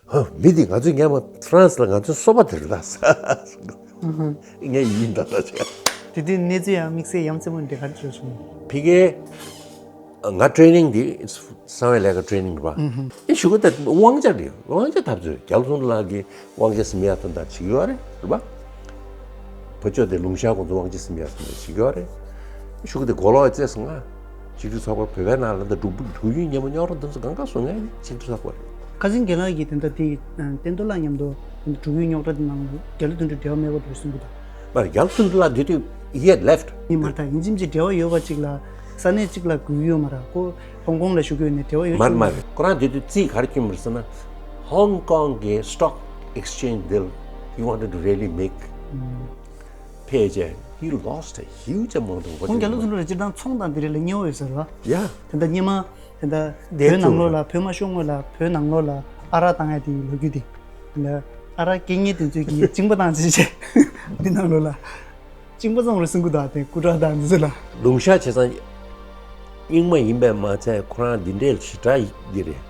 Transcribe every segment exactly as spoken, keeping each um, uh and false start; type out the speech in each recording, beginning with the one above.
ཧ། མི་འདི་ང་ཚོའི་སྔན་མ་ཧྥ་རན་སི་ལ་ང་ཚོའི་སོ་པ་དེ་རེད་ད་ཟེར། ངས་ཡིན་ད་ད་བྱས། དེ་དུས་གནས་ཚུལ་ཡང་དམིགས་བསལ་ཡ་མཚན་པོ་འདི་ག་རེ་བྱུང་སོང་། ཕ་གིའི་ང་ཊེ་རེ་ནིང་འདི་གསང་བའི་ལས་ཀ་ཊེ་རེ་ནིང་རེད་པ། ཨེ་ཞུ་གི་ད་དབང་ཆ་རེད། དབང་ཆ་འཐབ་རྩོད། རྒྱ་ལོ་ཚོང་ལགས་ཀྱིས་དབང་ཆ་ཟིན་ཡ་ཐོན་དང་བྱེད་ཀྱི་ཡོད་རེད། རེད་པ། བུ་ཆོ་དེ་ལུང་ཤར་ཁོང་ཚོ་དབང་ཆ་ཟིན་ཡ་ཐོན་དང་བྱེད་ཀྱི་ཡོད་རེད། ཞུ་གི་དེ་གོ་ལོག་བཙལ་སོང་ང་། ཆིག་སྒྲིལ་ཚོགས་པ་བོད་པའི་ནང་ལ་འདི་འབྲུག་འབྲུག་ཡུལ་ཉེ་མོ་རྙོག་དྲ་འདི་ཚོ་གང་ག་སོང་ངས་ཆིག་སྒྲིལ་ཚོགས་པ་རེད། ཁ་སང་རྒན་ལགས་ཀྱིས་དེ་འདྲ་དེ་བསྟན་རྡོར་ལགས་མཉམ་དུ་དེ་འདྲ་འབྲུག་ཡུལ་རྙོག་དྲ་དེ་ནང་རྒྱ་ལོ་དོན་གྲུབ་འབྲེལ་བ་མེད་པ་འདུག་གསུང་གི་འདུག་མ་རྒྱ་ལོ་དོན་གྲུབ་ལགས་དེ་དུས་he had left། ཡིན་མ་ད་ཡིན་གཅིག་མིན་གཅིག་འབྲེལ་བ་ཡོད་པ་གཅིག་ལ་ས་གནས་གཅིག་ལ་གུས་ཡོད་མ་ར་ཁོ་ཧོང་ཀོང་ལ་བཞུགས་ཡོད་ནས་འབྲེལ་བ་ཡོད་མ་རེད་མ་རེད། ཁོ་རང་དེ་དུས་རྩིས་ག་རེ་སྐྱོན་མ་རེད་ཟེར་ན། Hong Kong གི་stock exchange deal he wanted to really make ཕལ་ཆེར་he lost a huge amount of ཁོང་རྒྱ་ལོ་དོན་གྲུབ་ལ་སྤྱིར་བཏང་ཚོང་དང་དེ་རིགས་ལ་མཉེས་པོ་ཡོད་ཟེར་བ། Yeah. དེ་འདྲ་སྙེ་མ། དེ་འདྲ་བོད་ནང་ལོགས་ལ་བོད་མ་ཤོར་སྔོན་ལ་བོད་ནང་ལོགས་ལ་ཨ་རག་བཏང་ཡ་དེ་ལོ་རྒྱུས་དེ། དེ་འདྲ་ཨ་རག་སྐད་ངན་དེ་ཚོས་ཀྱིས་གཅིན་པ་བཏང་ཅི་བྱས་འདི་ནང་ལོགས་ལ། གཅིན་པ་ཙམ་རེ་སྲིན་གུ་དང་དེ་སྐུ་དྲག་དང་འདི་ཚོ་ལ། ལུང་ཤར་བྱས་ཙང་རྙིང་མ་ཡིན་པས་མ་ཚད་ཁོ་རང་འདི་འདྲའི་ཞེ་དྲག་འདི་རེད།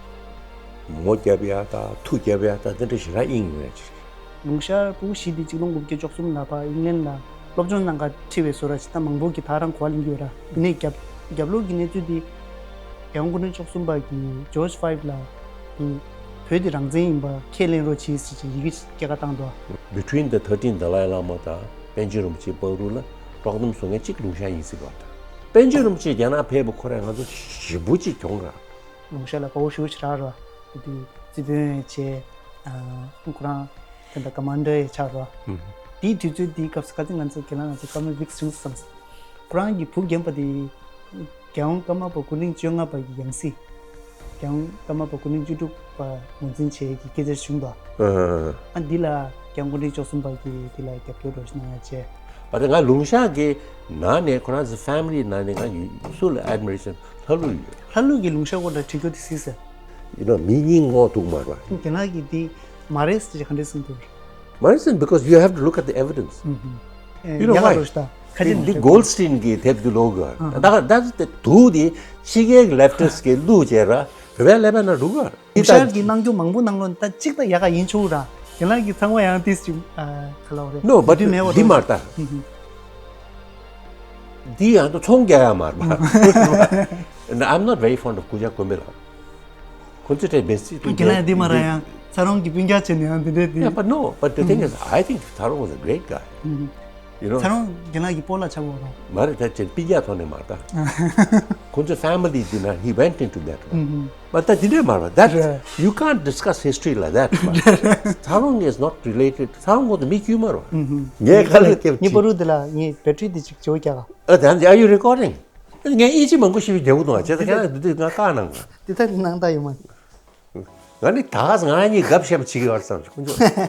མོ་རྒྱབ་ཡ་དང་མཐུ་རྒྱབ་ཡ་དང་འདི་འདྲ་ཞེ་དྲག་དབྱིངས་ཡོད་ཅིག་ལུང་ཤར་ཕྲུ་གུ་བཞི་དེ་གཅིག་སྟོང་དགུ་བརྒྱ་བཅུ་གསུམ་ལ་ཕར་ཨིང་ལན་ལ་སློབ་སྦྱོང་གནང་ག་ཁྲིད་པའི་བཟོ་འདྲ་ཞིག་ད་མང་པོ་གིས་ད་རང་གོ་བ་ལེན་གྱི་ཡོད་ར། དེ་ནས་རྒྱབ་རྒྱབ་ལོགས་ཀྱི་གནས་ཚུལ་དེ་རྒྱལ་དབང་སྐུ་ཕྲེང་བཅུ་གསུམ་པ་གིས་ཇོརྗ་ཕའིབ་ལ་དེ་བོད་དེ་རང་བཙན་ཡིན་པ་ཁས་ལེན་རོགས་བྱེད་ཟེར་ཅིག་ཡི་གེ་སྐྱེལ་ཀ་བཏང་འདུག Between the thirteen Dalai Lama དང་པཎ་ཆེན་རིན་པོ་ཆེ་བར་དུ་ལ་དཀྲོག་གཏམ་བཟོ་མཁན་གཅིག་ལུང་ཤར་ཡིན་སྲིད་པ་དང་། པཎ་ཆེན་རིན་པོ་ཆེ་རྒྱ་ནག་ཕེབས་པ་ཁོ་རང་ང་ཚོ་ཞེ་པོ་ཅིག་གྱོང་ར། ལུང་ཤར་ལ་དགའ་བོ་ཞེ་པོ་ཅིག་རག་ར། དེ་དུས་རྩིས་དཔོན་བྱས། ཨ་ཁོ་རང་དེ་འདྲ་ཀ་མན་ཌར་ཡི་ཆགས་ར། དེའི་དུས་ཚོད་དེའི་སྐབས་སུ་ཁ་སང་ང་ཚོ་ཁྱེད་རང་ང་ཚོ་ཀརྨ་བི་ཀྲ་སིང་བསམ་སོང་། ཁོ་རང་གི་བུ་རྒན་པ་དེ་རྒྱལ་དབང་ཀརྨ་པ་སྐུ་ཕྲེང་བཅོ་ལྔ་པ་ཡི་ཡང་སྲིད། རྒྱལ་དབང་ཀརྨ་པ་སྐུ་ཕྲེང་བཅུ་དྲུག་པ་ངོས་འཛིན་བྱེད་ཀྱི་སྐད་ཆ་བྱུང་འདུག་ཨ་འདི་ལ་རྒྱལ་དབང་སྐུ་ཕྲེང་བཅུ་གསུམ་པ་གིས་འདི་ལ་རྒྱབ་སྐྱོར་རོགས་གནང་ཡ་བྱས། ཨ་དེ་ང་ལུང་ཤར་གྱི་ནང་ནས་ཁོ་རང་ཚོ་ཕེ་མི་ལི་ནང་ནས་ང་ཡི་སུ་ལ་ཨེཌ་མི་རེ་ཤན་ལྷ་ཀླུ་ཡོད། ལྷ་ཀླུ་གིས་ལུང་ཤར་སྐོར་ལ་དྲི་རྒྱུ་དེ་སྲིད་ཟེར། You know མི་གཉིས་ངོ་ཐུག་མ་རེད་པ། རྒན་ལགས་ཀྱིས་འདི་མ་རེད་ཟེར་ག་འདྲས་གསུངས་འདུག་མ་རེད་ཟེར་because you have to look at the evidence. You know why? ཁ་ཅིག་འདི་གོལ་སྟིན་གྱི་དེབ་འདི་ཀློག་དགོས། ད་ད་དེ་དུ་དེ་ཕྱི་རྒྱལ་གྱི་ལེབ་ཊིསཊ་གིས་བླུགས་བྱས་ར་བོད་པའི་ཀླད་པའི་ནང་འགྲོ་གི་ར། ལུང་ཤར་གྱི་གནང་རྒྱུ་མང་པོ་ནང་ལོགས་ད་གཅིག་ད་ཡག་ག་ཡིན་ཆོག་ར། རྒན་ལགས་ཀྱིས་ཚང་མ་ཡང་ཏིས་ཅིག་ཨ་ག་ལབ་རེད། No, but འདི་མེད་པ་འདི་མ་རེད་ད། འདི་ཡང་ད་ཚོང་རྒྱག་ཡ་མ་རེད་པ། No, I'm not very fond of Kuja Kumila. ཁོ་ཚོ་དེ་བེ་སི་ཊི་རྒན་ལགས་འདི་མ་ར་ཡང་ཚ་རོང་གི་སྤུན་ཀྱག་བྱས་ནས་ཡང་འདི་འདྲས་འདི། Yeah, but no, but the thing is, I think Tharong was a great guy. You know. ཚ་རོང་རྒན་ལགས་ཀྱི་སྤོ་ལགས་ཆགས་པ་རེད། མ་རེད་ད་ཅེ་སྤུན་ཀྱག་ཐོག་ནས་མ་རེད་ད། ཁོ་ཚོ་ཕེ་མི་ལི་འདི་ན་he went into that. But ད་འདི་འདྲས་མ་རེད་པ། That you can't discuss history like that. Tharong is not related. Tharong ཁོ་ཚོ་མི་དཀྱུས་མ་རེད་པ། ངས་ཁ་ལག་སྐྱབས་ངའི་པ་རུ་འདི་ལ་ངའི་བེ་ཊི་རི་འདི་ཅིག་བྱེད་རྒྱག་ག་ཨ་ད་are you recording? ངས་ཨིན་ཇི་མང་པོ་ཤེས་པའི་རྒྱལ་པོ་དང་བྱས་ད་ཁྱེད་རང་འདི་དུས་ང་བཀག་གནང་ག་འདི་ལྟར་གནང་ད་ཡོད་མ། ང་ནི་ད་ག་ང་གཉིས་དགའ་བཤད་པ་བྱེད་ཀྱི་ཡོད་བསམ་ཁོང་ཚོ།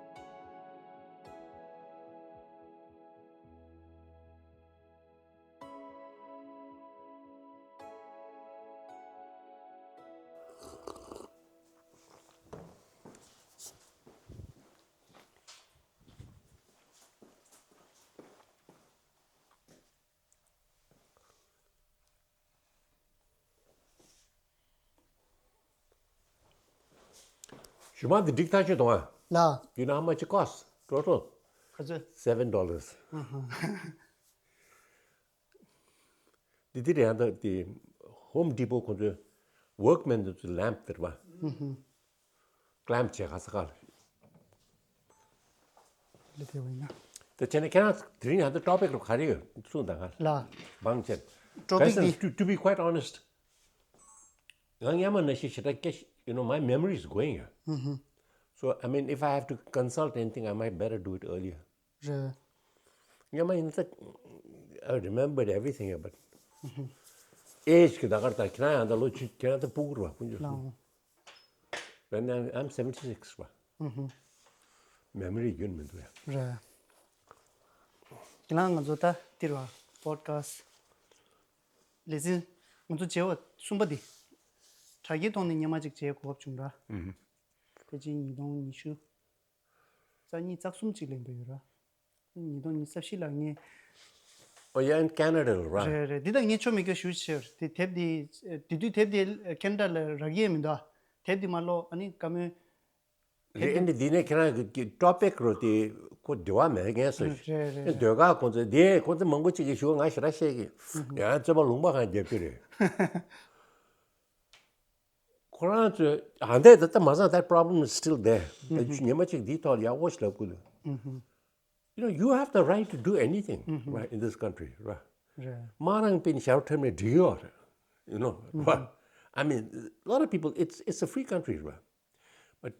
ཞུ་མ་འདི་འགྲིག་ཐག་ཆོད་དང་ཨ། ལ། You know how much it costs? Total ག་ཚོད། Seven dollars. འདི་འདི་རེད་ཡང་ད་དེ་Home Depot ཁོང་ཚོའི་Workman དེ་ཚོའི་ལེམ་པ་དེ་རེད་པ། ཀ་ལེམ་པ་བྱས་ག་ས་ག་ལ། ལ་དེ་བས་ན། དེ་བྱས་ན་ཁྱེད་རང་དེ་རིང་ཡང་ད་ཊོ་པིག་རུ་ག་རེ་ཡོད་གསུངས་དང་ག་ལ། བང་ཆེན། ཊོ་པིག་འདི། To, to be quite honest, ང་སྔོན་མ་ནང་བཞིན་ཞེ་དྲག་སྐད་ཤེས། You know, my memory is going. So, I mean, if I have to consult anything, I might better do it earlier. རེད། སྔོན་མ་ཡིན་ཙང་I remembered everything, but age གི་ད་གར་ད་ཁྱེད་རང་ཡང་ད་ལོ་ཆུ་ཁྱེད་རང་ད་སྤུ་གུ་རེད་པ། སྤུན་ཆུ། ལའོ། When I'm, I'm seventy six པ། Memory རྒྱུན་མི་འདུག་ཡ། རེད། ཁྱེད་རང་ང་ཚོ་ད་འདིར་བ་པོ་ཌི་ཁ་སི་ཊི་ལེ་ཚན་ང་ཚོ་བྱས་པ་གསུམ་པ་འདི། དྲ་རྒྱའི་ཐོག་ནས་སྔོན་མ་ཅིག་བྱས་གོ་སྐབས་བྱུང་ར། ཕལ་ཆེར་ཉིས་སྟོང་ཉི་ཤུ་རྩ་གཉིས་རྩ་གསུམ་ཅིག་ལ་ཡིན་པ་ཡོད་ར། ཉིས་སྟོང་ཉི་ཤུ་རྩ་བཞི་ལ་ངས། Oh, you're in Canada, right? རེད་རེད། འདི་དང་ངས་ཆོ་མེད་སྐྱོ་ཞུ་ཕྱིར་དེ་དེབ་འདི་དེ་དུས་དེབ་འདི་ཁེ་ན་ཌ་ལ་རག་གི་ཡས་མི་འདུག་དེབ་འདི་མ་ཀློག་ཨ་ནི་བཀའ་མོལ་ རེད། ཨ་ནི་འདི་ནས་ཁྱེད་རང་གི་ཊོ་པིག་རོ་དེ་ཁོ་འབྲེལ་བ་མེད་མཁན་སོ། རེད་རེད། ཨ་ནི་ཟློས་གར་ཁོང་ཚོ་དེ་ཁོང་ཚོ་མང་པོ་ཅིག་གིས་ཞུ་ང་ཞེ་དྲག་བཤད་ཀྱི་ཡང་རྩོད་པ་ལུང་པ་གང་རྒྱབ་ཀྱི་རེད། ཁོ་རང་ཚོས་ཨ་འདས་ད་ལྟ་མ་ཚང་that problem is still there. ད་ཉི་མ་གཅིག་འདིའི་ཐོག་ལ་ཡག་པོ་ཞིག་ལབ་དགོས་འདུག you know, you have the right to do anything, right, in this country, right? རེད། མ་རང་པིན་ཞའོ་ཁྲེམ་ནས་འགྲིག་ཡོད་རེད། You know, right? I mean, a lot of people, it's, it's a free country, right? But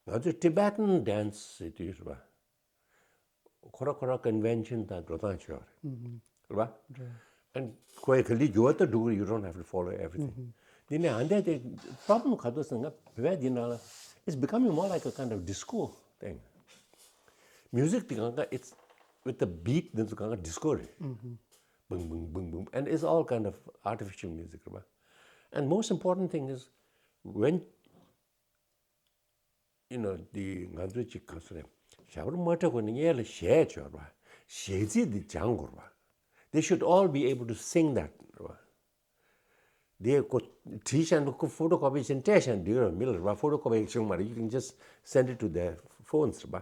ང་ཚོས་Tibetan dance ཟེར་དུས་རེད་པ། ཁོ་ར་ཁོ་ར་convention དང་འགྲོ་སྟངས་བྱས་པ་རེད། རེད་པ། རེད། And ཁོའི་ག་ལི་འགྱུར་བ་ད་འགྲོ་གི་རེད། You don't have to follow everything. འདི་ནས་ཨ་འདས་དེ་problem ག་ཚོད་ཟེར་ན། ང་བོད་པའི་འདི་ནང་ལ། It's becoming more like a kind of disco thing. Music དེ་གང་ག it's with the beat དེ་ཚོ་གང་ག་disco རེད། Boom, boom, boom, boom, and it's all kind of artificial music རེད་པ། And most important thing is when you know, འདི་ང་ཚོའི་ཅིག་ག་ཚོད་རེད། ཞབས་བྲོ་མ་འཁྲབ་གོང་ནས་སྔོན་ལ་གཞས་བྱོས་ར། གཞས་ཚིག་འདི་སྦྱང་དགོས་ར། They should all be able to sing that ར། འདི་ཁོ་བྲིས་བཞག་འདུག་ཁོ་ཕོ་ཊོ་ཀོ་པི་བྱས་ནས་སྤྲད་བཞག་འདུག་ར། མི་ལ་ར་ཕོ་ཊོ་ཀོ་པི་བྱུང་མ་རེད། You can just send it to their phones ར།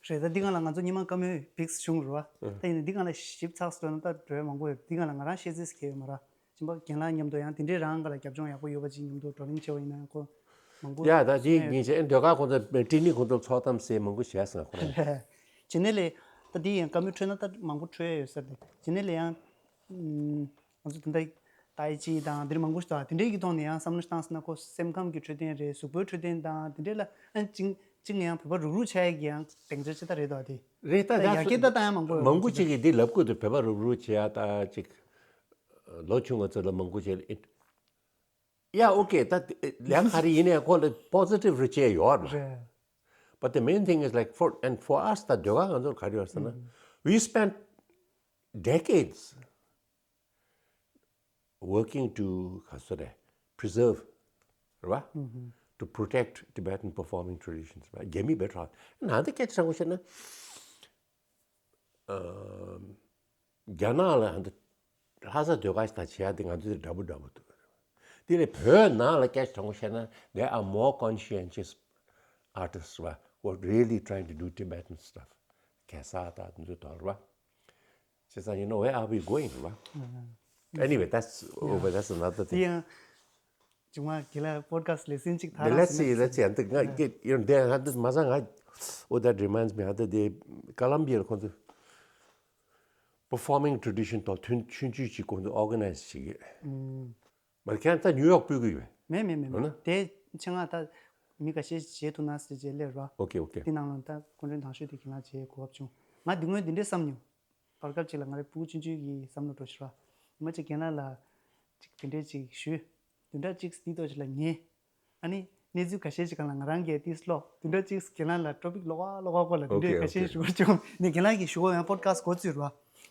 རེད། ད་འདི་སྒང་ལ་ང་ཚོ་ཉི་མ་བཀའ་མོལ་བིགས་བྱུང་ར། ད་ཡིན་ན་འདི་སྒང་ལ་ཞིབ་ཚགས་སུ་འགྲོ་ན་ད་འགྲོ་ཡ་མང་པོ་ཡོད། འདི་སྒང་ལ་ང་རང་བཤད་རྩིས་གལ་ཡོད་མ་ར། སྦྱིན་པ་རྒན་ལགས་མཉམ་དུ་ཡང་དེ་འདྲའི་རང་ག་ལ་རྒྱབ་ལྗོངས་ཡག་པོ་ཡོད་པ་ཅིག་མཉམ་དུ་བགྲོ་གླེང་བྱས་པ་ཡིན་ན་ཡང་ཁོ་མང་པོ། ཡ་ད་དེ་ཡིན་ཕྱིན་ཟློས་གར་ཁོང་ཚོ་ཊི་ནི་ཁོང་ཚོ་ཚོགས་གཏམ་ཟེར་མང་པོ་བྱས་སོང་ཁོ་རང་། རྗེས་ནས་ལས་ད་དེ་ཡང་བཀའ་མོལ་འཕྲོད་ན་ད་མང་པོ་འཕྲོད་ཡ་ཡོད་ས་རེད། རྗེས་ནས་ལས་ཡང་ང་ཚོ་ད་ལྟ་ཏའི་ཅི་དང་དེ་འདྲ་མང་པོ་ཞིག་འདུག་དེ་འདྲའི་གི་ཐོག་ནས་ཡང་བསམ་བློ་བཏང་ཟེར་ན་ཁོ་སེམས་ཁམས་ཀྱི་འཕྲོད་བསྟེན་རེད། གཟུགས་པོའི་འཕྲོད་བསྟེན་དང་དེ་འདྲའི་ལ་ཨ་ཅིང་ཅིང་ཡང་བོད་པ་རུག་རུག་ཆགས་ཡ་གི་ཡང་སྡིངས་ཆ་ཅི་ལྟར་རེད་འདུག་དེ། རེད། ད་ད་ཡ་གི་ད་ད་ཡང་མང་པོ་ཡོད། མང་པོ་ཅིག་གིས་འདི་ལབ་དགོས་འདུག་བོད་པ་རུག་རུག་བྱེད་ཡ་ད་ཅིག་ལོ་ཆུང་བ་ཚོ་ལ་མང་པོ་བྱེད། ཡ་ཨོ་ཀེ། ད་ལན་ག་རེ་ཡིན་ནའི་ཁོ་ལ་པོ་སི་ཊིབ་རེ་བྱས་ཡོད་རེད། རེད། But the main thing is like for, and for us ད་ཟློས་གར་ང་ཚོར་ག་རེ་ཡོད་ཟེར་ན། We spent decades working to ག་ཚོད་རེད། Preserve རེད་བ། To protect Tibetan performing traditions རེད་བ། རྒྱ་མི་བས་དྲག་ན་འདི་སྐད་ཆ་དྲང་པོ་བཤད་ན། རྒྱ་ནག་ལ་ཧ་ད་ལྷ་ས་ཟློས་གར་དང་བྱེད་ཡ་དེ་ང་ཚོ་དེ་འདྲ་པོ་འདྲ་པོ་འདུག་དེ་ནས་བོད་ནང་ལ་སྐད་ཆ་དྲང་པོ་བཤད་ན། There are more conscientious artists ར། Who are really trying to do Tibetan stuff. གེ་སར་དང་དེ་ཚོ་དང་ར། བྱས་ཙང་you know where are we going ར། Anyway, that's over, that's another thing. དེ་ཡང་། ཇུང་མ་གི་ལ་པོ་ཌི་ཁ་སི་ཊི་ལེ་སིན་ཅིག་ཐ་ར། Let's see, let's see. ཨ་འདི་ང་གི་you know དེ་ཧ་འདི་མ་ཟ་ང་། Oh, that reminds me. ཧ་འདི་དེ་ཀ་ལམ་བི་ཡར་ཁོང་ཚོ་performing tradition ཐོག་ཐུན་ཆུང་ཆུང་ཅིག་ཁོང་ཚོ་organize བྱེད་ཀྱི། མ་ཁྱེད་ད་ནིའུ་ཡོག་སྤོས་ཀྱི་ཡོད། མེད་མེད་མེད་འོ་ན། མེད། དེ་ཆེད་མངགས་ད་མི་ཁ་ཤས་བྱེད་ཐུབ་ན་ཟེར་བྱས་སླེབས་ར། Okay, okay. དེ་ནང་ལ་ད་སྐུ་མགྲོན་དང་ཤོས་དེ་ཁྱེད་རང་བྱེད་གོ་སྐབས་བྱུང་། ང་དེ་སྔོན་དེ་འདྲས་བསམ་མྱོང་། བར་སྐབས་ཅིག་ལ་ང་རའི་ཕྲུ་གུ་ཆུང་ཆུང་གི་བསམ་བློ་འགྲོ་ཤི་ར། ཉི་མ་གཅིག་རྒན་ལགས་ལ་ཅིག་དེ་འདྲས་ཅིག་ཞུས། བདུན་ཕྲག་གཅིག་དེའི་ཐོག་ཅིག་ལ་ཉན། ཨ་ནི་གནས་ཚུལ་ཁ་ཤས་ཅིག་སྒང་ལ་ང་རང་གིས་ཏིས་ཀློག་བདུན་ཕྲག་གཅིག་རྒན་ལགས་ལ་ཊོ་པིག་ཀློག་ག་ཀློག་ག་སྐོར་ལ་བདུན་ཕྲག་ཁ་ཤས་ཞུ་དགོས་བྱུང་། ནས་རྒན་ལགས་ཀྱིས་ཞུ་གོ་ཡང་པོ་ཌི་ཁ་སི་ཊི་གོ་ཚུལ་ར།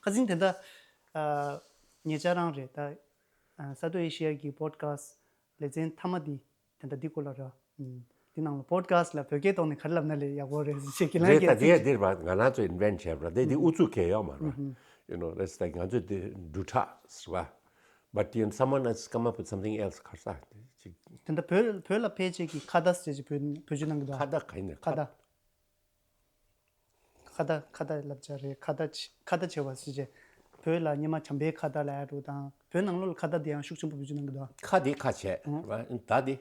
ཁ་སང་དེ་འདྲ་ཉེ་ཆར་རང་རེད་ད། ས་སྟོད་ཨེ་ཤི་ཡ་གི་པོ་ཌི་ཁ་སི་ཊི་ལེ་ཚན་མཐའ་མ་དེ་དེ་འདྲ་འདི་སྐོར་ལ་ར། འདི་ནང་ལ་པོ་ཌི་ཁ་སི་ཊི་ལ་བོད་སྐད་ཐོག་ནས་ག་རེ་ལབ་ན་ལས་ཡག་པོ་རེད་ཟེར་ཁྱེད་རང་རེད། ད་གིས་དེ་ཡ་འདིར་བ་ང་རང་ཚོ་ཨིན་ཝེན་ཊི་བྱས་པ་རེད། དེ་དེ་ཨུ་ཚུགས་གལ་ཡོད་མ་རེད། You know, it's like ང་ཚོས་དེ་འབྲུ་ཁྲག་ཟེར་བ། But you know, someone has come up with something else. ཁ་ས་ཅིག་དེ་འདྲ་བོད་བོད་ལ་ཕལ་ཆེར་གྱི་ཁ་བརྡ་ཟེར་ཅིག་བོད་བོད་བརྗོད་ནང་གི་འདུག་ཁ་བརྡ་ག་ཡིན་ནས་ཁ་བརྡ། ཁ་བརྡ་ཁ་བརྡ་ལབ་བྱ་རེད། ཁ་བརྡ་ཆེ་ཁ་བརྡ་ཆེ་བ་ཟེར་ཅིག་བོད་ལ་སྔོན་མ་བྱམས་པའི་ཁ་བརྡ་ལབ་ཡ་འདུག་དང་བོད་ནང་ལོགས་ལ་ཁ་བརྡ་དེ་ཡང་ཤུགས་ཆེན་པོ་བོད་བརྗོད་ནང་གི་འདུག་ཁ་དེ་ཁ་བྱས་ཨང་ར། ད་དེ།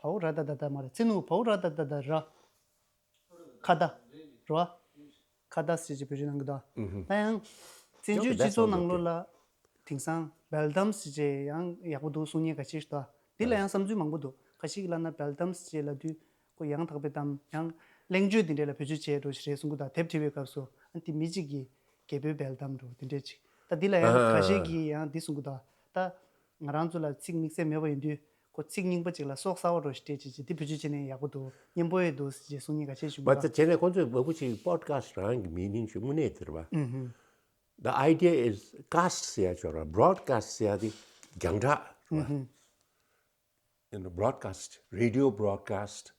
བའོ་ར་ད་ད་ད་མ་རེད། ཚེ་ནུ་བའོ་ར་ད་ད་ད་ར། ཁ་བརྡ་ར། ཁ་བརྡ་ཟེར་ཅིག་བོད་བརྗོད་ནང་གི་འདུག་ད་ཡང་བཙན་བྱོལ་སྤྱི་ཚོགས་ནང་ལོགས་ལ་དེང་སང་སྦེལ་ཏམ་ཟེར་ཅིག་ཡང་ཡག་པོ་འདུག་གསུང་མཁན་ཁ་ཤས་ཤིག་འདུག་འདི་ལ་ཡང་བསམ་ཚུལ་མང་པོ་འདུག་ཁ་ཤས་ཀྱིས་ལབ་ན་སྦེལ་ཏམ་ཟེར་ཅིག་ལབ་དུས་ཁོ་ཡང་དག་པའི་གཏམ་ཡང་གླེང་བརྗོད་འདི་འདྲ་ལ་བེད་སྤྱོད་བྱས་འགྲོ་ཞིག་རེད་གསུང་གི་འདུག་དེབ་བྲིས་པའི་སྐབས་སུ་ཨ་འདི་མི་གཅིག་གིས་རྒད་པོའི་སྦེལ་གཏམ་འགྲོ་འདི་འདྲས་ཅིག་ད་འདི་ལ་ཡང་ཁ་ཤས་ཀྱིས་ཡང་འདི་གསུང་གི་འདུག་ད་ང་རང་ཚོ་ལ་ཚིག་དམིགས་བསལ་མེད་པ་ཡིན་དུས་ཁོ་ཚིག་རྙིང་པ་ཅིག་ལ་སྲོག་གསར་པ་འགྲོ་ཞིག་སྤྲད་ཅིག་ཅིག་འདི་བེད་སྤྱོད་བྱས་ནས་ཡག་པོ་འདུག་སྙན་པོ་ཡོད་འདུག་ཟེར་ཅིག་གསུང་མཁན་ཁ་ཤས་བྱུང་གི་འདུག་བྱས་ནས་ཁོང་ཚོས་མང་པོ་ཅིག་པོ་ཌི་ཁ་སི་ཊི་རང་གི་མི་ནིང་ཞིག་དངོས་གནས་དེ་རེད་པ། The idea is cast ཟེར་ཡ་ཅིག་ཡོད་རེད་པ། བྷི་རོ་ཌི་ཁ་སི་ཊི་ཟེར་ཡ་དེ་རྒྱང་བསྒྲགས་རེད་པ། You know, broadcast, radio broadcast,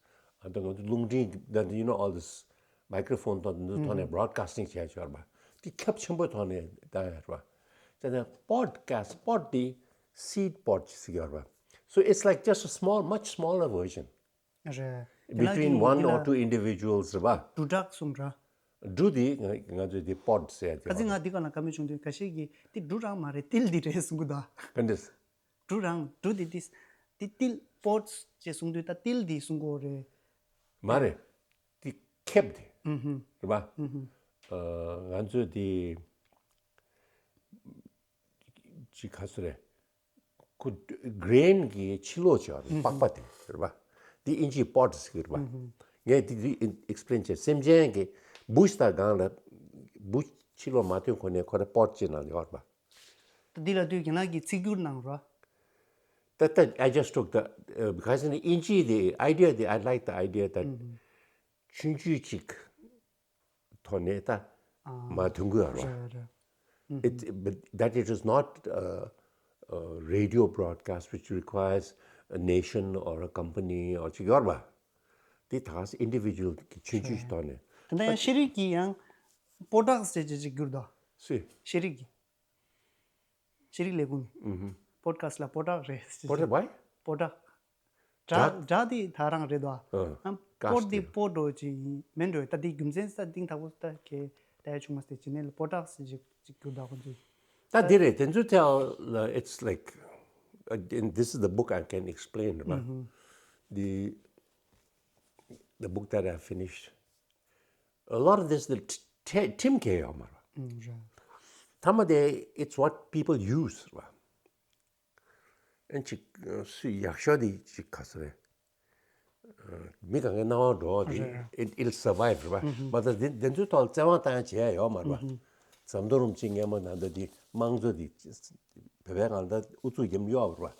and then རླུང་འཕྲིན་དང་you know, all this microphone དང་འདི་ཐོག་ནས་བྷི་རོ་ཌི་ཁ་སི་ཊིང་བྱས་ཡོད་རེད་པ། དེ་ཁྱབ་ཆེན་པོའི་ཐོག་ནས་བཏང་ཡོད་རེད་པ། དེ་ནས་པོ་ཌི་ཁ་སི་ཊི། པོ་ཌི་དེ་སིཌ་པོ་ཌི་ཟེར་གྱི་ཡོད་རེད་པ། So it's like just a small, much smaller version. རེད། དེ་ལ་between གི་one འདི་or ལ two individuals རེད་པ། འབྲུ་གྲགས་གསུངས་ར། འབྲུ་དེ་ང་ང་ཚོས་དེ་པོཌ་ཟེར་ཡ་དེ། ཁ་སང་ང་འདི་ག་ལ་བཀའ་མོལ་བྱུང་དུས་ཁ་ཤས་ཀྱིས་དེ་འབྲུ་གྲགས་མ་རེད། ཏིལ་འདི་རེད་གསུང་གི་འདུག་ག་འདྲས། འབྲུ་རང་འབྲུ་དེ་དེ་དེ་ཏིལ་པོཌ་ཅེས་གསུང་དུས་ད་ཏིལ་འདི་གསུང་གི་ཡོད་རེད། མ་རེད། དེ་ཁེབས་དེ། ཨུ་ཧུམ། རེད་པ། ཨུ་ཧུམ། ཨ་ང་ཚོས་དེ་ཅི་ག་ཚོད་རེད། ཁོ་གྲེན་གྱི་ཕྱི་ལོགས་ཅིག་ཡོད་རེད། པགས་པ་དེ་རེད་པ། དེ་ཨིན་ཇིའི་པོཌ་ཟེར་གྱི་རེད་པ། ངས་དེ་དེ་ཨེགས་པི་ལེན་བྱས། སེམས་ཅན་གྱི་བུ་ཞིག་དང་སྒང་ལ་བུ་ཕྱི་ལོགས་མ་ཐོན་གོང་ནས་ཁོ་རང་པོཌ་ཅིག་ནང་ཡོད་རེད་པ། ད་འདི་ལ་དུས་རྒྱ་ནག་གི་ཚིག་སྒྱུར་གནང་རོགས། ད་ད་I just took the uh, because in ཨིན་ཇི་དེ་idea དེ། I like the idea that ཆུང་ཆུང་ཅིག་ཐོག་ནས་ད་མ་ཐོན་གི་ཡོད་རེད། རེད་རེད། It, but that it is not uh, a radio broadcast which requires a nation or a company or ཅིག་ཡོད་རེད་པ། དེ་ད་ག་སེ་individual གི་ཆུང་ཆུང་ཞིག་ཐོག་ནས། དེ་འདྲ་ཡང་ཤེས་རིག་གི་ཡང་པོ་ཊག་ཟེར་ཅིག་ཅིག་བསྒྱུར་འདུག་སུས། ཤེས་རིག་གི་ཤེས་རིག་ལས་ཁུངས་ཀྱིས་པོ་ཌི་ཁ་སི་ཊི་ལ་པོ་ཊག་རེད། པོ་ཊག་བྷའི། པོ་ཊག་སྒྲ་སྒྲ་དེ་ད་རང་རེད་དོ། ཨ། ཨ་པོ་ཊི་དེ་པོ་ཊོ་ཅིག་ཡིན་མིན་འགྲོ། ད་དེ་རྒྱུ་མཚན་ས་གཏིང་ཐག་པོ་ད་གས་ད་ཡ་ཆུང་མ་སྟེ་ཅི་ནས་ལ་པོ་ཊག་སི་ཅིག་ཅིག་རྒྱུ་ད་ཁོ་ཚོས། ད་དེ་རེད། དེ་ཚོ་ཐལ་ལ། It's like uh, and this is the book I can explain རེད་པ། དེ་the book that I finished, a lot of this དེ་ཁྲིམས་ཁས་ཡོད་མ་རེད། ཨུམ་རེད། ཐ་མ་དེ་it's what people use རེད་པ། ཨན་ཅིག་སུ་ཡག་ཤོས་དེ་ཅིག་ག་ས་རེད། མི་གང་གའི་སྣང་བ་འགྲོ་བ་དེ་རེད། It, it'll survive རེད་པ། མ་ད་དེ་དེ་ཚོའི་ཐོག་བཙན་དབང་བཏང་བྱས་ཡོད་མ་རེད་པ། ཟམ་གདོང་རིན་པོ་ཆེ་སྔས་མ་ན་ད་དེ་དམངས་གཙོ་དེ་བོད་པའི་ངང་ད་ཨུ་ཚུགས་རྒྱབ་གཡོག་རེད་པ།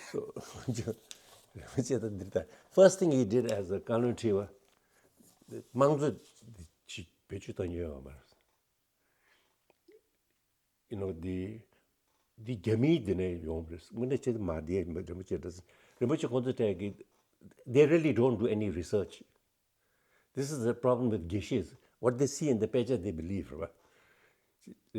So རིན་པོ་ཆེ་ད་འདིར་ད་first thing he did as a བཀའ་བློན་ཁྲི་པ། དམངས་གཙོ་དེ་ཅི་བེད་སྤྱོད་གཏོང་རྒྱུ་ཡོད་མ་རེད། You know, འདི་འདི་རྒྱ་མིའི་འདི་ནས་ཡོང་བ་རེད། དངོས་གནས་བྱས་ན་མ་བདེ། རིན་པོ་ཆེ་འདྲ། རིན་པོ་ཆེ་ཁོང་ཚོ་གྲས་ཀྱི་they really don't do any research. This is the problem with དགེ་བཤེས། What they see in the དཔེ་ཆ་they believe རེད་པ།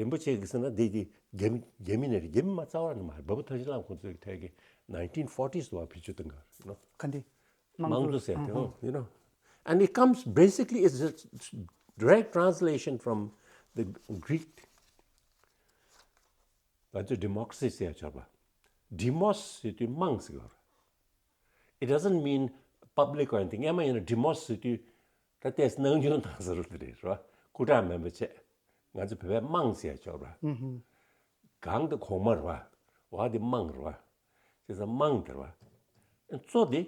རིན་པོ་ཆེ་གིས་ཟེར་ན་འདི་འདི་རྒྱ་མི་རྒྱ་མི་ནས་རེད། རྒྱ་མི་མ་རྩ་བ་ནས་མ་རེད། འབའ་བ་ཐང་ཤིན་ལགས་ཁོང་ཚོའི་གྲས་ཀྱི་nineteen forties དུ་བ་བེད་སྤྱོད་གཏོང་གི་ཡོད་རེད། ག་འདི། དམངས་གཙོ་ཟེར་དེ་ཨང་ཧང་། You know, and it comes basically is a direct translation from the Greek. ང་ཚོས་democracy ཟེར་ཡ་ཆགས་པ། demos ཟེར་དུས་དམངས་ཟེར་གི་རེད། It doesn't mean public or anything. ཡང་མ་ཡིན་ན་demos ཟེར་དུས་ད་ལྟའི་སྣང་ཆུང་བཏང་ཟེར་བ་དེ་རེད། རེད་པ། སྐུ་དྲག་མེད་པ་བྱས། ང་ཚོ་བོད་པའི་དམངས་ཟེར་ཡ་ཆགས་པ། གང་དེ་གོང་མ་རེད་པ། འོག་དེ་དམངས་རེད་པ། བྱས་ཙང་དམངས་དེ་རེད་པ། གཙོ་དེ་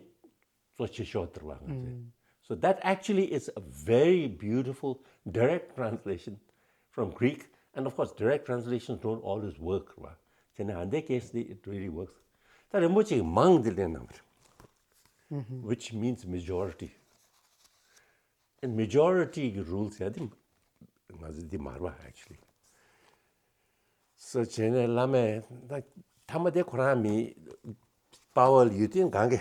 གཙོ་ཆེ་ཤོས་དེ་རེད་པ་ང་ཚོས། So that actually is a very beautiful direct translation from Greek, and of course direct translations don't always work རེད་པ། བྱས་ན་ཨ་འདའི་case དེ་it really works. ད་རིན་པོ་ཆེ་གིས་དམངས་དེ་ལེན་གནང་བ་རེད། Which means majority. And majority གི་rules ཡ་དེ་ང་ཚོ་འདི་མ་རེད་པ་actually. So བྱས་ནས་བླ་མས་ད་ཐ་མ་དེ་ཁོ་རང་མི་པ་ཝར་ཡོད་དུས་གང་གི་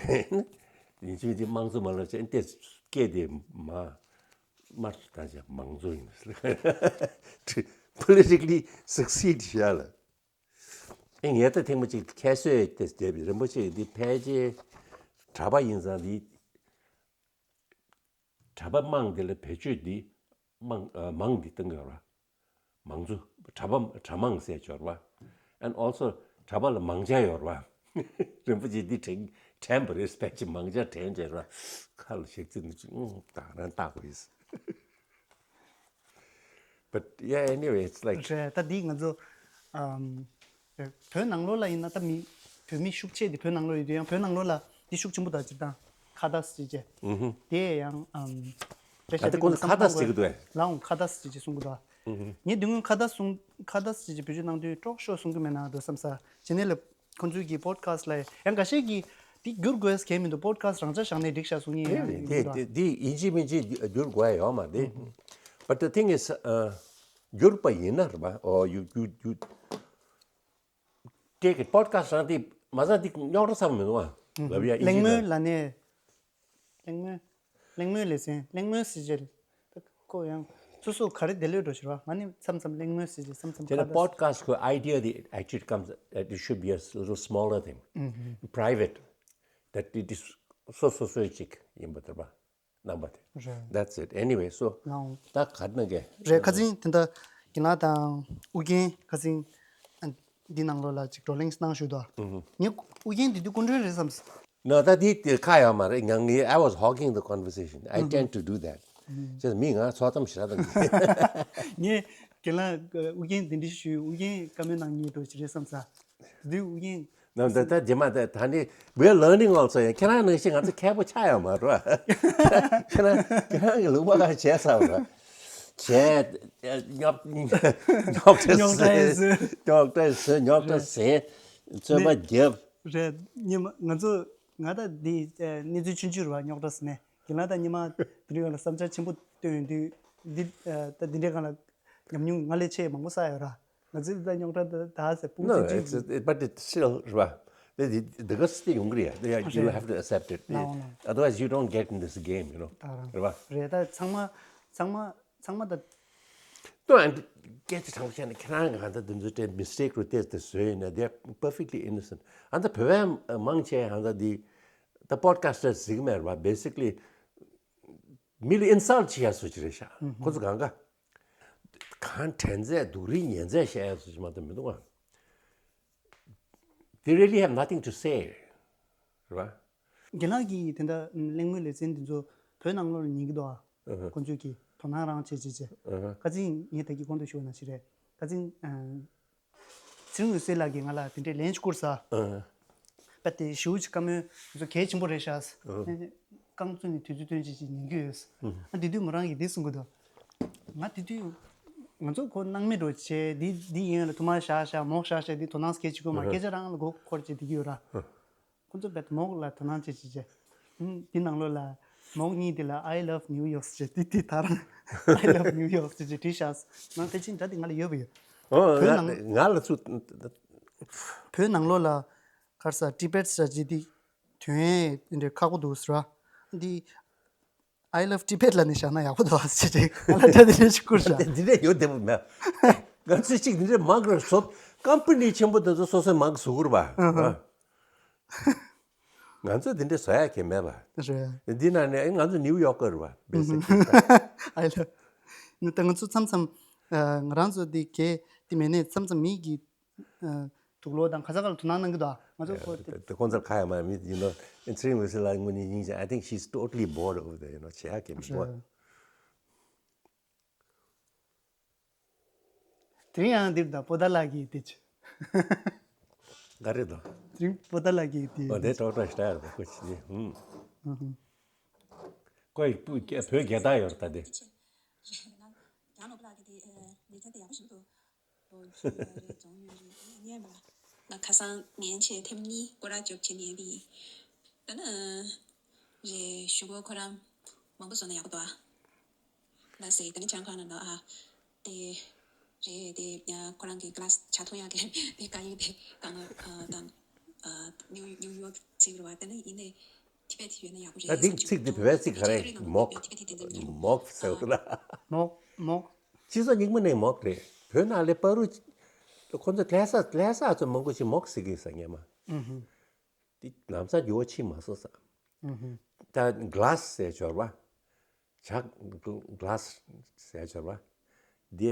ཡིན་གཅིག་མིན་གཅིག་དམངས་གཙོ་མ་ལབ་བྱས་ཏེ་སྐད་དེ་མ་མར་བཏང་བྱས་དམངས་གཙོ་ཡིན། Politically succeed བྱས་ལ། ཨེ་ངས་ད་ཐེངས་མ་གཅིག་ཁྱད་གསོད་དེ་བསྡད་པའི་རིན་པོ་ཆེ་འདི་ཕལ་ཆེར་གྲྭ་པ་ཡིན་ཙང་འདི། གྲྭ་པ་དམངས་འདི་ལ་བེད་སྤྱོད་འདི་དམངས་ཨ་མང་འདི་གཏོང་གི་ཡོད་རེད། མང་གཙོ་གྲྭ་པ་གྲྭ་མང་ཟེར་ཡ་ཡོད་རེད་པ། And also གྲྭ་པ་ལ་མང་ཇ་ཡོད་རེད་པ། རིན་པོ་ཆེ་འདི་དྲན་དྲན་པ་རེད། སྤེ་ཆ་མང་ཇ་དྲན་བྱས་རེད་པ། ཁ་ལ་ཞིག་ཚིག་འདི་ཅིག་ཨུང་ད་རང་བཏགས་པ་ཡིན། But yeah, anyway, it's like རེད། ད་འདི་ང་ཚོ་ཨམ། བོད་ནང་ལོགས་ལ་ཡིན་ན་ད་མི་བོད་མི་ཤུགས་ཆེ་དེ་བོད་ནང་ལོགས་ཡོད་དུས་ཡང་བོད་ནང་ལོགས་ལ་འདི་ཤུགས་ཆེན་པོ་དང་སྤྱིར་བཏང་ཁ་བརྡ་ཟེར་བྱས། ཨུ་ཧུ། དེ་ཡང་ཨམ། ད་ལྟ་ཁོང་ཚོ་ཁ་བརྡ་ཟེར་གི་འདུག་ཨེ། ལའང་ཁ་བརྡ་ཟེར་བྱས་གསུང་གི་འདུག་ཨ། ངས་དེ་སྔོན་ཁ་བརྡ་གསུང་ཁ་བརྡ་ཟེར་བྱས་བེད་སྤྱོད་གནང་དུས་དཀྲོག་ཤོས་གསུང་གི་མེད་ན་འགྲོ་བསམ་ས། བྱས་ནས་ལ་ཁོང་ཚོའི་གི་པོ་ཌི་ཁ་སི་ཊི་ལ་ཡང་འགའ་ཤས་ཀྱིས་འདི་བསྒྱུར་དགོས་གལ་མི་འདུག་པོ་ཌི་ཁ་སི་ཊི་རང་འཇགས་བཞག་ནས་འགྲིག་ཤག་གསུང་མཁན་ཡང་ཡོད་འདུག་ཨ། དེ་དེ་ཡིན་གཅིག་མིན་གཅིག་བསྒྱུར་དགོས་ཡ་ཡོད་མ་རེད། But the thing is, uh, བསྒྱུར་པ་ཡིན་ན་རེད་པ། Oh, you, you, you དེ་གི་པོ་ཌི་ཁ་སི་ཊི་རང་དེ་མ་ཚང་དེ་རྙོག་དྲ་ཚང་མི་འདུག་ཨ། ལབ་ཡ་གླེང་མོལ་ལ་ནས། གླེང་མོལ། གླེང་མོལ་ལེ་ཚན། གླེང་མོལ་ཟེར་བྱས་ཁོ་ཡང་སོ་སོ་ག་རེ་དེ་ལོས་འགྲོ་ཞེས་པ། ང་ནི་མཚམས་མཚམས་གླེང་མོལ་ཟེར་བྱས་མཚམས་མཚམས་དེ་ལ་ཁ་པོ་ཌི་ཁ་སི་ཊི་གི་ཨའི་ཌི་ཡ་དེ་actually comes that it should be a little smaller thing, private, that it is སོ་སོ་སོའི་གཅིག་ཡིན་པ་དེ་རེད་པ། རྣམ་པ་དེ། རེད། That's it. Anyway, so ལའོ། ད་ག་ནང་གི། རེད། ཁ་སང་དེ་འདྲ་རྒན་ལགས་དང་ཨུ་རྒྱན་ཁ་སང་འདི་ནང་ལོགས་ལ་ཅིག་བགྲོ་གླེང་གནང་ཞུ་དོ། ངས་ཨུ་རྒྱན་དེ་དུས་སྐུ་མགྲོན་རེད་བསམས། ན་ད་དེ་དེ་ཁ་ཡོད་མ་རེད། ང་ངས་I was hogging the conversation. I tend to do that. ཅེས་མི་ང་ཚོ་ཙམ་ཞིག་ར་དང་། ངས་རྒན་ལགས་ཨུ་རྒྱན་དེ་འདྲ་ཞུས། ཨུ་རྒྱན་བཀའ་མོལ་གནང་ཉེ་འགྲོ་ཞིག་རེད་བསམས། དེ་དུས་ཨུ་རྒྱན། ན་ད་ད་རྗེས་མ་ད་ད་ནི་we're learning also. ཁྱེད་རང་ནང་བཞིན་ང་ཚོ་མཁས་པོ་ཆགས་ཡོད་མ་རེད། ཁྱེད་རང་ཁྱེད་རང་གི་ལུང་པ་ག་བྱས་ཚར་ར། བྱས། རྙོག་རྙོག་དྲ་རྙོག་དྲ་བཟོས། བཟོས། རྙོག་དྲ་བཟོས། རྙོག་དྲ་བཟོས། རྩོད་པ་རྒྱབ། རེད། ཉི་མ་ང་ཚོ་ང་ད་འདི་གནས་ཚུལ་ཆུང་ཆུང་རེད་བ། རྙོག་དྲ་ཟེར་ནས་རྒན་ལགས་ད་ཉི་མ་དེ་རིང་ལ་བསམ་འཆར་ཆེན་པོ་བཏོན་ཡོང་དུས་འདི་ད་འདི་འདྲའི་སྒང་ལ་ཉམས་མྱོང་ང་ལས་ཆེ་མང་པོ་བསགས་ཡོད་ར། ང་ཚོས་ད་རྙོག་དྲ་ད་ད་ཟེར་སྤུ་གུ་No, ཚོ་it's, གཅིག་it, but it's still རེད་པ། དེ་དེ་དེ་ག་སྲིད་ཡོང་གི་རེད། You have to accept it. ལའོ་ལའོ། Otherwise, you don't get in this game, you know. རེད་པ། རེད། ད་ཚང་མ་ཚང་མ་ཚང་མ་ད། ཏོ་ཨན་སྐད་ཆ་དྲང་པོ་བཤད་ན་ཁྱེད་རང་གི་གང་ལྟར་འདི་ཚོ་དེ་mistake རུ་བལྟས་ཏེ་བཟོས་ཡིན་ན། They're perfectly innocent. ཨ་ད་བོད་པ་མང་ཆེ་ཨ་ད་འདི་ད་podcast གཟིགས་མེད་རེད་པ། Basically མི་ལ་insult བྱེད་ཡ་སུ་ཅི་རེད་ཤག་ཁོ་ཚོ་གང་ག་གང་དྲན་ཚད་སྡུག་རུས་ཉན་ཚད་བཤད་ཡ་སུ་ཅི་མ་གཏོགས་མི་འདུག་ཨ། They really have nothing to say རེད་པ། རྒན་ལགས་ཀྱིས་དེ་འདྲ་གླེང་མོལ་ལེ་ཚན་འདི་ཚོ་བོད་ནང་ལོགས་ལ་ཉན་གྱི་འདུག་ཨ། ཁོང་ཚོས་ཀྱིས་དོ་སྣང་རང་བྱེད་བྱེད་བྱེད། ཁ་སང་ངས་ད་གིན་གོང་དུ་ཞུས་པ་ནང་བཞིན་རེད། ཁ་སང་ཚེ་རིང་འོད་ཟེར་ལགས་ཀྱིས་ང་ལ་དེ་འདྲའི་ལན་ཞིག་བསྐུར་ས། པ་དེ་ཞུ་ཅིག་བཀའ་མོལ་ང་ཚོ་གལ་ཆེན་པོ་རེད་ཤག་རྐང་བཙུགས་ནས་དུས་ཚོད་སྟོན་ཅིག་ཅིག་ཉན་གྱི་ཡོད། ཨ་དེ་དུས་མོ་རང་གིས་འདི་གསུང་གི་འདུག་ང་དེ་དུས་ང་ཚོ་ཁོ་སྣང་མེད་འགྲོ་བྱས། འདི་འདི་ཡིན་ལ་ཐུ་མ་བཞག་བཞག་མོག་བཞག་བཞག་འདི་དོ་སྣང་སྐད་ཅིག་དགོས་མ། སྐད་ཆ་རང་ལ་མགོ་འཁོར་བྱས་བསྡད་ཀྱི་ཡོད་ར། ཁོ་ཚོ་བེད་མོག་ལ་དོ་སྣང་བྱེད་ཅིག་བྱས། ཨུམ། འདི་ནང་ལོགས་ལ་མོག་གཉིས་དེ་ལ་I love New York ཟེར་བྱས་འདི་དེ་ད་རང་I love New York ཟེར་བྱས་བྲིས་ཤག་ང་ཕལ་ཆེར་འདྲ་དེ་ང་ལ་ཡོད་པ་ཡོད། ཨོ་བོད་ང་ནང་ང་ལ་ཚུ། བོད་ནང་ལོགས་ལ་ག་རེ་ཟ། Tibet ཟེར་བྱས་འདི་དོན་དེ་འདྲའི་ཁག་པོ་འདུག་ཟེར་བ། འདི་I love Tibet ལབ་ནས་བཞག་ན་ཡག་པོ་འདུག་ཟེར་བྱས་ང་ལ་འདྲ་དེ་འདྲ་ཞིག་བསྐུར་ཤག་འདི་འདྲ་ཡོད་བདེ་པོ་མེད། ང་ཚོས་གཅིག་འདི་འདྲའི་མང་གི་བཟོ། ཀམ་པ་ནི་ཆེན་པོ་དེ་ཚོ་སོ་སོའི་མང་གི་བཟོ་གི་རེད་པ། ང་ཚོས་འདི་འདྲའི་བཟོ་ཡ་གི་མེད་པ། རེད། འདི་ནང་ནས་ང་ཚོ་ནིའུ་ཡོག་གི་རེད་པ། Basically. I love ད་ང་ཚོ་མཚམས་མཚམས་ཨ་ང་རང་ཚོ་འདི་གས་འདི་མེད་ནས་མཚམས་མཚམས་མི་གི་ཨ་དུག་ལོག་དང་ག་ས་ག་ལ་དོ་སྣང་གནང་གི་འདུག་ང་ཚོ་ཁོ་དེ་དེ་ཁོང་ཚོར་ཁ་ཡ་མ་མི་you know, ཚེ་རིང་འོད་ཟེར་ལགས་དངོས་གནས་སྙིང་རྗེ། I think she's totally bored over there, you know. བྱེད་ཡ་གི་མི་འདུག་པ། དེ་རིང་ཡང་འདིར་ད་པོ་ཏཱ་ལ་གི་དེ་ཆུ། ག་རེ་དང་། དེ་རིང་པོ་ཏཱ་ལ་གི་དེ། ཨོ་དེ་ཏོག་ཏོག་ཤི་ཏ་ཡར་དང་ཁོ་ཆི་ཧུམ། ཁོ་ཡི་བུ་བོད་རྒྱལ་དར་ཡོད་རེད་ད་དེ། རེད། ང་རྒྱ་ནོར་བུ་ལགས་ཀྱི་དེ་ལས་ཚན་དེ་ཡག་པོ་ཞིག་འདུག་ཨོ་ཁྱོད་རེད་རྫོང་ཡོད་རེད་ཉན་མ། ང་ཁ་སང་ཉན་བྱས་ཐེངས་གཉིས་སྐོར་ར་རྒྱོབ་བྱས་ཉན་པ་ཡིན། ད་ནི་རེད་ཞུ་གོ་ཁོ་རང་མང་པོ་བཟོ་ན་ཡག་པོ་འདུག་ཨ། ལ་སེ་ད་ནི་ཅང་ཁ་ན་ལ་ཨ། དེ་རེད་དེ་ཁོ་རང་གི་ཀ་ལ་སི་ཆ་མཐོང་ཡག་གི་དེ་དཀའ་ཡིག་དེ་དང་དང་ནིའུ་ནིའུ་ཡོག་ཚིག་རེད་བ། ད་ནི་ཡིན་ནའི་ཐི་བེད་ཡོད་ན་ཡག་པོ་རེད་ད་དེ་བསམ་ཚིག་དེ་བོད་པའི་ཚིག་ག་རེ་མོག་མོག་ཟེར་བ་ལ། མོག་མོག་སྤྱི་ཚོགས་རྙིང་མ་ནས་མོག་རེད། བོད་ནང་ལས་པ་རུ་ཁོ་ཚོ་ལྷ་ས་ལྷ་ས་ཚོ་མང་པོ་ཞིག་མོག་ཟེར་གི་ས་ངེས་མ། འདི་ལམ་སང་འགྱུར་བ་ཕྱིན་མ་སོང་ས། ད་ག་ལ་སི་ཟེར་འབྱོར་བ། ཇ་ག་ལ་སི་ཟེར་འབྱོར་བ། འདི་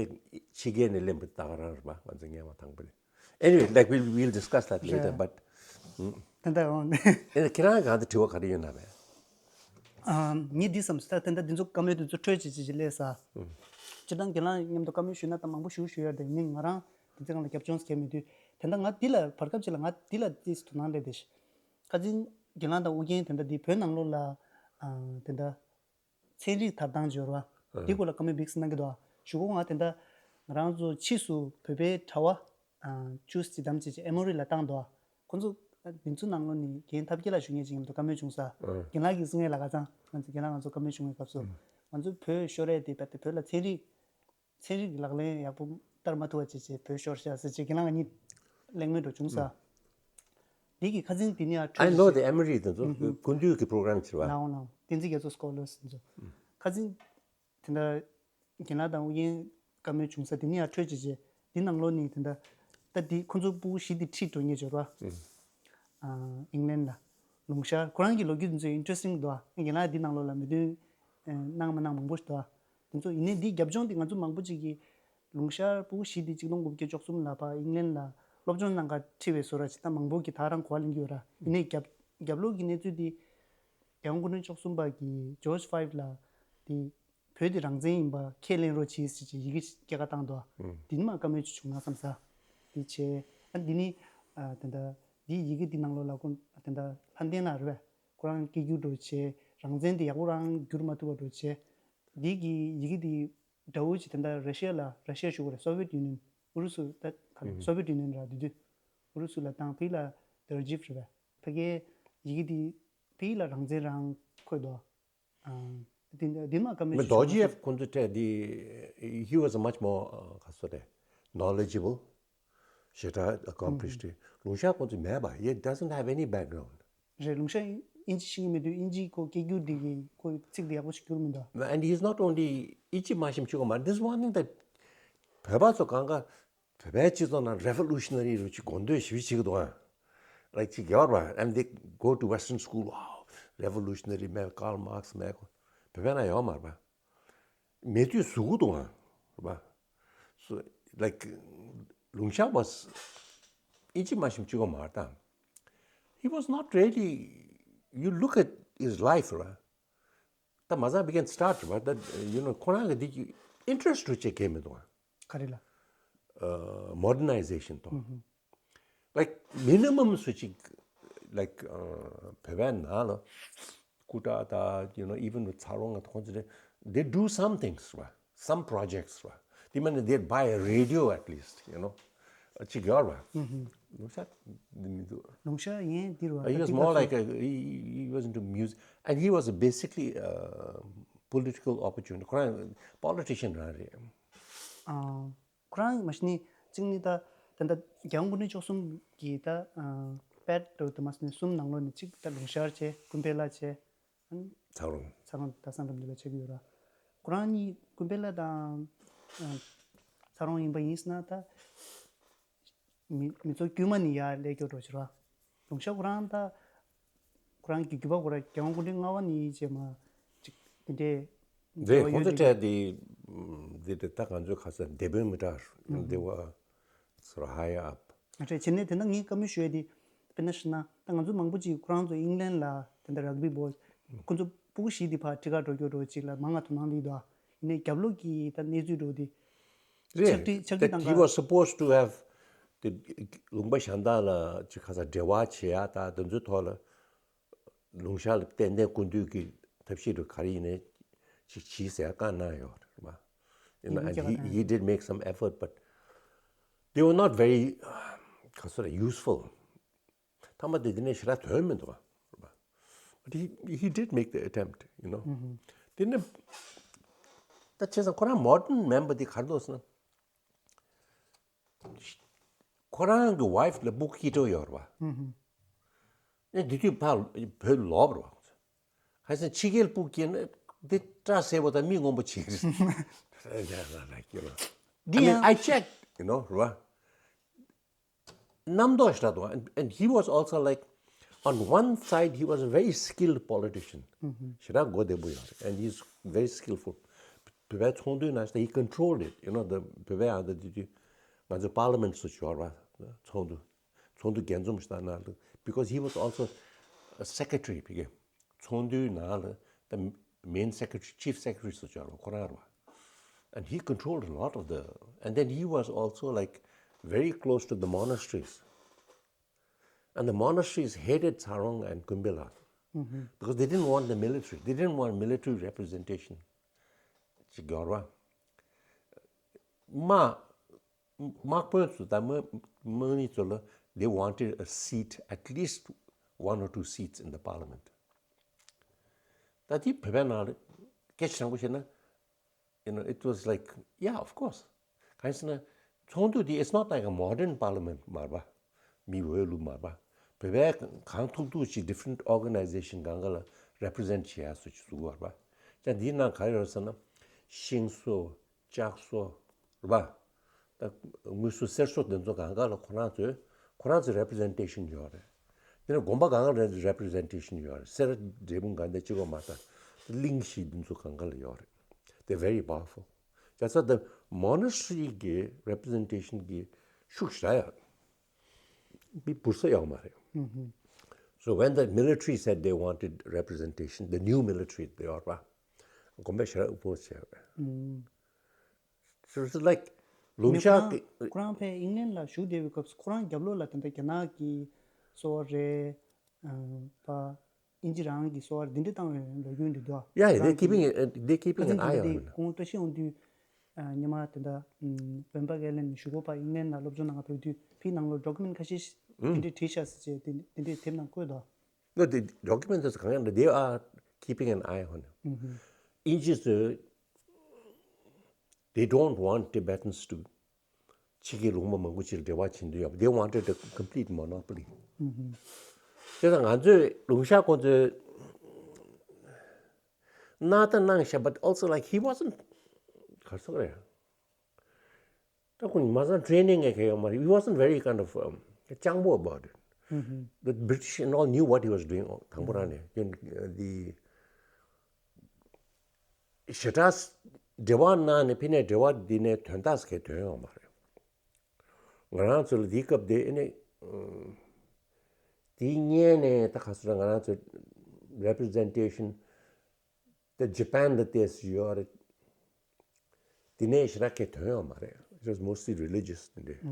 ཕྱི་རྒྱལ་ནས་ལེན་པ་ད་ག་རང་རེད་པ། ང་ཚོ་ངས་མ་དང་པོ་ནས། Anyway, like, we'll, we'll discuss that later, but ད་ལྟ་འོང་ནས། ཁྱེད་རང་གང་དུ་དྲི་བ་ག་རེ་ཡོད་ན་བས། ཨ། ངས་འདི་བསམ་སོང་། ད་ད་ལྟ་འདི་ཚོ་བཀའ་མོལ་འདི་ཚོ་འཕྲོས་བྱེད་བྱེད་ཅིག་སླེབས་ས། སྤྱིར་བཏང་རྒན་ལགས་མཉམ་དུ་བཀའ་མོལ་ཞུས་ན་ད་མང་པོ་ཞུ་ཞུ་ཡ་དེ་ཡིན་ནའི་ང་རང་དེ་ཚོའི་སྒང་ལ་རྒྱབ་ལྗོངས་གང་མེད་དུས། དེ་འདྲ་ང་འདི་ལ་བར་སྐབས་ཅིག་ལ་ང་འདི་ལ་ཏོག་ཙམ་དོ་སྣང་སླེབས་བསྡད་ཤག་ཁ་སང་རྒན་ལགས་དང་ཨོ་རྒྱན་དེ་འདྲ་འདི་བོད་ནང་ལོགས་ལ་ཨ་དེ་འདྲ་ཚན་རིག་དར་སྟངས་འབྱོར་བ་འདི་སྐོར་ལ་བཀའ་མོལ་འབིགས་གནང་གི་འདུག་ཞུ་གོ་ང་དེ་འདྲ་ང་རང་ཚོ་ཕྱིས་སུ་བོད་པའི་དྲ་བ་ཨ་ཅུས་ཅིག་བདམས་བྱས་ཅིག་ཨེ་མོ་རི་ལ་བཏང་འདུག་ཁོ་ཚོ་འདི་ཚོ་ནང་ལོགས་ནས་རྒན་ཐབས་མཁས་ལགས་ཞུ་མཁན་ཅིག་མཉམ་དུ་བཀའ་མོལ་བྱུང་ས། རྒན་ལགས་ཀྱིས་གསུང་ཡས་ལ་ཁ་སང་ང་ཚོ་རྒན་ལགས་ང་ཚོ་བཀའ་མོལ་བྱུང་བའི་སྐབས་སུ་ང་ཚོ་བོད་ཤོར་ཡས་དེ་རྦད་དེ་བོད་ལ་ཚན་རིག་ཚན་རིག་གི་ལག་ལེན་ཡག་པོ་བསྟར་མ་ཐུབ་པ་བྱས་བྱས་བོད་ཤོར་ཤག་ཟེར་བྱས་རྒན་ལགས་གཉིས་གླེང་མོལ་འགྲོ་བྱུང་ས། འདི་གི་ཁ་སང་འདི་ནས་ཡར་I know འཕྲོས་the Emory དེ་ཚོ་ཀུན་འདུས་ཀྱི་པོ་རོ་གྷ་རམ་ཅིག་རེད་པ། ལའོ་ལའོ་བསྟན་འཛིན་རྒྱ་མཚོ་སྐོ་ལར་དེ་ཚོ། ཁ་སང་དེ་འདྲ་རྒན་ལགས་དང་ཨོ་རྒྱན་བཀའ་མོལ་བྱུང་ས་དེ་ནས་ཡར་འཕྲོས་བྱས་བྱས་འདི་ནང་ལོགས་ནས་དེ་འདྲ་ད་འདི་ཁོ་ཚོ་ཕྲུ་གུ་བཞི་དེ་ཁྲིད་འགྲོ་མཁན་ཅིག་ཡོད་རེད་པ། ཨ་ཨིང་ལན་ལ། ལུང་ཤར་ཁོ་རང་གི་ལོ་རྒྱུས་དེ་ཚོ་ཨིན་ཊི་རེ་སི་ཊིང་འདུག་ཨ། རྒན་ལགས་འདི་ནང་ལོགས་ལ་མོས་མཐུན་ཨེ་གནང་མ་གནང་མང་པོ་ཞིག་འདུག་ཨ། དེ་ཚོ་ཡིན་ནའི་འདིའི་རྒྱབ་ལྗོངས་དེ་ང་ཚོ་མང་པོ་ཅིག་གིས་ལུང་ཤར་སྤུ་གུ་བཞི་དེ་གཅིག་སྟོང་དགུ་བརྒྱ་བཅུ་གསུམ་ལ་ཕར་ཨིང་ལན་ལ་སློབ་སྦྱོང་གནང་གར་ཁྲིད་པའི་བཟོ་འདྲ་ཅིག་ད་མང་པོ་གིས་ད་རང་གོ་བ་ལེན་གྱི་ཡོད་ར། ཡིན་ནའི་རྒྱབ་རྒྱབ་ལོགས་ཀྱི་གནས་ཚུལ་དེ་རྒྱལ་དབང་སྐུ་ཕྲེང་བཅུ་གསུམ་པ་གིས་ཇོརྗ་ཕའི་ཝི་ལ་དེ་བོད་དེ་རང་བཙན་ཡིན་པ་ཁས་ལེན་རོགས་གྱིས་ཟེར་གྱི་ཡི་གེ་སྐྱེལ་ཀ་བཏང་འདུག་ཨ། ཨུམ། དེ་ནི་མ་བཀའ་མོལ་ཅིག་བྱུང་ན་བསམ་ས། དེ་བྱས་ཨ་འདི་ནི་ཨ་དེ་འདྲ་འདིའི་ཡི་གེ་འདི་ནང་ལོགས་ལ་ཀུན་དེ་འདྲ་ལྷ་ལྡན་ལགས་རེད་པས། ཁོ་རང་སྐད་སྒྱུར་འདྲ་བྱས་རང་བཙན་དེ་ཡག་པོ་རང་བསྒྱུར་མ་ཐུབ་པ་འདྲ་བྱས། འདི་གི་ཡི་གེ་འདི་དགྲ་བོ་ཅིག་དེ་འདྲ་ར་ཤི་ཡ་ལ་ར་ཤི་ཡ་ཞུ་དགོས་རེད། སོ་ཝི་ཡེཊ་ཡུ་ནི་ཡན་ཨུ་རུ་སུ་ད་ག་རེ་ཨུམ། སོ་ཝི་ཡེཊ་ཡུ་ནི་ཡན་ར་དེ་དུས་ཨུ་རུ་སུ་ལ་བཏང་ཕི་ལ་དར་ཇིབ་རེད་པས། ཕ་གིའི་ཡི་གེ་འདི་ཕི་ལ་རང་བཙན་རང་འཁོད་འདུག་ཨ། དེ་འདི་མ་ཀ་མེད་མི་ཞུ་རྡོ་རྗེ་ཡབ་ཁོང་ཚོ་སྤྲད་དེ། He was a much more, uh, ག་ཚོད་རེད། Knowledgeable. ཞེ་དྲག་accomplished. ལུང་ཤར་ཁོང་ཚོ་མེད་པ། He doesn't have any background. རེད། ལུང་ཤར་དབྱིན་ཇི་ཤེས་ཀྱི་མི་འདུག་དབྱིན་ཇི་ཁོ་སྐད་སྒྱུར་འདི་གི་ཁོ་ཚིག་འདི་ཡག་པོ་ཞིག་སྒྱུར་མི་འདུག And he's not only དབྱིན་ཇི་མ་ཤེས་གཅིག་པོ་མ་རེད། This is one thing that བོད་པ་ཚོ་གང་ག་བོད་པའི་སྤྱི་ཚོགས་ནང་revolutionary རུ་ཅིག་གོ་འདོད་ཞེ་པོ་བྱེད་ཀྱི་འདུག་ཨ། Like ཅིག་ཡོད་རེད་པ། And they go to Western school. Wow, revolutionary man, Karl Marx མེད་གོ། བོད་པའི་ནང་ཡོད་མ་རེད་པ། མེད་དུས་ཟུག་གི་འདུག་ཨ། རེད་པ། So, like, ལུང་ཤར་was དབྱིན་ཇི་མ་ཤེས་གཅིག་པོ་མ་རེད་ད། He was not really, you look at his life, right? ད་མ་ཚང་we can start, but that, you know, ཁོ་རང་གི་འདི་གི་interest རུ་ཅིག་གས་མི་འདུག་ཨ། ག་རེ་ལ། ཨ། Modernization དང་། ཨུ་ཧུ། Like minimum སུ་ཅིག་like, ཨ། བོད་པའི་ནང་ལ་སྐུ་དྲག་དང་you know, even with ཚ་རོང་ང་ཁོང་ཚོ་they do some things, right? Some projects, right? དེ་མིན་they buy a radio at least, you know. ཅིག་ཡོད་རེད་པ། ལུང་ཤར་འདི་མི་འདུག་ལུང་ཤར་ཡིན་འདི་རེད་པ། He was more like a, he, he was into music and he was basically a political opportunist. ཁོ་རང་politician རང་རེད། ཨ། ཁོ་རང་མ་གཞི་ནས་གཅིག་ནི་ད་ད་ལྟ་རྒྱལ་དབང་སྐུ་ཕྲེང་བཅུ་གསུམ་གྱི་ད་ཨ་པེད་དུ་དུ་མ་སི་ནི་གསུམ་ནང་ལོགས་ནས་གཅིག་ད་ལུང་ཤར་བྱས། ཀུན་དཔལ་ལགས་བྱས། ཨ་ནི་ཚ་རོང་། ཚ་རོང་ད་སམ་བྷོ་ཊ་ལ་ཆགས་ཀྱི་ཡོད་ར། ཁོ་རང་གཉིས་ཀུན་དཔལ་ལགས་དང་ཨ་ཚ་རོང་ཡིན་པ་ཡིན་ཟེར་ན་ད་མི་མི་ཚོ་དཀྱུས་མ་ནས་ཡར་སླེབས་ཀྱི་འགྲོ་ཕྱིར་ར། ལུང་ཤར་ཁོ་རང་ད་ཁོ་རང་གི་རྒྱུད་པ་ཁོ་རང་རྒྱལ་དབང་སྐུ་ཕྲེང་ལྔ་པ་ནས་བྱས་མ་ཅིག་དེ་འདྲས་འདྲ་བ་ཡོད་འདི་འདྲས། འདི་འདྲས་ད་ང་ཚོའི་ཁ་སང་སྡེ་དཔོན་མི་དྲག་འདི་བ་sort of higher up. ཨ་ཆེ་ཆེ་ནས་དེ་ན་ངས་བཀའ་མོལ་ཞུ་ཡ་དེ་དཔེར་ན་ཞུ་ན་ད་ང་ཚོ་མང་པོ་ཅིག་ཁོ་རང་ཚོ་ཨིང་ལན་ལ་དེ་འདྲ་རག་བི་བོ་ཁོ་ཚོ་སྤུ་གུ་བཞི་དེ་ཕར་ཁྲིད་ག་འགྲོ་རྒྱུ་འགྲོ་ཅིག་ལ་མང་ང་དོ་སྣང་ལི་དོ། ཡིན་ནའི་རྒྱབ་ལོགས་ཀྱི་ད་གནས་ཚུལ་འགྲོ་དེ་རེད། ཕྱག་བྲིས་ཕྱག་བྲིས་བཏང་That he ག was supposed to have the ལུང་པ་གཞན་དག་ལ་ཅིག་ཁ་ས་འབྲེལ་བ་བྱེད་ཡ་ད་དེ་ཚོའི་ཐོག་ལ། ལུང་ཤར་ལ་ཏན་ཏན་སྐུ་མདུན་གྱི་ཐབས་ཤེས་རུ་ག་རེ་ཡིན་ནའི་ཅིག་བྱིས་ཟེར་བཀའ་གནང་ཡོད་རེད་པ། You know, and he, he did make some effort, but they were not very ག་ཚོད་རེད། Useful. ཐ་མ་དེ་དེ་ནས་ཞེ་དྲག་དོན་མི་འདུག་པ། But he, he did make the attempt, you know. དེ་ནས་ད་བྱས་ཙང་ཁོ་རང་མོ་ཌན་མིན་པ་དེ་ག་རེ་འདུག་ཟེར་ན། ཁོ་རང་གི་ཝའིཕ་ལ་སྤུ་གུ་སྐྱེས་འགྲོ་ཡོད་རེད་པ། ཨེ་འདི་དུས་ཕར་བོད་ལོག་རེད་པ། ཁ་སང་ཕྱི་རྒྱལ་སྤུ་གུ་སྐྱེས་ན་འདི་སྐྲ་སེར་པོ་དང་མི་ངོམ་པོ་བྱེད་ཀྱི་རེད། འདི་I mean, ཡང་I checked, you know, རེད་པ། རྣམ་རྟོག་ཞེ་དྲག་འདུག and, and he was also like, on one side, he was a very skilled politician. ཞེ་དྲག་མགོ་བདེ་པོ་ཡོད་རེད། And he's very skillful. བོད་པའི་ཚོགས་འདུའི་ནང་ཞེ་དྲག he controlled it. You know, the བོད་པའི་ཨ་ད་དེ་དུས་ང་ཚོ་པར་ལི་མེན་ཊི་སུ་འབྱོར་བ་ཚོགས་འདུ། ཚོགས་འདུ་རྒྱས་འཛོམས་ཞེ་དྲག་གནང་འདུག Because he was also a secretary བི་གེ། ཚོགས་འདུའི་ནང་ལ་the main secretary, chief secretary སུ་འབྱོར་བ་ཁོ་རང་རེད་པ། And he controlled a lot of the, and then he was also like very close to the monasteries. And the monasteries hated Tsarong and Kumbela because they didn't want the military. They didn't want military representation. ཅིག་འབྱོར་བ། དམག་དམག་དཔོན་ཚོ་དང་དམག་དམག་མི་ཚོ་ལ they wanted a seat, at least one or two seats in the parliament. ད་དེ་བོད་པའི་ནང་ལ་སྐད་ཆ་དྲང་པོ་བཤད་ན། You know, it was like, yeah, of course. གང་ཡིན་ཟེར་ན་ཚོགས་འདུ་དེ it's not like a modern parliament མ་རེད་པ། མི་འོས་བླུགས་མ་རེད་པ། བོད་པའི་གང་ཐུབ་ཐུབ་ཅིག་different organization གང་ག་ལ་represent བྱེད་ཡ་སུ་ཅིག་བཟོ་གི་ཡོད་རེད་པ། ཀྱང་འདིའི་ནང་ག་རེ་ཡོད་ཟེར་ན་ཤིང་བཟོ། ལྕགས་བཟོ། རེད་པ། ད་དངུལ་བཟོ་གསེར་བཟོ་དེ་ཚོ་གང་ག་ལ་ཁོ་རང་ཚོས་ཁོ་རང་ཚོའི་representation ཡོད་རེད། དེ་ནས་དགོན་པ་གང་ག་རེ་representation ཡོད་རེད། སེ་ར་འབྲས་སྤུངས་གང་དེ་གཅིག་པོ་མ་རེད། གླིང་བཞི་འདི་ཚོ་གང་ག་ལ་ཡོད་རེད། They're very powerful. That's why the monastery གི་representation གི་ཤུགས་ཞེ་དྲག་ཡོད་རེད། མི་འབུར་ས་ཡོད་མ་རེད། So when the military said they wanted representation, the new military དེ་ཡོད་རེད་པ། དགོན་པ་ཞེ་དྲག་oppose བྱས་པ་རེད། So it's like ལུང་ཤར་གི་ཁོ་རང་ཕའི་ཨིང་ལན་ལ་བཞུགས་བསྡད་པའི་སྐབས་སུ་ཁོ་རང་རྒྱབ་ལོགས་ལ་དེ་འདྲ་རྒྱ་ནག་གི་སོ་རེད། པ་ཨིན་ཇི་རང་གི་སོ་རེད། འདི་འདྲ་བཏང་བའི་ལོ་རྒྱུས་འདི་འདུག་ཡ་ཡ། They keeping it, they keeping an eye on it. ཁོང་བཀྲ་ཤིས་དབང་འདུས་ཉི་མ་དེ་འདྲ་བོན་པ་ཀེ་ལེན་བཞུགས་སྒོ་པ་ཨིང་ལན་ལ་སློབ་སྦྱོང་གནང་བ་ཕེབས་དུས་ཕི་ནང་ལོ་document ཁ་ཤས་དེ་འདྲ་བྲིས་ཤག་ཟེར་བྱས་དེ་འདྲ་དེབ་ནང་བཀོད་འདུག No, the document is གང་ཡང་they are keeping an eye on it. ཨིན་ཇི་ཚོས they don't want Tibetans to ཕྱི་རྒྱལ་ལུང་པ་མང་པོ་ཅིག་འབྲེལ་བ་བྱེད་འདོད་ཡོད། They wanted a complete monopoly. དེ་ཙང་ང་ཚོས་ལུང་ཤར་ཁོང་ཚོས་གནང་ད་གནང་ཤག but also like he wasn't ག་རེ་ཟེར་དགོས་རེད། ད་ཁོང་མ་སང་training ག་གེ་ཡོད་མ་རེད། He wasn't very kind of སྤྱང་པོ་about it. The British and all knew what he was doing. དང་པོ་རང་ནས་the ཞེ་དྲག་འབྲེལ་བ་གནང་ནས་ཕི་ནས་འབྲེལ་བ་འདི་ནས་དོན་དག་གི་དོན་ཡོང་མ་རེད། ང་རང་ཚོ་ལ་འདིའི་སྐབས་དེ་ཨེ་ནས་དེའི་སྔོན་ནས་ད་ག་ཚོད་ང་རང་ཚོ་representation དེ་Japan ལ་བལྟས་སུ་ཡོད་རེད། དེ་ནས་ཞེ་དྲག་གི་དོན་ཡོང་མ་རེད། It was mostly religious དེ་འདྲས།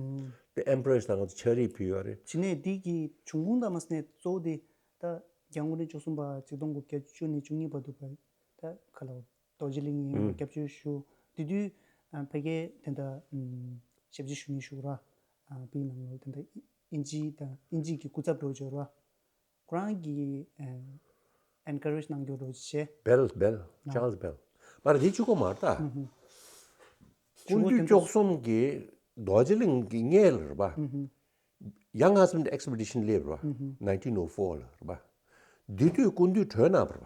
དེ་emperors དང་ང་ཚོ་ཕྱག་བྲིས་ཕུལ་ཡོད་རེད། ཇི་ནས་འདི་གི་བྱུང་ཁུངས་དང་མ་སྣེ་གཙོ་བོ་དེ་ད་རྒྱལ་དབང་སྐུ་ཕྲེང་བཅུ་གསུམ་པ་ཆིག་སྟོང་དགུ་བརྒྱ་བཅུ་ནས་བཅུ་གཉིས་བར་དུ་བ་ད་ག་ལ་རྡོ་རྗེ་གླིང་ཡིན་སྐྱབས་བཅོལ་ཞུ། དེ་དུས་ཕ་གིའི་དེ་འདྲ་ཞབས་ཕྱི་ཞུ་མཁན་ཞུ་ར། པི་ནང་ལོ་དེ་འདྲ་ཨིན་ཇི་དང་ཨིན་ཇི་གི་སྐུ་ཚབ་འགྲོ་བྱོས་ར། ཁོ་རང་གིས་encourage གནང་རྒྱུ་རོ་བྱེད། Bell, Bell, Charles Bell. མ་རེད་དེ་གཅིག་པོ་མ་རེད་ད། སྐུ་མདུན་བཅུ་གསུམ་གྱི་རྡོ་རྗེ་གླིང་གི་སྔོན་ལ་རེད་པ། Young Husband Expedition སླེབས་རེད་པ། nineteen oh four ལ་རེད་པ། དེ་དུས་སྐུ་མདུན་བྲོས་གནང་བ་རེད་པ།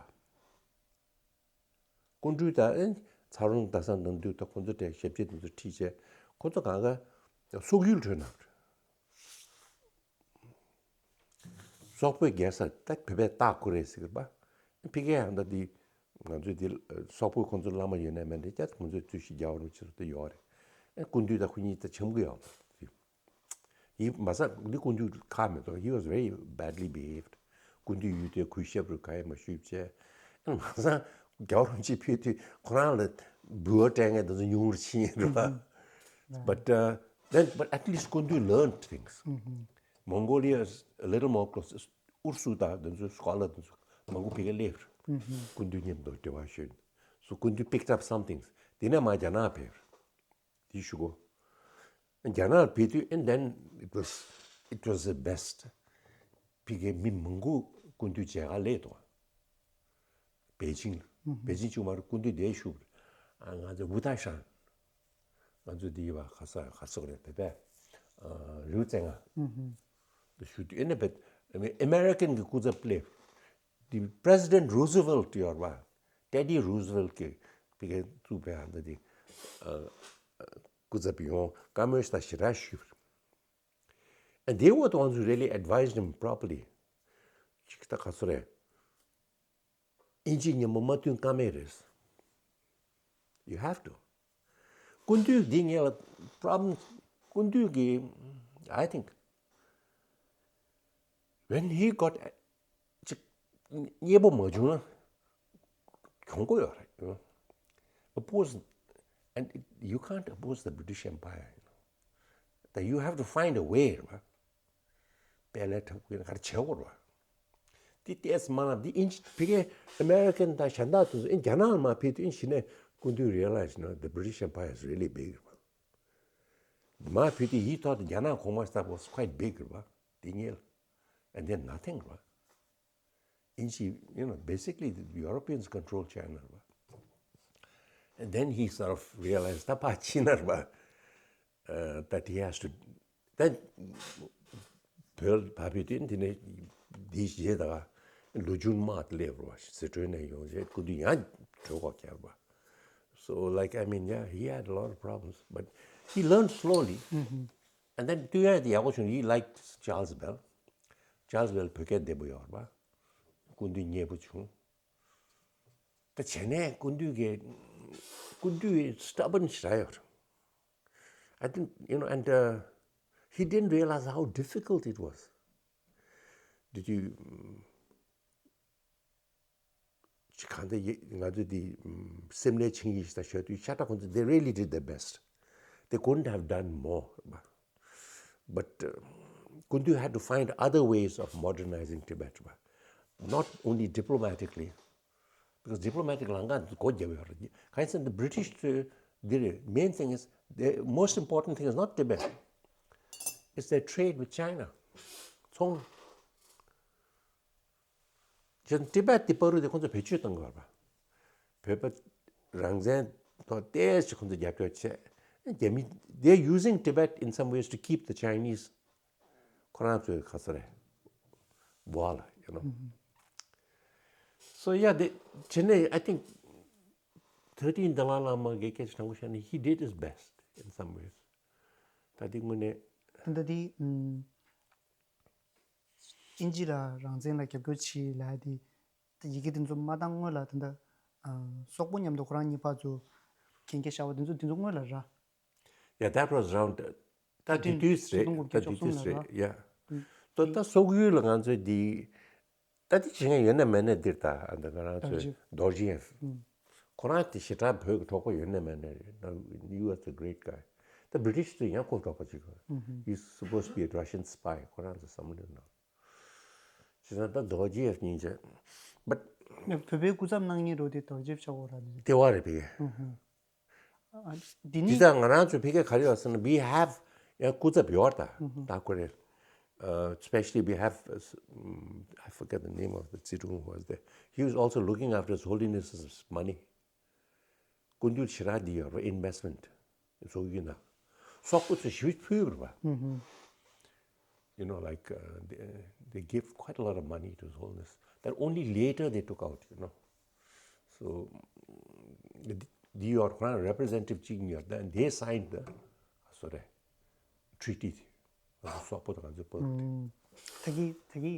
སྐུ་མདུན་དང་ཚ་རོང་ཟླ་བཟང་དང་དུས་ད་ཁོང་ཚོ་གྲས་ཞབས་ཕྱི་དེ་ཚོ་ཁྲིད་བྱས་ཁོང་ཚོ་གང་ག་སོག་ཡུལ་བྲོས་གནང་བ་རེད། སོག་པོའི་རྒྱལ་ས་ད་བོད་པས་སྟག་ཁུ་རེད་ཟེར་གི་རེད་པ། ཕ་གིའི་ཧང་ད་དེ་ང་ཚོའི་དེ་སོག་པོའི་ཁོང་ཚོ་བླ་མ་ཡོད་ནའི་མེད་ནའི་ཀྱ་ཁོང་ཚོའི་རྩོད་གཞི་རྒྱག་རོགས་བྱེད་རོགས་དེ་ཡོད་རེད། ཨེ་སྐུ་མདུན་དང་ཁོ་གཉིས་ད་འཆམ་གི་ཡོད་རེད། ཡིན་མ་ས་འདི་སྐུ་མདུན་ཁག་མེད་དོ། He was very badly behaved. སྐུ་མདུན་ཡུལ་དེ་གུས་ཞབས་རུ་ག་ཡེ་མ་ཞུས་བྱས། ཨེ་མ་ས་རྒྱལ་བ་རིན་པོ་ཆེ་ཕེབས་དུས་ཁོ་རང་ལ་འབུལ་བ་སྤྲད་མཁན་དེ་ཚོ་ཉུང་རུ་ཕྱིན་ཡོད་རེད་པ། But uh, then, but at least སྐུ་མདུན་learned things. Mongolia is a little more close. ཨུ་རུ་སུ་དང་དེ་ཚོ་scholar དེ་ཚོ་མང་པོ་ཕ་གིར་སླེབས་རེད། སྐུ་མདུན་མཉམ་དུ་འབྲེལ་བ་ཞུས། So སྐུ་མདུན་picked up some things. དེ་ནས་མར་རྒྱ་ནག་ཕེབས་རེད། དེ་ཞུ་གོ། རྒྱ་ནག་ཕེབས་དུས་and then it was, it was the best. ཕ་གིའི་མི་མང་པོ་སྐུ་མདུན་མཇལ་ཁ་སླེབས་འདུག་པེ་ཅིང་ལ། པེ་ཅིང་གཅིག་མ་རེད། སྐུ་མདུན་དེ་བཞུགས་པ་རེད། ང་ཚོ་ཝུ་ཐའི་ཧྲན། ང་ཚོ་འདི་བ་ཁ་ས་ཁ་སོག་རེད་བོད་པས། རིའུ་ཙེ་ང་། དེ་བཞུགས་དུས་ཨེ་ནས་བེད་American གི་སྐུ་ཚབ་སླེབས། དེ་President Roosevelt ཡོད་རེད་པ། Teddy Roosevelt གི་ཕ་གིར་བཙུགས་པའི་ཧ་ད་དེ་སྐུ་ཚབ་ཡོང་བཀའ་མོལ་ཞིག་ཞེ་དྲག་ཞུས་པ་རེད། And they were the ones who really advised him properly. ཅིག་ད་ག་ཚོད་རེད། ཨིན་ཇི་མཉམ་པོ་མ་བསྟུན་ཀ་མེད་རེད། You have to. སྐུ་མདུན་འདི་ངས་ལ་problem སྐུ་མདུན་གྱི་I think when he got ཅིག་མཉེས་པོ་མ་བྱུང་ན་གྱོང་པོ་ཡོད་རེད། Oppose and it, you can't oppose the British Empire. You know. That you have to find a way རེད་པ། དཔལ་ལས་འཁྲབ་དགོས་ན་ག་རེ་བྱེད་དགོས་རེད་པ། དེ་ཏེས་མ་ལབ་དེ་ཨིན་ཕ་གི་American དང་གཞན་དག་དེ་ཚོ་ཨིན་རྒྱ་ནག་ལ་མར་ཕེབས་དུས་ཨིན་གཞི་ནས་སྐུ་མདུན་realize you know the British Empire is really big རེད་པ། མར་ཕེབས་དུས་ཡིད་ཐོག་ཏུ་རྒྱ་ནག་གོང་མ་ལྟ་བུ་was quite big རེད་པ། དེ་ཉིད་and then nothing རེད་པ། ཨིན་ཇི you know basically the Europeans control China རེད་པ། And then he sort of realized ད་ཕར་ཕྱིན་ན་རེད་པ། that he has to ད་བོད་ཕ་བི་དེ་དེ་ནས་འདི་བྱས་ད་ལོ་རྒྱུས་དམག་དེ་སླེབས་རོ་ཟི་ཁྲོན་ནས་ཡོང་རྗེས་སྐུ་མདུན་ཡང་བྲོས་ཁོག་བརྒྱབ་པ། So like I mean yeah he had a lot of problems but he learned slowly. And then དུས་ཡང་དེ་ཡག་པོ་བྱུང་he liked Charles Bell. Charles Bell བོད་སྐད་བདེ་པོ་ཡོད་རེད་པ། སྐུ་མདུན་མཉེས་པོ་བྱུང་། ད་བྱས་ནས་སྐུ་མདུན་གྱི་སྐུ་མདུན་stubborn་ཞེ་དྲག་ཡོད་རེད། I think, you know, and uh, he didn't realize how difficult it was. Did you? ཅི་གང་ལྟར་ཡེ་ང་ཚོས་འདི་སེམས་ལས་ཆིངས་ཡིག་ཞིག་དང་ཞུ་དུས་ཤ་ཁྲག་ཁོང་ཚོ they really did their best. They couldn't have done more. But uh, Kundu had to find other ways of modernizing Tibet, not only diplomatically, because diplomatic ལམ་ཁ་སྒོ་བརྒྱབ་ཡོད་རེད། གང་ཡིན་ཟེར་ན་the British ཚོས་འདིར main thing is, the most important thing is not Tibet, it's their trade with China. ཚོང་། བྱས་ཙང་ཊི་བེཊ་དེ་བར་དུ་དེ་ཁོང་ཚོས་བེད་སྤྱོད་གཏོང་དགོས་པ། བོད་པ་རང་བཙན་ཐོག་ཏོག་ཙམ་ཁོང་ཚོས་རྒྱབ་སྐྱོར་བྱས། རྒྱ་མི they are using Tibet in some ways to keep the Chinese ཁོ་རང་ཚོའི་ག་ས་རེད། བོ་ལ་you know. So yeah, they, བྱས་ནས་I think thirteen Dalai Lama གི་སྐད་ཆ་དྲང་པོ་བཤད་ན he did his best in some ways. ད་དེ་དངོས་གནས། ད་ལྟ་དེ་ཨམ། དབྱིན་ཇི་ལ་རང་བཙན་ལ་རྒྱབ་སྐྱོར་བྱེད་ལབ་ཡ་དེ། ད་ཡི་གེ་དེ་ཚོ་མ་བཏང་སྔོན་ལ་ད་ལྟ་ཨ། སོག་པོ་མཉམ་དུ་ཁོ་རང་གཉིས་ཕར་ཚུར་གན་རྒྱ་བཞག་པ་དེ་ཚོ་དེ་ཚོ་སྔོན་ལ་ར། Yeah, that was around. ད་དེ་དུས་རེད། ད་དེ་དུས་རེད། Yeah. ད་ད་སོག་ཡུལ་ལ་ང་ཚོས་འདི་ད་འདི་བྱེད་མཁན་ཡོད་ན་མེད་ན་འདིར་ད་ཨ་འདི་ང་རང་ཚོའི་Dorjiev ཁོ་རང་དེ་ཞེ་དྲག་བོད་ཀྱི་གྲོགས་པོ་ཡོད་ན་མེད་ན་རེད། Now, he was a great guy. ད་British ཚོས་ཡང་ཁོ་གྲོགས་པོ་བྱེད་དགོས། He's supposed to be a Russian spy. ཁོ་རང་ཚོ་བསམ་བློ་གནང་། བྱས་ཙང་ད་Dorjiev གཉིས་བྱས། But བོད་པའི་སྐུ་ཚབ་གནང་མཁན་རོ་དེ་Dorjiev ཆགས་འོ་ར་ནི། ལྟེ་བ་རེད་ཕ་གི། ཨ་འདི་ནི། དེ་ད་ང་རང་ཚོའི་ཕ་གི་ག་རེ་ཡོད་ཟེར་ན་we have ཡང་སྐུ་ཚབ་ཡོད་ད། ད་ཁོ་རེ། Uh, especially we have, uh, s- um, I forget the name of the Tsidrung who was there. He was also looking after His Holiness's money. སྐུ་མདུན་ཞེ་དྲག་འདི་ཡོད་རེད་investment. སོག་ཡུལ་ན་སོག་པོ་ཚོས་ཞེ་པོ་ཕུལ་བ་རེད་པ། You know, like uh, they, they give quite a lot of money to His Holiness. That only later they took out, you know. So འདི་ཡོད་ཁོ་རང་representative གཅིག་ཉར་ད་they signed the, sorry, treaty. སོག་པོ་དང་ང་ཚོའི་བར་དུ། ད་གི་ད་གི་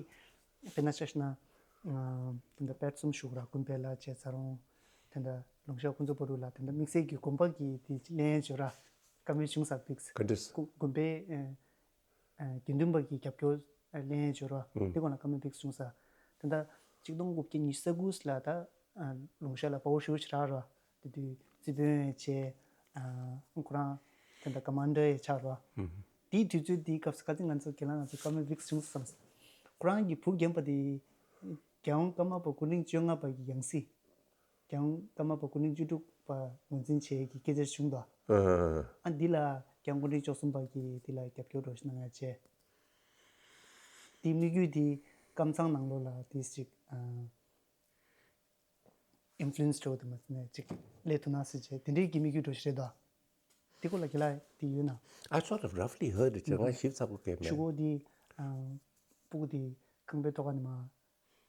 དཔེར་ན་ཆ་བཞག་ན་ང་དེ་འདྲ་དཔལ་གསུམ་བཞུགས་ར་ཀུན་དཔལ་ལ་བྱས་ཚ་རོང་དེ་འདྲ་ལུང་ཤར་ཀུན་རྫོབ་བར་དུ་ལ་དེ་འདྲ་དམིགས་བསལ་གྱི་དགོན་པ་གི་དེ་ལེན་བྱོས་ར་བཀའ་མོལ་བྱུང་ས་ཕིགས། ག་འདྲས། དགོན་པའི་དགེ་འདུན་པ་གི་རྒྱབ་སྐྱོར་ལེན་བྱོས་ར་དེ་སྐོར་ལ་བཀའ་མོལ་ཕིགས་བྱུང་ས། དེ་འདྲ་ཆིག་སྟོང་དགུ་བརྒྱ་ཉི་ཤུ་རྩ་དགུ་ལ་ད་ལུང་ཤར་ལ་དཔའ་བོ་ཞེ་པོ་ཅིག་རག་ར། དེ་དུས་རྩིས་དཔོན་ཡང་བྱས། ཨ་ཁོ་རང་དེ་འདྲ་ཀ་མན་ཌར་ཡང་ཆགས་རོ། དེའི་དུས་ཚོད་དེའི་སྐབས་སུ་ཁ་སང་ང་ཚོ་ཁྱེད་རང་ང་ཚོ་ཀ་མེ་བིག་བྱུང་བསམ། ཁོ་རང་གི་བུ་རྒན་པ་དེ་རྒྱལ་དབང་ཀརྨ་པ་སྐུ་ཕྲེང་བཅོ་ལྔ་པ་གི་ཡང་སྲིད། རྒྱལ་དབང་ཀརྨ་པ་སྐུ་ཕྲེང་བཅུ་དྲུག་པ་ངོས་འཛིན་བྱེད་ཀྱི་སྐད་ཆ་བྱུང་དོ། ཨ་འདི་ལ་རྒྱལ་དབང་སྐུ་ཕྲེང་བཅུ་གསུམ་པ་གི་དེ་ལ་རྒྱབ་སྐྱོར་རོགས་ཞུ་གནང་ཡ་བྱས། དེའི་དམིགས་ཡུལ་དེ་ཀམ་ཚང་ནང་ལོགས་ལ་དེ་ཞིག་ཨ། ཨིན་ཕུ་ལུ་ཨེན་སི་འགྲོ་དུ་མ་ཟིན་ནས་ཅིག་ལས་ཐུབ་ན་ཟེར་བྱས་དེ་འདྲའི་གི་དམིགས་ཡུལ་འགྲོ་ཞིག་རེད་དོ། དེ་སྐོར་ལ་ཁྱེད་ལ་དེ་ཡོད་ན། I sort of roughly heard it. ང་ཞིབ་ཚགས་པོ་གས་མེད། ཤུ་གོ་དེ་སྤུ་གུ་དེ་ཁང་པའི་ཐོག་ཁ་ནས་མ་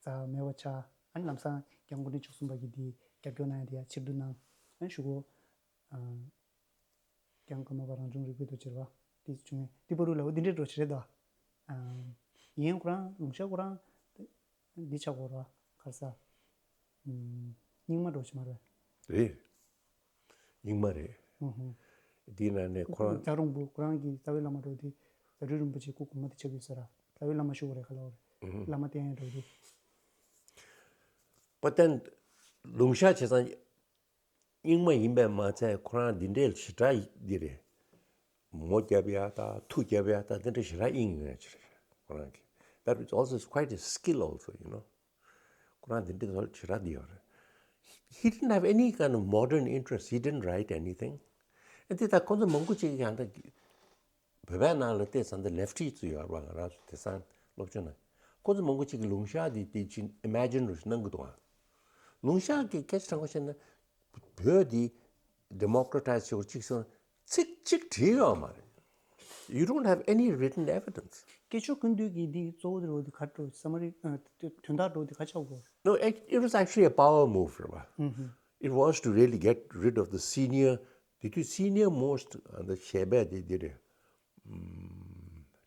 རྩ་མེད་པ་ཆགས། ཨ་ནི་ལམ་སང་རྒྱལ་དབང་སྐུ་ཕྲེང་བཅུ་གསུམ་པ་གི་དེ་རྒྱབ་སྐྱོར་གནང་ཡ་དེ་ཡ་ཕྱིར་བསྡུ་གནང་། ཨ་ནི་ཤུ་གོ་རྒྱལ་དབང་ཀརྨ་པ་རང་བྱུང་རིག་པའི་རྡོ་རྗེ་རེད་བ། དེ་བྱུང་ངས་དེ་བར་དུ་ལ་འོ་དེ་འདྲའི་འགྲོ་ཞིག་རེད་དོ། ཡིན་ཡང་ཁོ་རང་ལུང་ཤར་ཁོ་རང་འདི་ཆགས་གོ་ར་གར་ས། རྙིང་མ་འགྲོ་ཞིག་མ་རེད། རེད། རྙིང་མ་རེད། ཨུ་ཧུ། དེའི་ནང་ནས་ཁོ་རང་། རྒྱ་རོང་པོ་ཁོ་རང་གི་རྩ་བའི་བླ་མ་འགྲོ་དེ་རྫ་སྤྲུལ་རིན་པོ་ཆེ་སྐུ་གོང་མ་དེ་ཆགས་ཡོད་ས་ར་རྩ་བའི་བླ་མ་ཞུ་བ་རེད་ག་ལ་བ་རེད། ཨུ་ཧུ། བླ་མ་བསྟེན་ཡ་འགྲོ་དེ། པ་ཏན་ལུང་ཤར་བྱས་ཙང་། རྙིང་མ་ཡིན་པས་མ་ཚད་ཁོ་རང་འདི་འདྲའི་ཞེ་དྲག་འདི་རེད། མོ་རྒྱབ་ཡ་དང་མཐུ་རྒྱབ་ཡ་དང་འདི་འདྲ་ཞེ་དྲག་དབྱིངས་ཡོད་ཡ་ཅིག་རེད་ཁོ་རང་གི། That is also quite a skill also, you know. ཁོ་རང་འདི་འདྲའི་ཞེ་དྲག་འདི་ཡོད་རེད། He didn't have any kind of modern interest. He didn't write anything. And དེ་ད་ཁོ་ཚོ་མང་པོ་ཅིག་ཡང་ད། བོད་པའི་ནང་ལ་བལྟས་ཙང་འདི་lefty ཚོ་ཡོད་རེད་བ། ང་རང་ཚོ་དེང་སང་སློབ་སྦྱོང་ནང་ཁོ་ཚོ་མང་པོ་ཅིག་གིས་ལུང་ཤར་འདི་དེ་ཅིག་imagine རུ་ཞིག་གནང་གི་འདུག་ཨ། ལུང་ཤར་གྱི་སྐད་ཆ་དྲང་པོ་བཤད་ན་བོད་འདི་democratize བྱེད་དགོས་ཅིག་སོང་ཚིག་གཅིག་བྲིས་ཡོད་མ་རེད། You don't have any written evidence. སྐད་ཆ་ཀུན་བཏུས་ཀྱི་འདི་གཙོ་བོ་དེ་རོ་འདི་ག་འགྲོ་བསམ་རེད། དོན་དག་འགྲོ་འདི་ག་ཆགས་གོ། No, it, it was actually a power move, རེད་བ། It was to really get rid of the senior དེ་དུས་senior most and the ཞེ་པོ་དེ་དེ་རེད།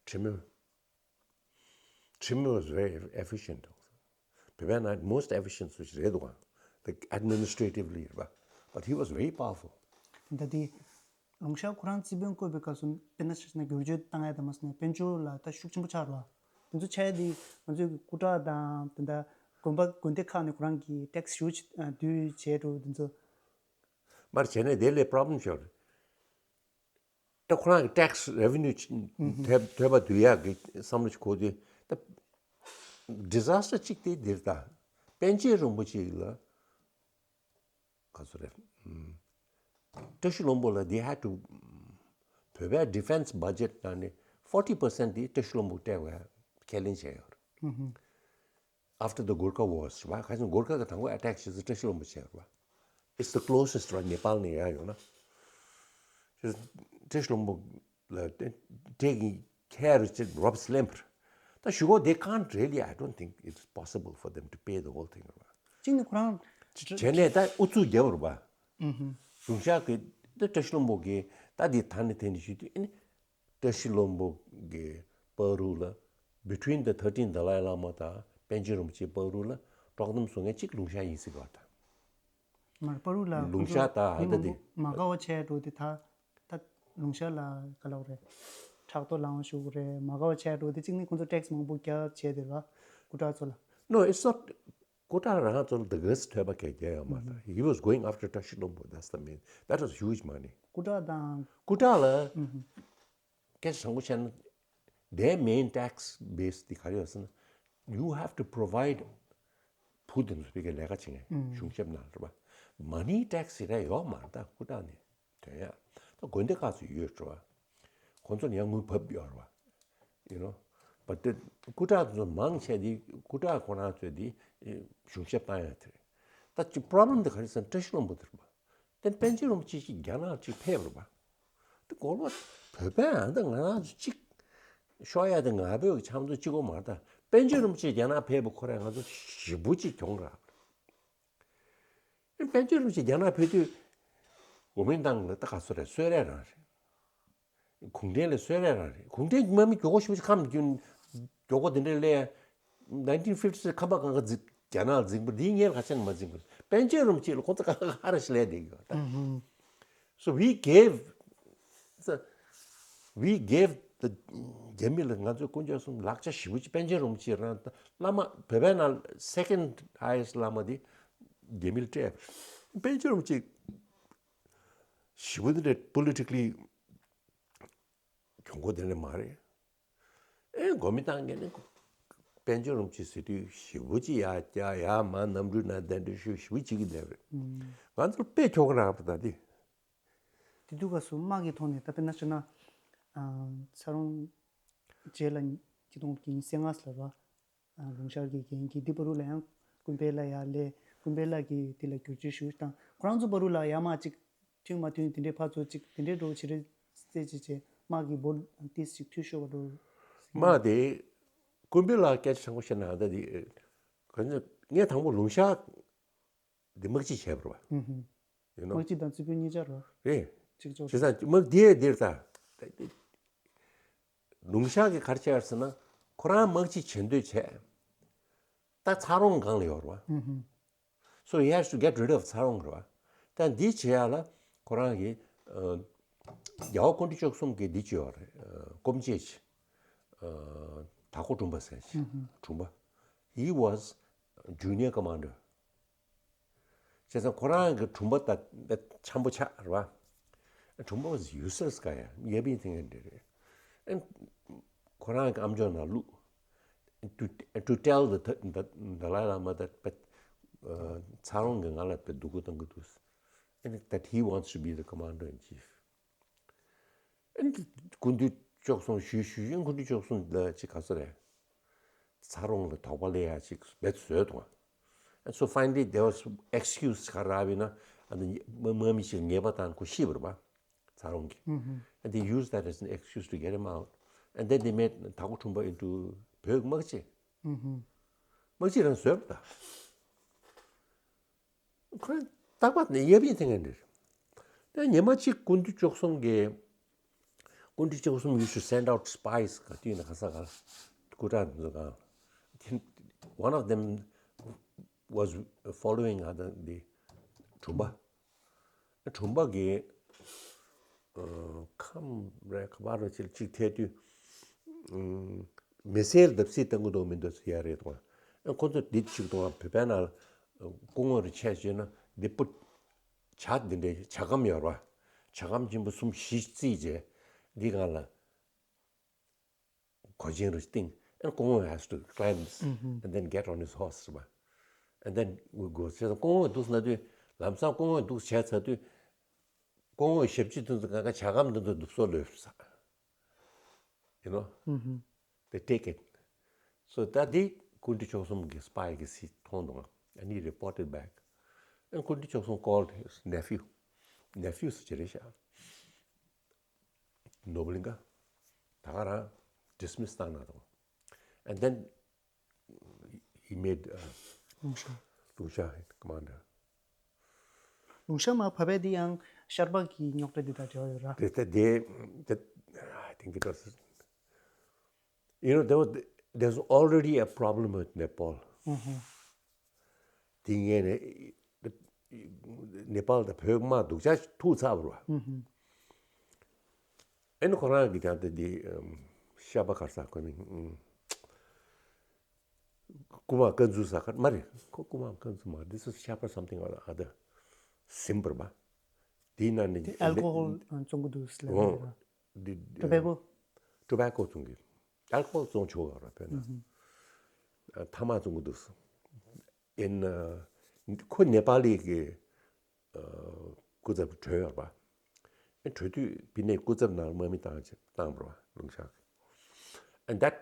ཁྲིམས་མི། Trim was very efficient. བོད་པའི་ནང་most efficient སུ་ཞིག་རེད་འདུག་ག the administratively རེད་པ། But he was very powerful. ད་དེ་ལུང་ཤར་ཁོ་རང་རྩིས་དཔོན་བསྐོས་པའི་སྐབས་སུ་དཔེར་ན་ཆ་བཞག་ན་བསྒྱུར་བཅོས་བཏང་ཡ་དང་མ་སོང་ན་དཔལ་འབྱོར་ལ་ད་ཤུགས་ཆེན་པོ་ཆགས་རེད་པ། དེ་ཚོ་ཆགས་ཡ་དེ་ང་ཚོའི་སྐུ་དྲག་དང་དེ་འདྲ་དགོན་པ་དགོན་སྡེ་ཁག་ནས་ཁོ་རང་གི་tax ཞེ་པོ་ཅིག་བསྡུས་བྱས་འགྲོ་དེ་ཚོ། མར་བྱས་ནས་དེ་ལས་problem ཤོར། ད་ཁོ་རང་གི་tax revenue ཐོབ་ཐོབ་པ་བསྡུ་ཡག་གི་བསམ་བློ་ཞིག་འཁོར་དུས་ད་disaster གཅིག་དེ་འདིར་ད་པཎ་ཆེན་རིན་པོ་ཆེ་ལ་ག་ཚོད་རེད། བཀྲ་ཤིས་ལྷུན་པོ་ལ་they had to བོད་པའི་defence budget ནང་ནས་forty percent དེ་བཀྲ་ཤིས་ལྷུན་པོ་སྤྲད་དགོས་ཁས་ལེན་བྱས་ཡོད་རེད། After the Gorkha Wars རེད་པ། ཁ་སང་གོར་ཁ་གི་དང་པོ་attack བྱས་ཚེ་བཀྲ་ཤིས་ལྷུན་པོ་བྱས་རེད་པ། It's the closest རེད་པ་ནེ་པཱལ་ནས་ཡར་ཡོང་ན། བཀྲ་ཤིས་ལྷུན་པོ་ལ་དེ་གི་ཁྱེད་རུ་ཅིག་རོབ་སླེབས་པར། ད་ཞུ་གོ they can't really, I don't think it's possible for them to pay the whole thing རེད་པ། གཅིག་ནི་ཁོ་རང་བྱས་ནས་ད་ཨུ་ཚུགས་རྒྱབ་རེད་པ། ལུང་ཤར་གི་ད་བཀྲ་ཤིས་ལྷུན་པོ་གི་ད་འདི་ད་ནི་དེ་ནི་ཞུ་དུས་ཨ་ནི། བཀྲ་ཤིས་ལྷུན་པོ་གི་བར་དུ་ལ་between the thirteen Dalai Lama དང་པཎ་ཆེན་རིན་པོ་ཆེའི་བར་དུ་ལ་དཀྲོག་གཏམ་བཟོ་མཁན་གཅིག་ལུང་ཤར་ཡིན་སྲིད་པ་དང་། མར་བར་དུ་ལ་ལུང་ཤར་དང་ཨ་ད་དེ་མ་དགའ་བ་བྱས་འགྲོ་དེ་ད་ད་ལུང་ཤར་ལ་ག་ལབ་རེད། ཕྲག་དོག་ལངས་ཞུགས་རེད། མ་དགའ་བ་བྱས་འགྲོ་དེ་གཅིག་ནི་ཁོང་ཚོ་tax མང་པོ་རྒྱག་བྱས་དེ་ར་སྐུ་དྲག་ཚོ་ལ། No, it's not. སྐུ་དྲག་རང་ཚོ་ལ་the guts ཐོས་པ་གལ་རྒྱལ་ཡོད་མ་རེད། He was going after བཀྲ་ཤིས་ལྷུན་པོ། That's the main, that was huge money. སྐུ་དྲག་དང་། སྐུ་དྲག་ལ་སྐད་ཆ་དྲང་པོ་བཤད་ན། Their main tax base དེ་ག་རེ་ཡོད་ཟེར་ན། You have to provide བུ་དེ་ཚོ་བི་གའི་ལས་ཀ་བྱེད་མཁན་གཞུང་ཞབས་ནང་རེད་པ། མ་ཎི་tax ཟེར་ཡ་ཡོད་མ་རེད་ད་སྐུ་དྲག་ནས་དོན་ཡ། ད་དགོན་སྡེ་ཁག་ཚོ་ཡོད་རེད་པ། ཁོང་ཚོ་ལ་ཡང་དངུལ་བབས་ཡོད་རེད་པ། You know, but the སྐུ་དྲག་ཚོ་མང་ཆེ་དེ་སྐུ་དྲག་ཁོ་རང་ཚོས་དེ་གཞུང་ཞབས་བཏང་ཡ་དེ་རེད། ད་ཅི་problem དེ་ག་རེ་ཟེར་ན་བཀྲ་ཤིས་ལྷུན་པོ་དེ་རེད་པ། དེ་པཎ་ཆེན་རིན་པོ་ཆེ་ཞིག་རྒྱ་ནག་ཅིག་ཕེབས་རེད་པ། དེ་གོ་ལ་བོད་པའི་ཨ་ད་ང་རང་ཚོ་གཅིག་ཤོག་ཡ་དེ་ང་ཕོད་ཀྱི་འཆམ་མཐུན་གཅིག་པོ་མ་རེད་ད། པཎ་ཆེན་རིན་པོ་ཆེ་རྒྱ་ནག་ཕེབས་པ་ཁོ་རང་ང་ཚོ་ཞེ་པོ་ཅིག་གྱོང་རག་པན་ཅི་རུ་ཞིག་རྒྱ་ནག་ཕེབས་དུས་གོ་མིན་ཏང་ལ་ད་ག་ཚོད་རེད། གསོལ་རས་རང་རེད། གུང་ཁྲན་ལ་གསོལ་རས་རང་རེད། གུང་ཁྲན་དམག་མི་མགྱོགས་པོ་ཞིག་ཁམས་རྒྱུན་མགྱོགས་པོ་དེ་འདྲ་སླེབས། nineteen fifty ཁམས་པ་གང་ག་འཛིན་རྒྱ་ནག་འཛིན་པ་འདིའི་སྔོན་ཁ་ཆེན་མ་འཛིན་པ་པན་ཅི་རུ་ཅིག་ལ་ཁོང་ཚོ་གང་ག་ཧ་ར་ཞིག་ལས་བསྡད་ཡོད་ད། So we gave the, we gave the རྒྱ་མི་ལ་ང་ཚོས་དཀོན་མཆོག་གསུམ་ལག་ཆ་ཞེ་པོ་ཅིག་པན་ཅི་རུ་ཅིག་རང་བླ་མ་བོད་པའི་ནང་second highest བླ་མ་དེ་རྒྱ་མི་ལ་སྤྲད། པན་ཅི་རུ་ཅིག་ཞེ་པོ་དེ་འདྲ་politically གྱོང་གོ་དེ་འདྲ་མ་རེད། ཨེ་གོ་མིན་ཏང་གི་ནི་པན་ཅི་རུ་ཅིག་ཟེར་དུས་ཞེ་པོ་ཅིག་ཡ་ཡ་ཡ་མ་གནམ་གྲུ་ན་གདན་འདྲེན་ཞུ་ཞེ་པོ་ཅིག་གི་བསྡད་རེད། ང་ཚོར་དཔེ་ཁྱོ་ག་རག་པ་ད་དེ། དེ་དུས་སྐབས་སུ་དམག་གི་ཐོག་ནས་ད་དཔེར་ན་བྱས་ན། ཚ་རོང་རྗེ་ལ་ཉིས་སྟོང་ཉི་ཤུ་རྩ་ལྔ་ལ་ར། ལུང་ཤར་གྱི་རྒན་གྱིས་འདི་བར་དུ་ལ་ཡང་ཀུན་དཔལ་ལ་ཡར་སླེབས། ཀུན་དཔལ་ལགས་ཀྱིས་དེ་ལ་བསྒྱུར་བཅོས་ཞུས་དང་ཁོ་རང་ཚོ་བར་དུ་ལ་ཡར་མར་ཅིག་མཐུན་མ་མཐུན་དེ་འདྲའི་ཕར་ཚུར་ཅིག་དེ་འདྲའི་འགྲོ་བྱེད་རེས་རྩེད་ཅིག་བྱས་དམག་གི་འབོར་ཏིས་ཅིག་འཐུས་ཤོར་བ་འགྲོ། དམག་དེ་ཀུན་དཔལ་ལགས་སྐད་ཆ་ཆེན་པོ་བཤད་ན་ད་དེ་ག་ཚོད་ངས་དང་པོ་ལུང་ཤར་འདི་དམག་སྤྱི་བྱས་པ་རེད་པ། ཡིན་ནོ། དམག་སྤྱི་དང་རྩིས་དཔོན་གཉིས་ཆ་རེད། རེད། གཅིག་ལྕོགས། བྱས་ཙང་དམག་དེའི་འདིར་ད། ལུང་ཤར་གྱིས་ག་རེ་བྱས་ཟེར་ན་ཁོ་རང་དམག་སྤྱི་བྱེད་འདོད་བྱས། ད་ཚ་རོང་སྒང་ལ་ཡོད་རེད་པ། So he has to get rid of ཚ་རོང་རེད་པ། ད་འདི་བྱེད་ཡ་ལ་ཁོ་རང་གིས་རྒྱལ་བ་སྐུ་ཕྲེང་བཅུ་གསུམ་གྱི་འདི་བྱས་ཡོད་རེད། སྐུ་མཆེད་ཅིག་དྭགས་པོ་དྲུང་པ་ཟེར་ཅིག་དྲུང་པ། He was junior commander. བྱས་ཙང་ཁོ་རང་གི་དྲུང་པ་ད་འཆམ་པོ་ཆགས་རེད་པ། དྲུང་པ་was useless ག་ཡ་གཡས་པིན་ཐེན་ངན་འདྲ་རེད། ཨེ་ཁོ་རང་གི་ཨམ་ཅོག་ནང་བླུགས། To, to tell the, the Dalai Lama that, but ཚ་རོང་གི་ང་ལ་དཔེ་སྡུག་པོ་གཏོང་གི་འདུག and that he wants to be the commander in chief. ཨེ་སྐུ་མདུན་བཅུ་གསུམ་ཞུས་ཞུས་ཞུས་སྐུ་མདུན་བཅུ་གསུམ་ལ་ཅིག་ག་ཚོད་རེད། ཚ་རོང་ལ་དོགས་པ་སླེབས་ཡ་ཅིག་བེད་བཟོས་འདུག And so finally there was excuse ག་རག་པས་ན་ཨ་ནི་དམག་མི་ཞིག་ཉེས་པ་དང་ཁོ་ཤི་བ་རེད་པ། ཚ་རོང་གི། And they used that as an excuse to get him out. And then they made དྭགས་པོ་དྲུང་པ་into བོད་དམག་སྤྱི། དམག་སྤྱི་རང་བཟོས་པ་ད། ཁོས་རྟག་པར་ནས་གཡས་པིན་ཐེན་ངན་འདྲ། དེ་ཉི་མ་གཅིག་སྐུ་མདུན་བཅུ་གསུམ་གྱིས། སྐུ་མདུན་བཅུ་གསུམ་used to send out spies ག་དུས་ན་ག་ས་ག་ལ། སྐུ་དྲག་འདི་ཚོ་གང་། One of them was following other the དྲུང་པ། དྲུང་པ་གིས་ཨ་ཁམས་རེད་ག་པར་རེད་ཅིག་ཅིག་ཐད་དུས་ཨ་མི་སེར་བརྡབ་གསིག་བཏང་གི་འདུག་མི་འདུག་ཟེར་ཡ་རེད་དང་། ཨ་ཁོ་ཚོ་འདི་ཅིག་དང་བོད་པའི་ནང་ལ་སྐུ་ངོ་རེ་ཆད་བྱས་ན་འདི་པུ་ཇ་འདི་འདྲའི་ཇ་སྒམ་ཡོད་རེད་པ། ཇ་སྒམ་ཆེན་པོ་གསུམ་བཞི་བརྩིས་བྱས་འདི་སྒང་ལ། གོས་ཆེན་རུ་སྟེང་and སྐུ་ངོ་has to climb this and then get on his horse རེད་པ། And then we go ཟེར། སྐུ་ངོ་འདུག་ཟེར་ན་དུས་ལམ་སང་སྐུ་ངོ་འདུག་བྱས་ཚར་དུས་སྐུ་ངོ་ཞབས་ཕྱི་དེ་ཚོ་གང་ག་ཇ་སྒམ་དེ་ཚོ་འདུག་སོ་ལོས་ས། You know? They take it. So ད་དེ་སྐུ་མདུན་མཆོག་གསུམ་གྱི་སྤའི་གི་སྲིད་མཐོང་འདུག and he reported back. And སྐུ་མདུན་མཆོག་གསུམ called his nephew. nephew ཟེར་གྱི་རེད་ཤག་ནོར་བུ་གླིང་ག་ད་ག་རང་dismiss བཏང་ན་རུང་། And then he made uh, ལུང་ཤ། ལུང་ཤ་commander. ལུང་ཤ་མ་བབས་པའི་དེ་ཡང་ཤར་པ་གི་རྙོག་དྲ་དེ་དང་འབྲེལ་བ་ཡོད་ར། དེ་དེ་དེ་དེ I think it was, you know, there was, there's already a problem with Nepal. དེ་ངས་ནས་ནེ་པཱལ་དང་བོད་དམག་སྡུག་ཅག་ཐུག་ཚར་བ་རེད་པ། ཨེ་ནི་ཁོ་རང་གིས་ཀྱང་དེ་འདི་ཤ་པ་གར་ས་ཁོ་མིང་ཀུ་མ་ཀ་ཛུ་ས་ཁར་མ་རེད། ཁོ་ཀུ་མ་ཀ་ཛུ་མ། This is ཤ་པ་something or other ཟིན་པ་རེད་པ། དེའི་ནང་ནས་དེ་ཨལ་ཀོ་ཧོལ་བཙོང་གི་འདུག་ཟེར་ལབ་ཡོད་ར། འདི་ཊོ་བེ་ཀོ། ཊོ་བེ་ཀོ་བཙོང་གི། ཨལ་ཀོ་ཧོལ་བཙོང་ཆོག་ག་ར་དཔེར་ན། ཐ་མག་བཙོང་གི་འདུག་ཨེན་ཁོ་ནེ་པ་ལི་གི་སྐུ་ཚབ་གྲོལ་ཡོད་པ། ཨེ་གྲོལ་དུས་ཕི་ནས་སྐུ་ཚབ་ནང་དམག་མི་བཏང་བཏང་བ་རེད་པ་ལུང་ཤ་གི། And that,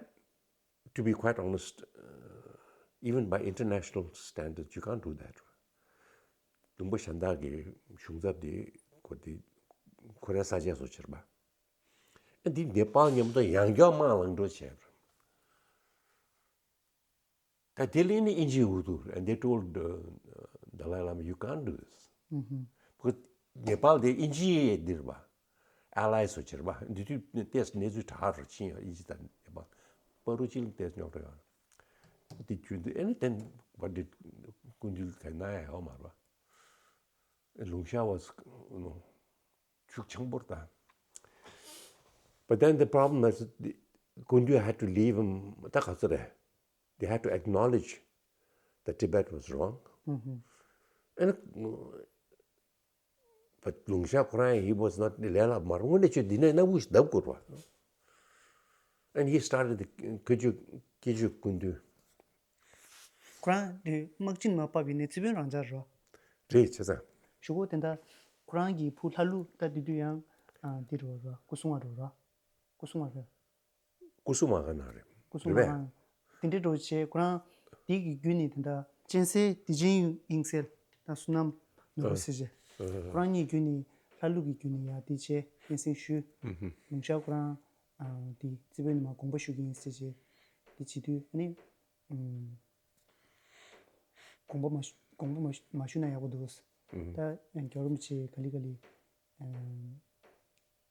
to be quite honest, uh, even by international standards, you can't do that. ལུང་པ་གཞན་དག་གི་གཞུང་ཚབ་དེ་ཁོ་དེ་ཁོ་རའི་ས་ཆ་བཟོ་ཕྱིར་པ། ཨ་འདི་ནེ་པཱལ་མཉམ་དུ་ཡང་བསྐྱར་དམག་ལངས་འགྲོ་བྱས་པ། ད་དེ་ལས་ནི་ཨིན་ཇི་འུ་ཐུག and they told uh, Dalai Lama, you can't do this. Because ནེ་པཱལ་དེ་ཨིན་ཇིའི་འདིར་པ། ཨ་ལའི་སོ་ཕྱིར་པ། འདི་དུས་ཏེས་གནས་ཚུལ་དྲག་རུ་ཕྱིན་ཡོད། ཨིན་ཇི་དང་ནེ་པཱལ་པ་རུ་གཅིག་ལ་ཏེས་རྙོག་དྲ་ཡོད། དེ་རྒྱུན་དུ་ཨེ་ནི་དེན་what did སྐུ་མདུན་ག་ན་ཡ་ཡོད་མ་རེད་པ། ལུང་ཤ་བ་ནོ། ཤུགས་ཆེན་པོར་དང་། But then the problem is, the Kundu had to leave him. ད་ག་ཚོད་རེད། They had to acknowledge that Tibet was wrong. And but ལུང་ཤ་ཁོ་རང་he was not ལས་སླ་མ་རེད། དངོས་གནས་ཆོས་འདི་ནས་སྣ་བུག་བརྡབ་དགོས་པ། And he started the Keju Keju Kundu. ཁོ་རང་དེ་དམག་ཆེན་མ་ཕབ་པའི་ནས་རྩིས་དཔོན་རང་འཇགས་རོ། རེད་བྱས་ཙང་། ཞུ་གོ་དེ་འདྲ་ཁོ་རང་གི་བུ་ལྷ་ཀླུ་ད་དེ་དུས་ཡང་ཨ་འདི་རོ་རོ་སྐུ་སྲུང་བ་རོ་རོ། སྐུ་སྲུང་བ་རེད། སྐུ་སྲུང་མ་ག་ན་རེད། སྐུ་སྲུང་མ་རེད་པས། ག་དེ་འདྲའི་རོ་བྱས་ཁོ་རང་དེ་གི་རྒྱུད་ནས་དེ་འདྲ་གཅན་གཟན་དེ་ཅན་ཡིན་ཟེར་ད་བསོད་ནམས་ནོར་བུ་ཟེར་བྱས། ཁོ་རང་གཉིས་རྒྱུད་ནས་ལྷ་ཀླུ་གི་རྒྱུད་ནས་ཡ་དེ་བྱས་སྙན་སེང་ཞུས། ལུང་ཤ་ཁོ་རང་ཨ་དེ་རྩིས་དཔོན་ནས་མ་དགོངས་པ་ཞུ་གི་ཡིན་ཟེར་བྱས་དེ་བྱེད་དུས་ཨ་ནི། དགོངས་པ་མ་ཞུ་དགོངས་པ་མ་ཞུ་མ་ཞུ་ན་ཡག་པོ་འདུག་ད་རྒྱལ་བ་རིན་པོ་ཆེ་ག་ལེ་ག་ལེ་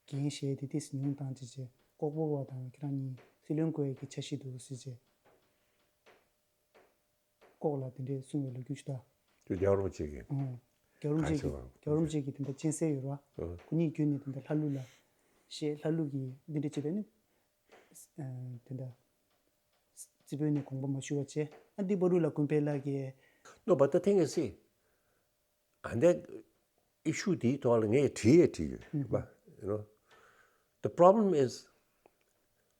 འགན་བཞེས་ཏེ་ཏིས་ཉུང་བཏང་ཅི་བྱས་ལྐོག་པོ་བ་དང་ཁྱེད་རང་གཉིས་སྲིད་བློན་བསྐོ་ཡས་ཀྱི་འཆར་གཞི་འདུག་ཟེར་བྱས་ལྐོག་ལ་དེ་འདྲས་གསུང་བའི་ལོ་རྒྱུས་ཤིག་ད། དེ་རྒྱལ་བ་རིན་པོ་ཆེ་གིས་ཨང་། རྒྱལ་བ་རིན་པོ་ཆེ་གིས་ག་རེ་བྱས་པ། རྒྱལ་བ་རིན་པོ་ཆེ་གིས་དེ་འདྲ་སྤྱན་གསལ་ཡོད་ར། ཁོ་གཉིས་བརྒྱུད་ནས་དེ་འདྲ་ལྷ་ཀླུ་ལ་བཤད། ལྷ་ཀླུ་གིས་འདི་འདྲ་བྱས་པས་ནི། དེ་འདྲ། རྩིས་དཔོན་ནས་དགོངས་པ་མ་ཞུ་བ་བྱས། ཨ་འདི་བ་རུ་ལ་ཀུན་ཕན་ལགས་ཀྱིས། No, but the thing is, see, and then issue དེའི་ཐོག་ལ་ངས་བྲིས་ཡས་བྲིས་ཡོད་པ། You know, the problem is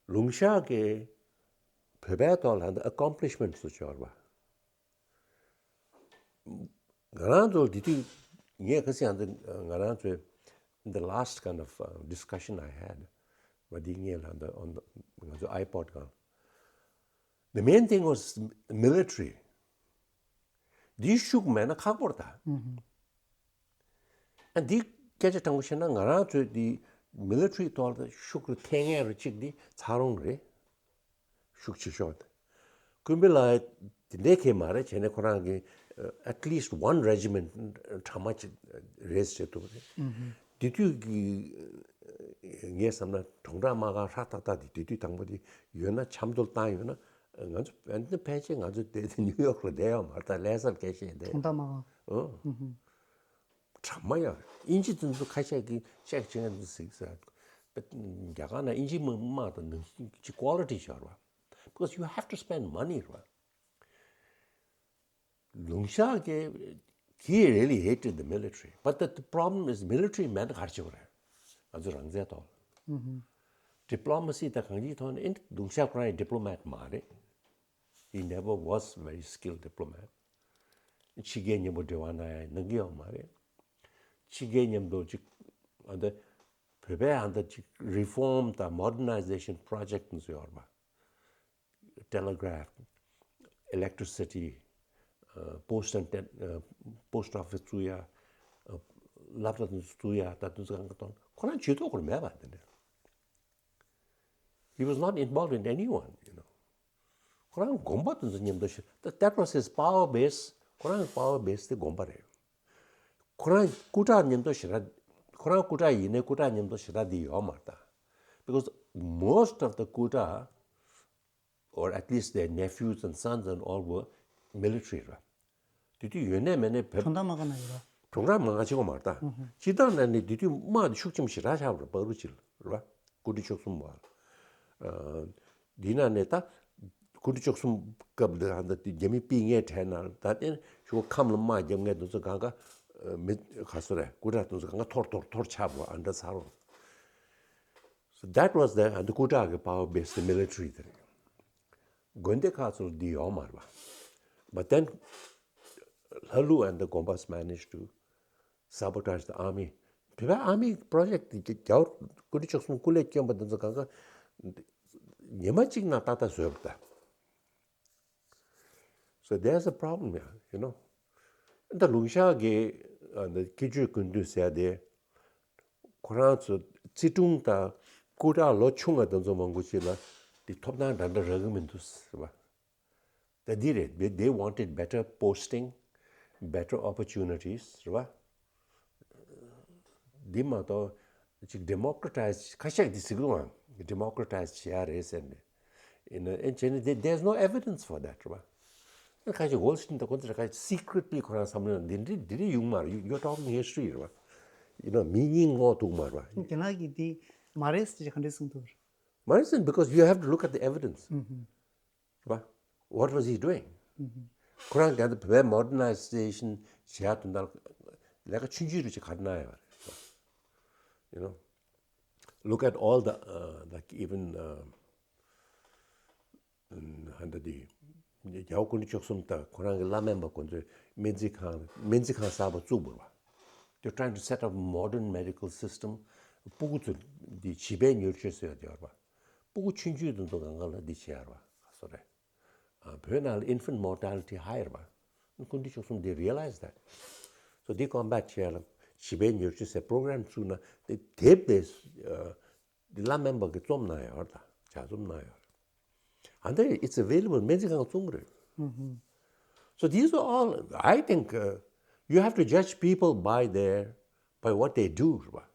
ལུང་ཤ་གི་བོད་པའི་ཐོག་ལ་accomplishment སུ་ཆོག་པ། ང་རང་ཚོ་འདི་དུས་ངས་ཁ་སང་འདི་ང་རང་ཚོའི་the last kind of uh, discussion I had བ་འདི་ངས་ལ་འདི་on the ང་ཚོ་iPod གང་the main thing was military འདི་ཤུགས་མེད་ན་ཁག་པོར་ད། ཨ་འདི་སྐད་ཆ་དྲང་པོ་བཤད་ན་ང་རང་ཚོའི་འདི་military ཐོག་ལ་ཤུགས་རུ་འཐེན་ངེས་རུ་གཅིག་འདི་ཚ་རོང་རེད། ཤུགས་ཆེ་ཤོས་དེ། ཀུན་པེ་ལ་དེ་འདྲའི་ཁེ་མ་རེད། བྱས་ནས་ཁོ་རང་གི་at least one regiment གྲ་མ་ཅིག་raise བྱེད་ཐུབ་རེད། དེ་དུས་ཀྱི་ངས་བསམ་ན་གྲོང་བརྡལ་དམག་ཁང་ཧྲ་ཏག་ཏག་དེ་དེ་དུས་དང་པོ་དེ་ཡོད་ན་ཆབ་མདོ་བཏང་ཡོད་ན་ ང་ཚོ་ཨ་ནི་ཕལ་ཆེར་ང་ཚོ་དེ་དེ་ནིའུ་ཡོག་ལ་བསྡད་ཡོད་མ་རེད། ད་ལྷ་སར་སྐད་བཤད་བསྡད། གྲོང་རྡལ་མ་གང་། ཨོ། ཨུ་ཧུ། གྲ་མ་ཡ། དབྱིན་ཇི་དེ་ཚོ་ཁ་ཤས་ཀྱིས་ཤེག་བྱེད་མཁན་དེ་གཟིགས་ས། རྒྱ་གར་ན་དབྱིན་ཇི་མི་དམངས་དང་ནང་བཞིན་གྱི་quality ཤོར་བ། Because you have to spend money ར། ལུང་ཤག་གི he really hated the military, but the, the problem is military མེད་ན་ག་རེ་བྱེད་དགོས་རེད། ང་ཚོ་རང་བཙན་ཐོག་ལ། ཨུ་ཧུ། Diplomacy དང་གང་ཅིའི་ཐོག་ནས་ཨིན་ལུང་ཤག་ཁོ་རང་ཡང་diplomat མ་རེད། He never was very skilled diplomat. ཕྱི་རྒྱལ་མཉམ་པོ་འབྲེལ་བ་གནང་ཡ་གནང་གི་ཡོད་མ་རེད། ཕྱི་རྒྱལ་མཉམ་དུ་ཅིག་ཨ་འདི་བོད་པའི་ཨ་འདི་ཅིག་reform དང་modernization project ནི་ཚོ་ཡོད་རེད་པ། Telegraph, electricity, post and post office བཙུགས་ཡ། སློབ་གྲྭ་དེ་ཚོ་བཙུགས་ཡ། ད་དེ་ཚོ་གང་ག་དང་ཁོ་རང་ཇུས་གཏོགས་ཁོ་རང་མེད་པ་དེ་འདྲ། He was not involved in anyone, you know. ཁོ་རང་དགོན་པ་དེ་ཚོ་མཉམ་དུ་ཞི། That was his power base. ཁོ་རང་གི་power base དེ་དགོན་པ་རེད། ཁོ་རང་སྐུ་དྲག་མཉམ་དུ་ཞེ་དྲག་ཁོ་རང་སྐུ་དྲག་ཡིན་ནའི་སྐུ་དྲག་མཉམ་དུ་ཞེ་དྲག་འདི་ཡོད་མ་རེད་ད། Because most of the སྐུ་དྲག or at least their nephews and sons and all were military ར། དེ་དུས་ཡོད་ནའི་མེད་ནའི་བོད། གྲོང་རྡལ་མ་ག་ན་ཡོད་ར། གྲོང་རྡལ་མ་ག་ཆེ་བ་མ་རེད་ད། སྤྱིར་བཏང་ནང་ནས་དེ་དུས་དམག་དེ་ཤུགས་ཆེན་པོ་ཞེ་དྲག་ཆགས་པ་རེད། བར་དུ་ཅིག་ར། སྐུ་ཕྲེང་བཅུ་གསུམ་བ། འདི་ནང་ནས་ད་སྐུ་ཕྲེང་བཅུ་གསུམ་སྐབས་འདི་ཧ་ད་དེ་རྒྱ་མི་ཕུད་མཁན་གྲས་ནང་ད་ལྟའི་ཤོག་ཁམས་ལ་དམག་རྒྱབ་མཁན་དེ་ཚོ་གང་ག་མི་ག་སོ་རེད། སྐུ་དྲག་དེ་ཚོ་གང་ག་འཐོར་འཐོར་འཐོར་ཆགས་པ་ཨ་འདྲ་ཚར་བ། So that was the and the སྐུ་དྲག་གི་power base the military དེ་རེད། དགོན་སྡེ་ཁག་ཚོར་འདི་ཡོད་མ་རེད་པ། But then ལྷ་ལུགས་and the དགོན་པ managed to sabotage the army. བོད་པའི་army project དེ་རྒྱ་རྒྱ་བོད་སྐུ་ཕྲེང་བཅུ་གསུམ་སྐུ་ལས་བསྐྱོན་པ་དེ་ཚོ་གང་ག་ཉི་མ་གཅིག་ནང་ཏག་ཏག་བཟོས་པ་ད། So there's a problem here, you know. ད་ལུང་ཤག་གི་ཨ་ནི་སྐྱིད་ཆུའི་སྐུ་མདུན་ཟེར་དེ་ཁོ་རང་ཚོ་བརྩི་སྲུང་དང་སྐུ་དྲག་ལོ་ཆུང་བ་དེ་ཚོ་མང་པོ་ཞིག་ལ་དེ་ཐོབ་ཐང་འདྲ་འདྲ་རག་གི་མི་འདུག་ཟེར་བ། ད་འདི་རེད། They they wanted better posting, better opportunities རེད་བ། འདི་མ་གཏོགས་ཅིག་democratize ཁ་ཤས་འདི་ཟེར་གི་འདུག་ཨང་། democratize བྱེད་ཡ་རེད་ཟེར་ནས། ཡིན་ན་ཨེ་བྱས་ནས་there- there's no evidence for that རེད་བ། ཁ་ཤས་Goldstein དང་ཁོང་ཚོ་ཁ་ཤས་secretly ཁོ་རང་བསམ་བློ་འདི་འདྲ་འདི་འདྲ་ཡོང་མ་རེད། You're talking history རེད་བ། You know མི་གཉིས་ངོ་ཐུག་མ་རེད་བ། རྒན་ལགས་ཀྱིས་འདི་མ་རེད་ཟེར་གྱི་ག་འདྲས་གསུངས་འདུག་མ་རེད་ཟེར་because you have to look at the evidence. རེད་བ། What was he doing? ཁོ་རང་ག་ད་བོད་པའི་modernization བྱེད་ཡ་དོན་དག་ལས་ཀ་ཆུང་ཆུང་རེ་ཅིག་ག་རེ་གནང་ཡོད་རེད། You know, look at all the uh, like even uh, ཧ་འདྲ་དེ་རྒྱལ་བ་སྐུ་ཕྲེང་བཅུ་གསུམ་དང་ཁོ་རང་གི་བླ་སྨན་པ་ཁོ་ཚོས་སྨན་རྩིས་ཁང་སྨན་རྩིས་ཁང་གསར་པ་བཙུགས་པ་རེད་བ། They're trying to set up a modern medical system. སྤུ་གུ་ཚོ་འདི་བྱིས་པའི་མྱུར་མཆོད་ཟེར་བ་དེ་ཡོད་རེད་བ། སྤུ་གུ་ཆུང་ཆུང་དེ་ཚོ་གང་ག་ལ་འདི་བྱས་ཡོད་རེད་བ། ག་སོ་རེད། བོད་ནང་ལ་infant mortality high རེད་བ། སྐུ་ཕྲེང་བཅུ་གསུམ་they realize that. So they come back here. བྱིས་པའི་མྱུར་མཆོད་ཟེར་program བཙུགས་ན་དེ་དེབ་དེ་བླ་སྨན་པ་གིས་རྩོམ་གནང་ཡོད་རེད། ད་ལྗགས་རྩོམ་གནང་ཡོད་རེད། And then it's available. སྨན་རྩིས་ཁང་བཙུགས་རེད། So these are all, I think, uh, you have to judge people by their, by what they do རེད་བ།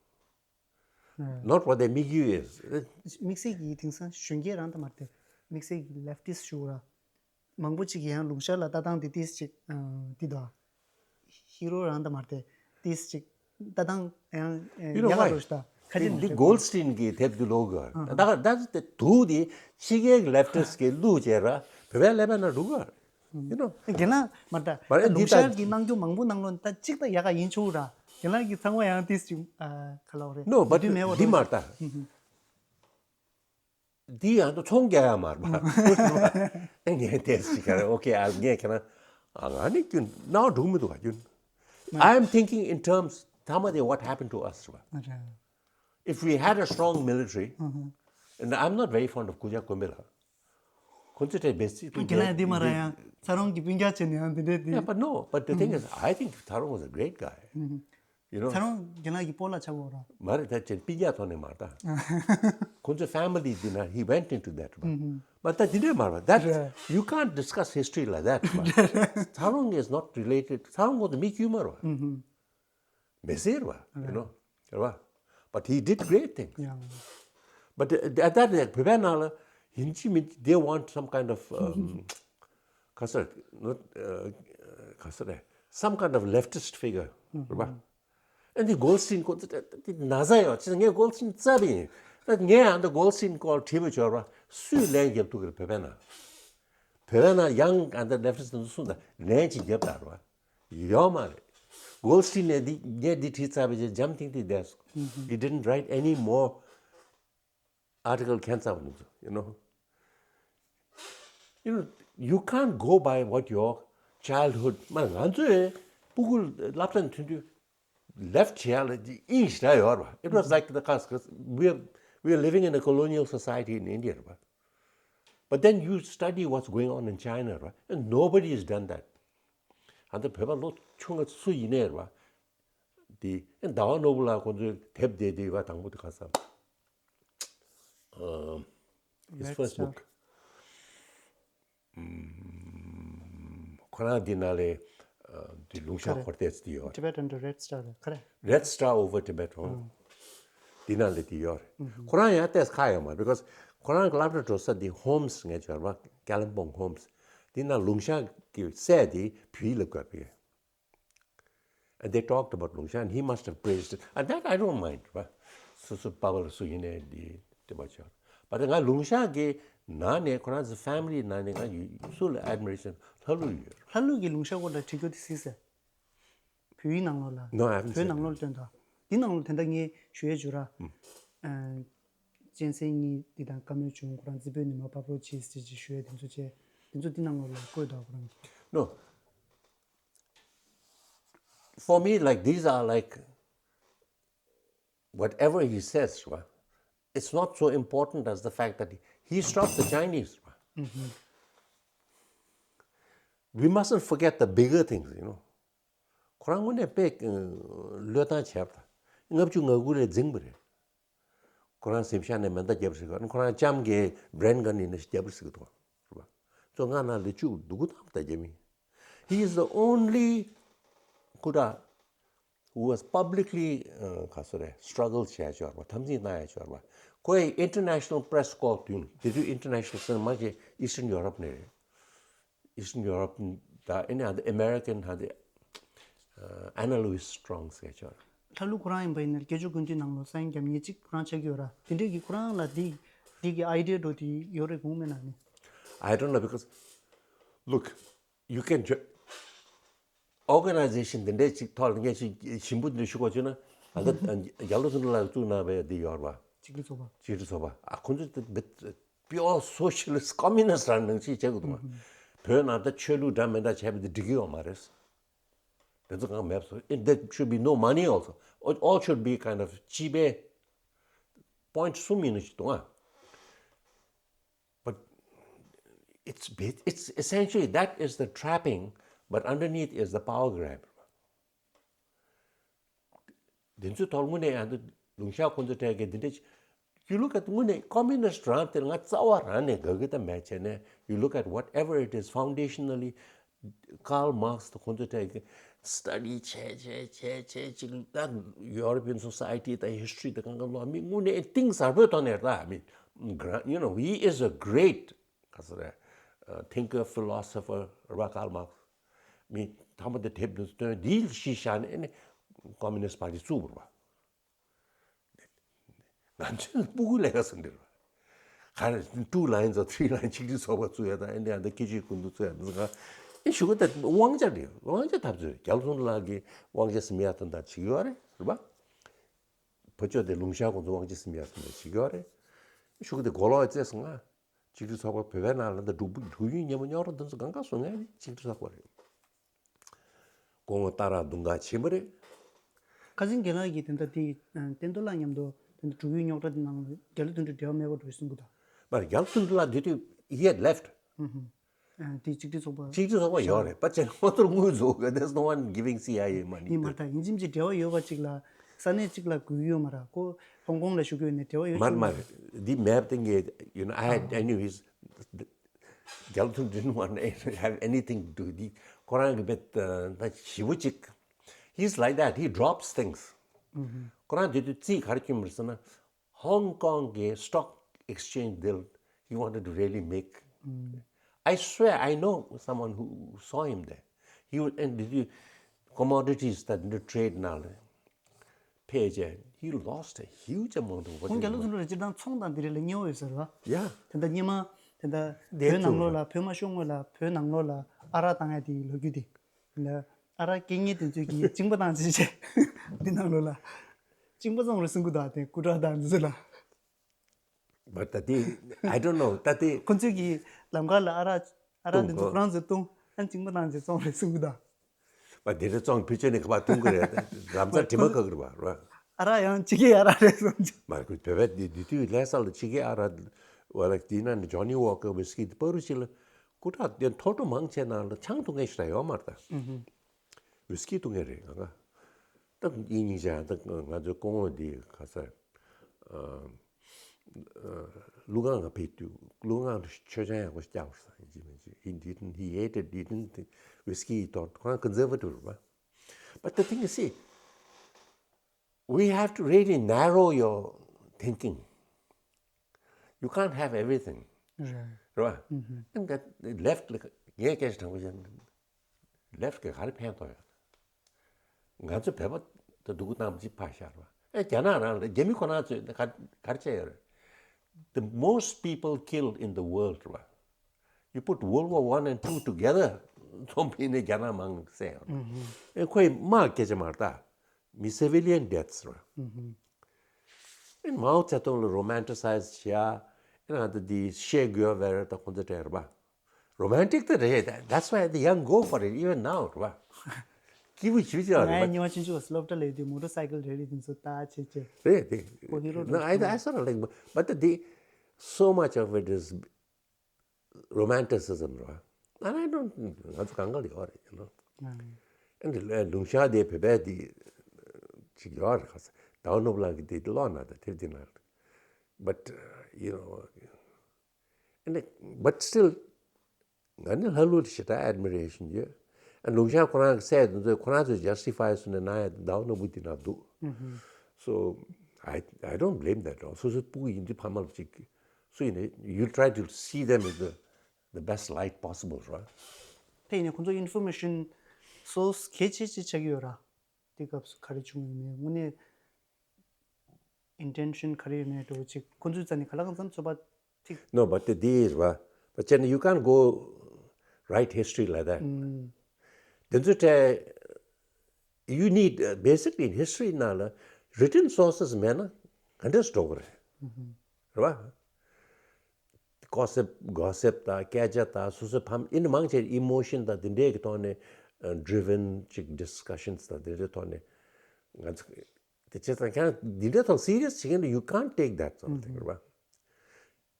Not what they make you is. དམིགས་བསལ་གྱི་དེང་སང་གཞོན་སྐྱེས་རང་ད་མ་རེད་དེ། དམིགས་བསལ་གྱི་leftists ཞུ་ར། མང་པོ་ཅིག་ཡང་ལུང་ཤག་ལ་ལྟ་སྟངས་དེ་ཏིས་ཅིག་དེ་དོ། ཧི་རོ་རང་ད་མ་རེད་དེ། ཏིས་ཅིག་ལྟ་སྟངས་ཡང་ཡག་ག་འགྲོ་ཞིག་ད། ཁ་ཅིག་འདི་Goldstein གི་དེབ་འདི་ཀློག་དགོས། ད་ད་དེ་དུ་དེ་ཕྱི་རྒྱལ་གྱི་leftists གི་གླུ་བྱས་ར་བོད་པའི་ཀླད་པ་ན་འགྲོ་གི་རེད། You know. རྒན་ལགས་མ་ད་མ་རེད། ལུང་ཤག་གི་གནང་རྒྱུ་མང་པོ་ནང་ལོ་ད་གཅིག་ད་ཡག་ག་ཡིན་ཆོག་ར། རྒན་ལགས་ཀྱི་ཚང་མ་ཡང་ཏིས་ཅིག་ག་ལོག་རེད། No, but འདི་མ་ད། འདི་ཡང་ད་ཚོང་རྒྱག་ཡ་མ་རེད་པ། ངས་ཏིས་ཅིག་ག་རེ་okay ངས་ཁྱེད་རང་ང་ནི་ཀུན་ནའོ་འགྲུག་མི་འདུག་ག་ཀུན། I am thinking in terms ཐ་མ་དེ་what happened to us རེད་པ། If we had a strong military, and I'm not very fond of སྐུ་ཞབས་ཀུན་བེ་ལགས། ཁོང་ཚོ་དེ་basically རྒན་ལགས་འདི་མ་ར་ཡང་ཚ་རོང་གི་སྤུན་ཀྱག་བྱས་ནས་ཡང་འདི་འདྲས་འདི། Yeah, but no, but the thing is, I think Tharong was a great guy. You know. ཚ་རོང་རྒན་ལགས་ཀྱི་སྤོ་ལགས་ཆགས་ཡོད་ར། མ་རེད། ད་ཅན་སྤུན་ཀྱག་ཐོག་ནས་མ་རེད་ད། ཁོང་ཚོ་family འདི་ན་he went into that. But ད་འདི་འདྲས་མ་རེད། That you can't discuss history like that. Tharong is not related. Tharong was a མི་དཀྱུས་མ་རེད་པ། མི་སེར་བ། You know. རེད་བ། But he did great things. But at that time བོད་པའི་ནང་ལ་ ཡིན་གཅིག་མིན་གཅིག they want some kind of um, ག་ཟེར་not uh, ག་ཟེར་རེད། Some kind of leftist figure རེད་པ། And the Goldstein ཁོ་ཚོ་དེ་ན་ཚ་ཡོད་ཅེས་ངས་Goldstein་བཙལ་བ་ཡིན། ད་ངས་ཨ་ད་Goldstein སྐོར་བྲིས་པ་ཆོར་བ་སུས་ལན་རྒྱབ་ཐུབ་ཀྱི་རེད་བོད་པའི་ནང་། བོད་པའི་ནང་ཡང་ཨ་ད་leftist དེ་ཚོ་གསུངས་ད་ལན་ཅིག་རྒྱབ་ད་རེད་བ། ཡོད་མ་རེད། Goldstein ནས་འདི་ངས་འདི་བྲིས་ཚར་བའི་རྗེས་འཇམ་ཐིང་ཐིང་བསྡད་སོང་། He didn't write any more article can't you know you know you can't go by what your childhood མ་ང་ཚོས་སྤུ་གུ་སློབ་གྲྭ་ནས་ཐོན་དུས་left བྱེད་ཡ་ལ་ཨིན་ཞེ་དྲག་ཡོད་རེད་བ། It was like the cause because we are we are living in a colonial society in India རེད་བ། But then you study what's going on in China རེད་བ། And nobody has done that. ཨ་ད་བོད་པ་ལོ་ཆུང་ངུ་སུ་ཡིན་ནའི་རེད་བ། དེ་ཟླ་བ་ནོར་བུ་ལགས་ཁོང་ཚོའི་དེབ་དེ་དེ་བ་དང་པོ་དེ་ག་ས། His Red first Star. book. ཁོ་རང་འདི་ན་ལས་འདི་ལུང་ཤ་ག་རེ། འཁོར་ཏེ་ཚི་ཡོད། Tibet under Red Star ག་རེ། Red Star over Tibet འོ། འདི་ན་ལས་འདི་ཡོད་རེད། ཁོ་རང་ཡང་ཏེས་ཁ་ཡོད་མ་because ཁོ་རང་གི་སློབ་གྲྭ་འགྲོ་ས་འདི་Homs ངས་བྱོར་བ་Kalimpong Homs འདི་ན་ལུང་ཤ་གི་སྲས་འདི་བོད་ཡིག་ལ་བཀོད་པས། And they talked about ལུང་ཤ་and he must have praised it. And that I don't mind, right? སོ་སོ་པ་བ་ལ་སུ་ཡིན་ནའི་འདི་དེ་མ་ཆོག But ང་ལུང་ཤ་གི་ནང་ནས་ཁོ་རང་ཚོ་family ནང་ནས་ང་ཡུ་སུ་ལ་admiration ལྷ་ལུ་ཡོད། ལྷ་ལུ་གི་ལུང་ཤ་སྐོར་ལ་བྲིས་རྒྱུ་དེ་སྲིད་ཟེར། བོད་ཡིག་ནང་ལོགས་ལ། No, I haven't བོད་seen ནང་ལོགས་ལ་བཏོན་ད། འདི་ནང་ལོགས་དེ་འདྲ་ངས་ཞུ་ཡས་བྱུང་ར། གཅན་གཟན་གཉིས་འདི་དང་བཀའ་མོལ་བྱུང་ཁོ་རང་རྩེ་ཕུད་ནས་མར་ཕབ་རོགས་བྱེད་ཟེར་ཅིག་ཞུ་ཡས་དེ་ཚོ་བྱས། དེ་ཚོ་འདི་ནང་ལོགས་ལ་བཀོད་འདུག་ཁོ་རང་གི། No. For me, like, these are like whatever he says, right? It's not so important as the fact that he, he stopped the Chinese, right? We mustn't forget the bigger things, you know. ཁོ་རང་དངོས་གནས་དཔེ་བློས་བཏང་བྱས་པ་དང་ལྔ་བཅུ་ང་དགུ་ལས་འཛིང་པ་རེད། ཁོ་རང་གཟིམ་ཤག་ནས་མེ་མདའ་བརྒྱབ་ཟེར་གི་ཁོ་རང་ལྕམ་གྱི་brain gun ཡིན་ན་བརྒྱབ་ཟེར་གི་འདུག་རེད་པ། ཚོ་ལྔ་ན་ལས་བཅུ་སྡུག་གུ་དང་མེ་མདའ་བརྒྱབ་མིན། He is the only Kuda who was publicly ག་སོ་རེད་struggle བྱས་ཡ་ཆོར་བ་འཐབ་འཛིང་གནང་ཡ་ཆོར་བ། ཁོས་international press སྐོར་དུས་དེ་དུས་international ཟེར་མ་གི་Eastern Europe ནས་རེད། Eastern Europe ད་any other American ཧ་དེ་Anna Louise Strong ཟེར་ཆོག་ལྷ་ལུ་ཁོ་རང་ཡིན་པ་ཡིན་ན་སྐད་ཅོར་ཀུན་གྱི་ནང་ལོ་སང་རྒྱབ་ཉེ་གཅིག་ཁོ་རང་ཆགས་ཀྱི་ཡོད་ར། དེ་འདྲས་ཀྱི་ཁོ་རང་ལ་འདི་འདི་གི་idea འགྲོ་དེ་ཡོད་རེད་དགོངས་མེད་ན་ནི། I don't know because look you can ju- organization འདི་འདྲས་ཅིག་ཐོག་ལ་ངས་ཅིག་ཞིམ་པོ་འདི་འདྲས་ཞུ་དགོས་བྱུང་ན་ཨ་ད་རྒྱ་ལོ་ཚོ་འདྲ་ལ་བཙུགས་གནང་བའི་འདི་ཡོད་ར་བ། གཅིག་སྒྲིལ་ཚོགས་པ། གཅིག་སྒྲིལ་ཚོགས་པ་ཨ་ཁོ་ཚོ་དེ་pure socialist communist རང་ནང་ཅིག་བྱེད་དགོས་འདུག་བ། བོད་ནང་ད་ཆོས་ལུགས་འདྲ་མི་འདྲ་བྱས་པ་འདི་འགྲིག་གི་ཡོད་མ་རེད། དེ་ཚོ་གང་མེད་སོ། If there should be no money also, all should be kind of cheap. Point གསུམ་ཡིན་ནི་ཞིག་འདུག་ཨ། But it's it's essentially that is the trapping, but underneath is the power grab. དེ་ཚོའི་ཐོག་དངོས་གནས་ཡང་དུ་ལུང་ཤ་ཁོང་ཚོ་གྲས་ཀྱི་འདི་འདྲ་ཅིག you look at དངོས་གནས་communist རང་དེ་ང་རྩ་བ་རང་ནས་དགའ་གི་ད་མེད་བྱས་ནས you look at whatever it is foundationally Karl Marx དང་ཁོང་ཚོ་གྲས་ཀྱི་study བྱས་བྱས་བྱས་བྱས་ཅིག་ད་European society དང་history དང་གང་གང་ལོ་མི་དངོས་གནས་གཏིང་ཟབ་པོའི་ཐོག་ནས་ད་མི་you know he is a great ག་ཚོད་རེད། thinker philosopher རེད་པ། Karl Marx མི་ཐ་མ་དེ་དེབ་འདི་ཚོ་བཏོན་འདིའི་གཞི་བཞག་ནས་ཨེ་ནི་Communist Party བཙུགས་པ་རེད་པ། ང་ཚོའི་སྤུ་གུ་ལས་ཀ་ཟེར་འདི་རེད་པ། ག་རེ་two lines or three lines གཅིག་སྒྲིལ་ཚོགས་པ་བཙུགས་ཡ་དང་ཨེ་འདི་ཡང་ད་ཁྱེད་ཆོས་ཀུན་ཏུ་བཙུགས་ཡ་འདི་ཚོ་ག་ཨེ་ཞུ་གི་ད་དབང་ཆ་རེད། དབང་ཆ་འཐབ་རྩོད་རྒྱ་ལོ་ཚོང་ལགས་ཀྱི་དབང་ཆ་ཟིན་ཡ་དང་ད་བྱེད་ཀྱི་ཡོད་རེད་རེད་པ། ཕ་ཆོས་དེ་ལུང་ཤ་ཁོང་ཚོ་དབང་ཆ་ཟིན་ཡ་ཟིན་ཡ་བྱེད་ཀྱི་ཡོད་རེད། ཞུ་གི་དེ་གོ་ལོག་ཡ་བཙལ་སོང་ང་། གཅིག་སྒྲིལ་ཚོགས་པ་བོད་པའི་ནང་ལ་འདི་འབྲུག་འབྲུག་ཡུལ་ཉེ་མོ་རྙོག་དྲ་འདི་ཚོ་གང་ག་སོང་ངས་ནི་གཅིག་སྒྲིལ་ཚོགས་པ་རེད། སྐུ་ངོ་ཏཱ་ར་དུང་དཀར་ཆེན་པོ་རེད། ཁ་སང་རྒན་ལགས་ཀྱིས་དེ་འདྲ་དེ་བསྟན་རྡོར་ལགས་མཉམ་དུ་དེ་འདྲ་འབྲུག་ཡུལ་རྙོག་དྲ་དེ་ནང་ལ་རྒྱ་ལོ་དོན་གྲུབ་འབྲེལ་བ་མེད་པ་འགྲོ་གསུང་གི་འདུག་མར་རྒྱ་ལོ་དོན་གྲུབ་ལགས་དེ་དུས་he had left། དེ་གཅིག་སྒྲིལ་ཚོགས་པ། གཅིག་སྒྲིལ་ཚོགས་པ་ཡོད་རེད་པ་ཅན་ཁོ་ཚོར་དངུལ་བཟོ་དགོས། There's no one giving C I A money. ཡིན་མ་ཐག་ཡིན་གཅིག་མིན་གཅིག་འབྲེལ་བ་ཡོད་པ་གཅིག་ལ་ས་གནས་གཅིག་ལ་དགོས་ཡོད་མ་རེད། ཁོ་ཧོང་ཀོང་ལ་བཞུགས་ཡོད་ནས་འབྲེལ་བ་ཡོད་མ་རེད་མ་རེད། འདི་མེད་པ་དེ་ངས་you know I had I knew his རྒྱ་ལོ་དོན་གྲུབ་didn't want to have anything to do དེ་ཁོ་རང་གི་བེད་ད་ཞི་བོ་གཅིག He's like that. He drops things. ཁོ་རང་དེ་དུས་རྩིས་ག་རེ་སྐྱོན་མ་རེད་ཟེར་ན་ཧོང་ཀོང་གི་stock exchange deal He wanted to really make. I swear, I know someone who saw him there. He was, and did you, commodities that the trade now, page, he lost a huge amount of what ཁོང་རྒྱ་ལོ་ཚོ་ལོ་རེ་སྤྱིར་བཏང་ཚོང་དང་དེ་རིགས་ལ་མཉེས་པོ་ཡོད་ཟེར་བ། Yeah. དེ་འདྲ་སྙེ་མ་དེ་འདྲ་བོད་ནང་ལོགས་ལ་བོད་མ་ཤོང་སྔོན་ལ་བོད་ནང་ལོགས་ལ་ཨ་རག་བཏང་ཡ་དེའི་ལོ་རྒྱུས་དེ། ཨ་རག་སྐྱེལ་མཁན་དེ་ཚོས་ཀྱིས་གཅིན་པ་བཏང་ཅི་བྱས། འདི་ནང་ལོགས་ལ་གཅིན་པ་བཙོང་རེད་གསུང་གི་འདུག་དེ་སྐུ་དྲག་དང་འདི་ཚོ་ལ། But ད་དེ། I don't know. ད་དེ། ཁོ་ཚོས་ཀྱིས་ལམ་ཁ་ལ་ཨ་རག་ཨ་རག་འདི་ཚོ་ཁོ་རང་ཚོས་བཏུང་ཨ་གཅིན་པ་བཏང་ཅི་བཙོང་རེད་གསུང་གི་འདུག But དེ་འདྲ་བཙོང་ཕུལ་ཆོད་ནས་ག་པར་བཏུང་གི་རེད། རམ་ས་དྲི་མ་ཁ་གི་རེད་པ་ར། ཨ་རག་ཡང་ཕྱི་རྒྱལ་ཨ་རག་རེད་གསུང་ཅི། མ་གི་བོད་པའི་དེ་དེ་དུས་ལྷ་ས་ལ་ཕྱི་རྒྱལ་ཨ་རག་བ་ལ་དེ་ན་ནི་Johnnie Walker whisky དེ་པ་རུ་ཅི་ལ་སྐུ་དྲག་དེ་མཐོ་གྲོ་མང་ཆེ་ནང་ལ་ཆང་འཐུང་མཁན་ཞིག་ར་ཡོད་མ་རེད་ད། Whisky འཐུང་མཁན་རེད་ང་ག་ད་ཡིན་ཉིན་ཞག་ད་ང་ཚོའི་སྐུ་ངོ་འདི་ག་ས་ཨ་ཨ་ཀླུ་ཁང་ང་ཕེབས་དུས་ཀླུ་ཁང་དུ་མཆོད་ཆང་ཡག་པོ་ཞིག་བརྒྱབ་ས་ཡིན་གཅིག་མིན་གཅིག He didn't, he hated, didn't think whisky དང་ཁོ་རང་conservative རེད་པ། But the thing is, see, we have to really narrow your thinking. You can't have everything. རེད། རེད་པ། ཨ་ནི་left ལ་ངས་སྐད་ཆ་དྲང་པོ་བཤད་ན་left གིས་ག་རེ་ཕན་ཐོགས་ཡོད། ང་ཚོ་བོད་པ་ད་སྡུག་གུ་བཏང་གཅིག་ཕར་བཞག་རེད་པ། ཨེ་རྒྱ་ནག་རང་ལ་རྒྱ་མི་ཁོ་རང་ཚོས་ག་ག་རེ་བྱས་ཡོད་རེད། The most people killed in the world རེད་པ། You put World War One and Two together ཚོང་པའི་ནས་རྒྱ་ནག་མང་བསད་ཡོད་རེད། ཨེ་ཁོ་ཡི་དམག་སྐད་ཆ་མ་རེད་ད། མི་civilian deaths རེད་པ། ཨེ་མའོ་ཙེ་ཏུང་ལ་romanticize བྱེད་ཡ། ཨེ་ང་ད་འདི་ཤེ་གུ་ཝེ་ར་ད་ཁོང་ཚོ་གྲས་རེད་པ། Romantic ད་རེད། That's why the young go for it even now རེད་པ། སྐྱིད་པོ་ཞུ་ཅག་རེད་པ། ང་ཉི་མ་ཆུང་ཆུང་སློབ་གྲྭ་ལ་ཡོད་དུས་མོ་ཊོ་སའི་ཀལ་རེ་རེ་དེ་ཚོ་ལྟ་བྱེད་བྱེད། རེད་དེ། ཁོ་ཧི་རོ་No, I, I sort of like, but the, the, so much of it is romanticism རེད་པ། And I don't, ང་ཚོ་གང་ག་ལ་ཡོད་རེད་you know. And ལུང་ཤར་དེ་བོད་པའི་དེ་ཅིག་ཡོད་རེད་ཁ་ས། ཟླ་བ་ནོར་བུ་ལགས་ཀྱི་དེ་ཀློག་ན་ད་དེབ་དེ་ན། But uh, you know, and it, but still ང་ནི་ལྷ་ལུང་ཞེ་དྲག་admiration ཡོད། ཨ་ལུང་ཤར་ཁོ་རང་གི་སྲས་དེ་ཚོས་ཁོ་རང་ཚོས་justify བཟོས་ནས་གནང་ཡ་ཟླ་བ་ནོར་བུ་དེ་ན་འདུག So I, I don't blame that at all. སོ་སོའི་སྤུ་གུ་ཡིན་དུས་ཕ་མ་ལ་ཅིག་སུ་ཡིན་ནའི་you try to see them in the, the best light possible རེད་པ། དེ་ཡིན་ནའི་ཁོང་ཚོ་information source གལ་ཆེ་ཆེ་ཆགས་ཀྱི་ཡོད་ར། དེ་སྐབས་སུ་ག་རེ་བྱུང་ཡོད་མེད་དངོས་གནས་intention ག་རེ་ཡོད་མེད་འགྲོ་ཅིག་ཁོང་ཚོའི་རྩ་ནས་ག་ལ་གང་འཚམ་ཚོད་དཔག་ཐིག No, but the, these རེད་པ། But then you can't go write history like that. དེ་ཚོ་གྲས། You need, uh, basically in history ནང་ལ་written sources མེད་ན་ག་འདྲས་འགྲོ་གི་རེད། རེད་པ། Gossip, gossip དང་སྐད་ཆ་དང་སོ་སོའི་ཕམ་ཨིན་མང་ཆེ་emotion དང་དེ་འདྲས་ཀྱི་ཐོག་ནས་driven ཅིག་discussions དང་དེ་འདྲའི་ཐོག་ནས་ང་ཚོ་དེ་བྱས་ཙང་ཀྱང་འདི་འདྲའི་ཐོག་serious བྱེད་མཁན་you can't take that sort of thing རེད་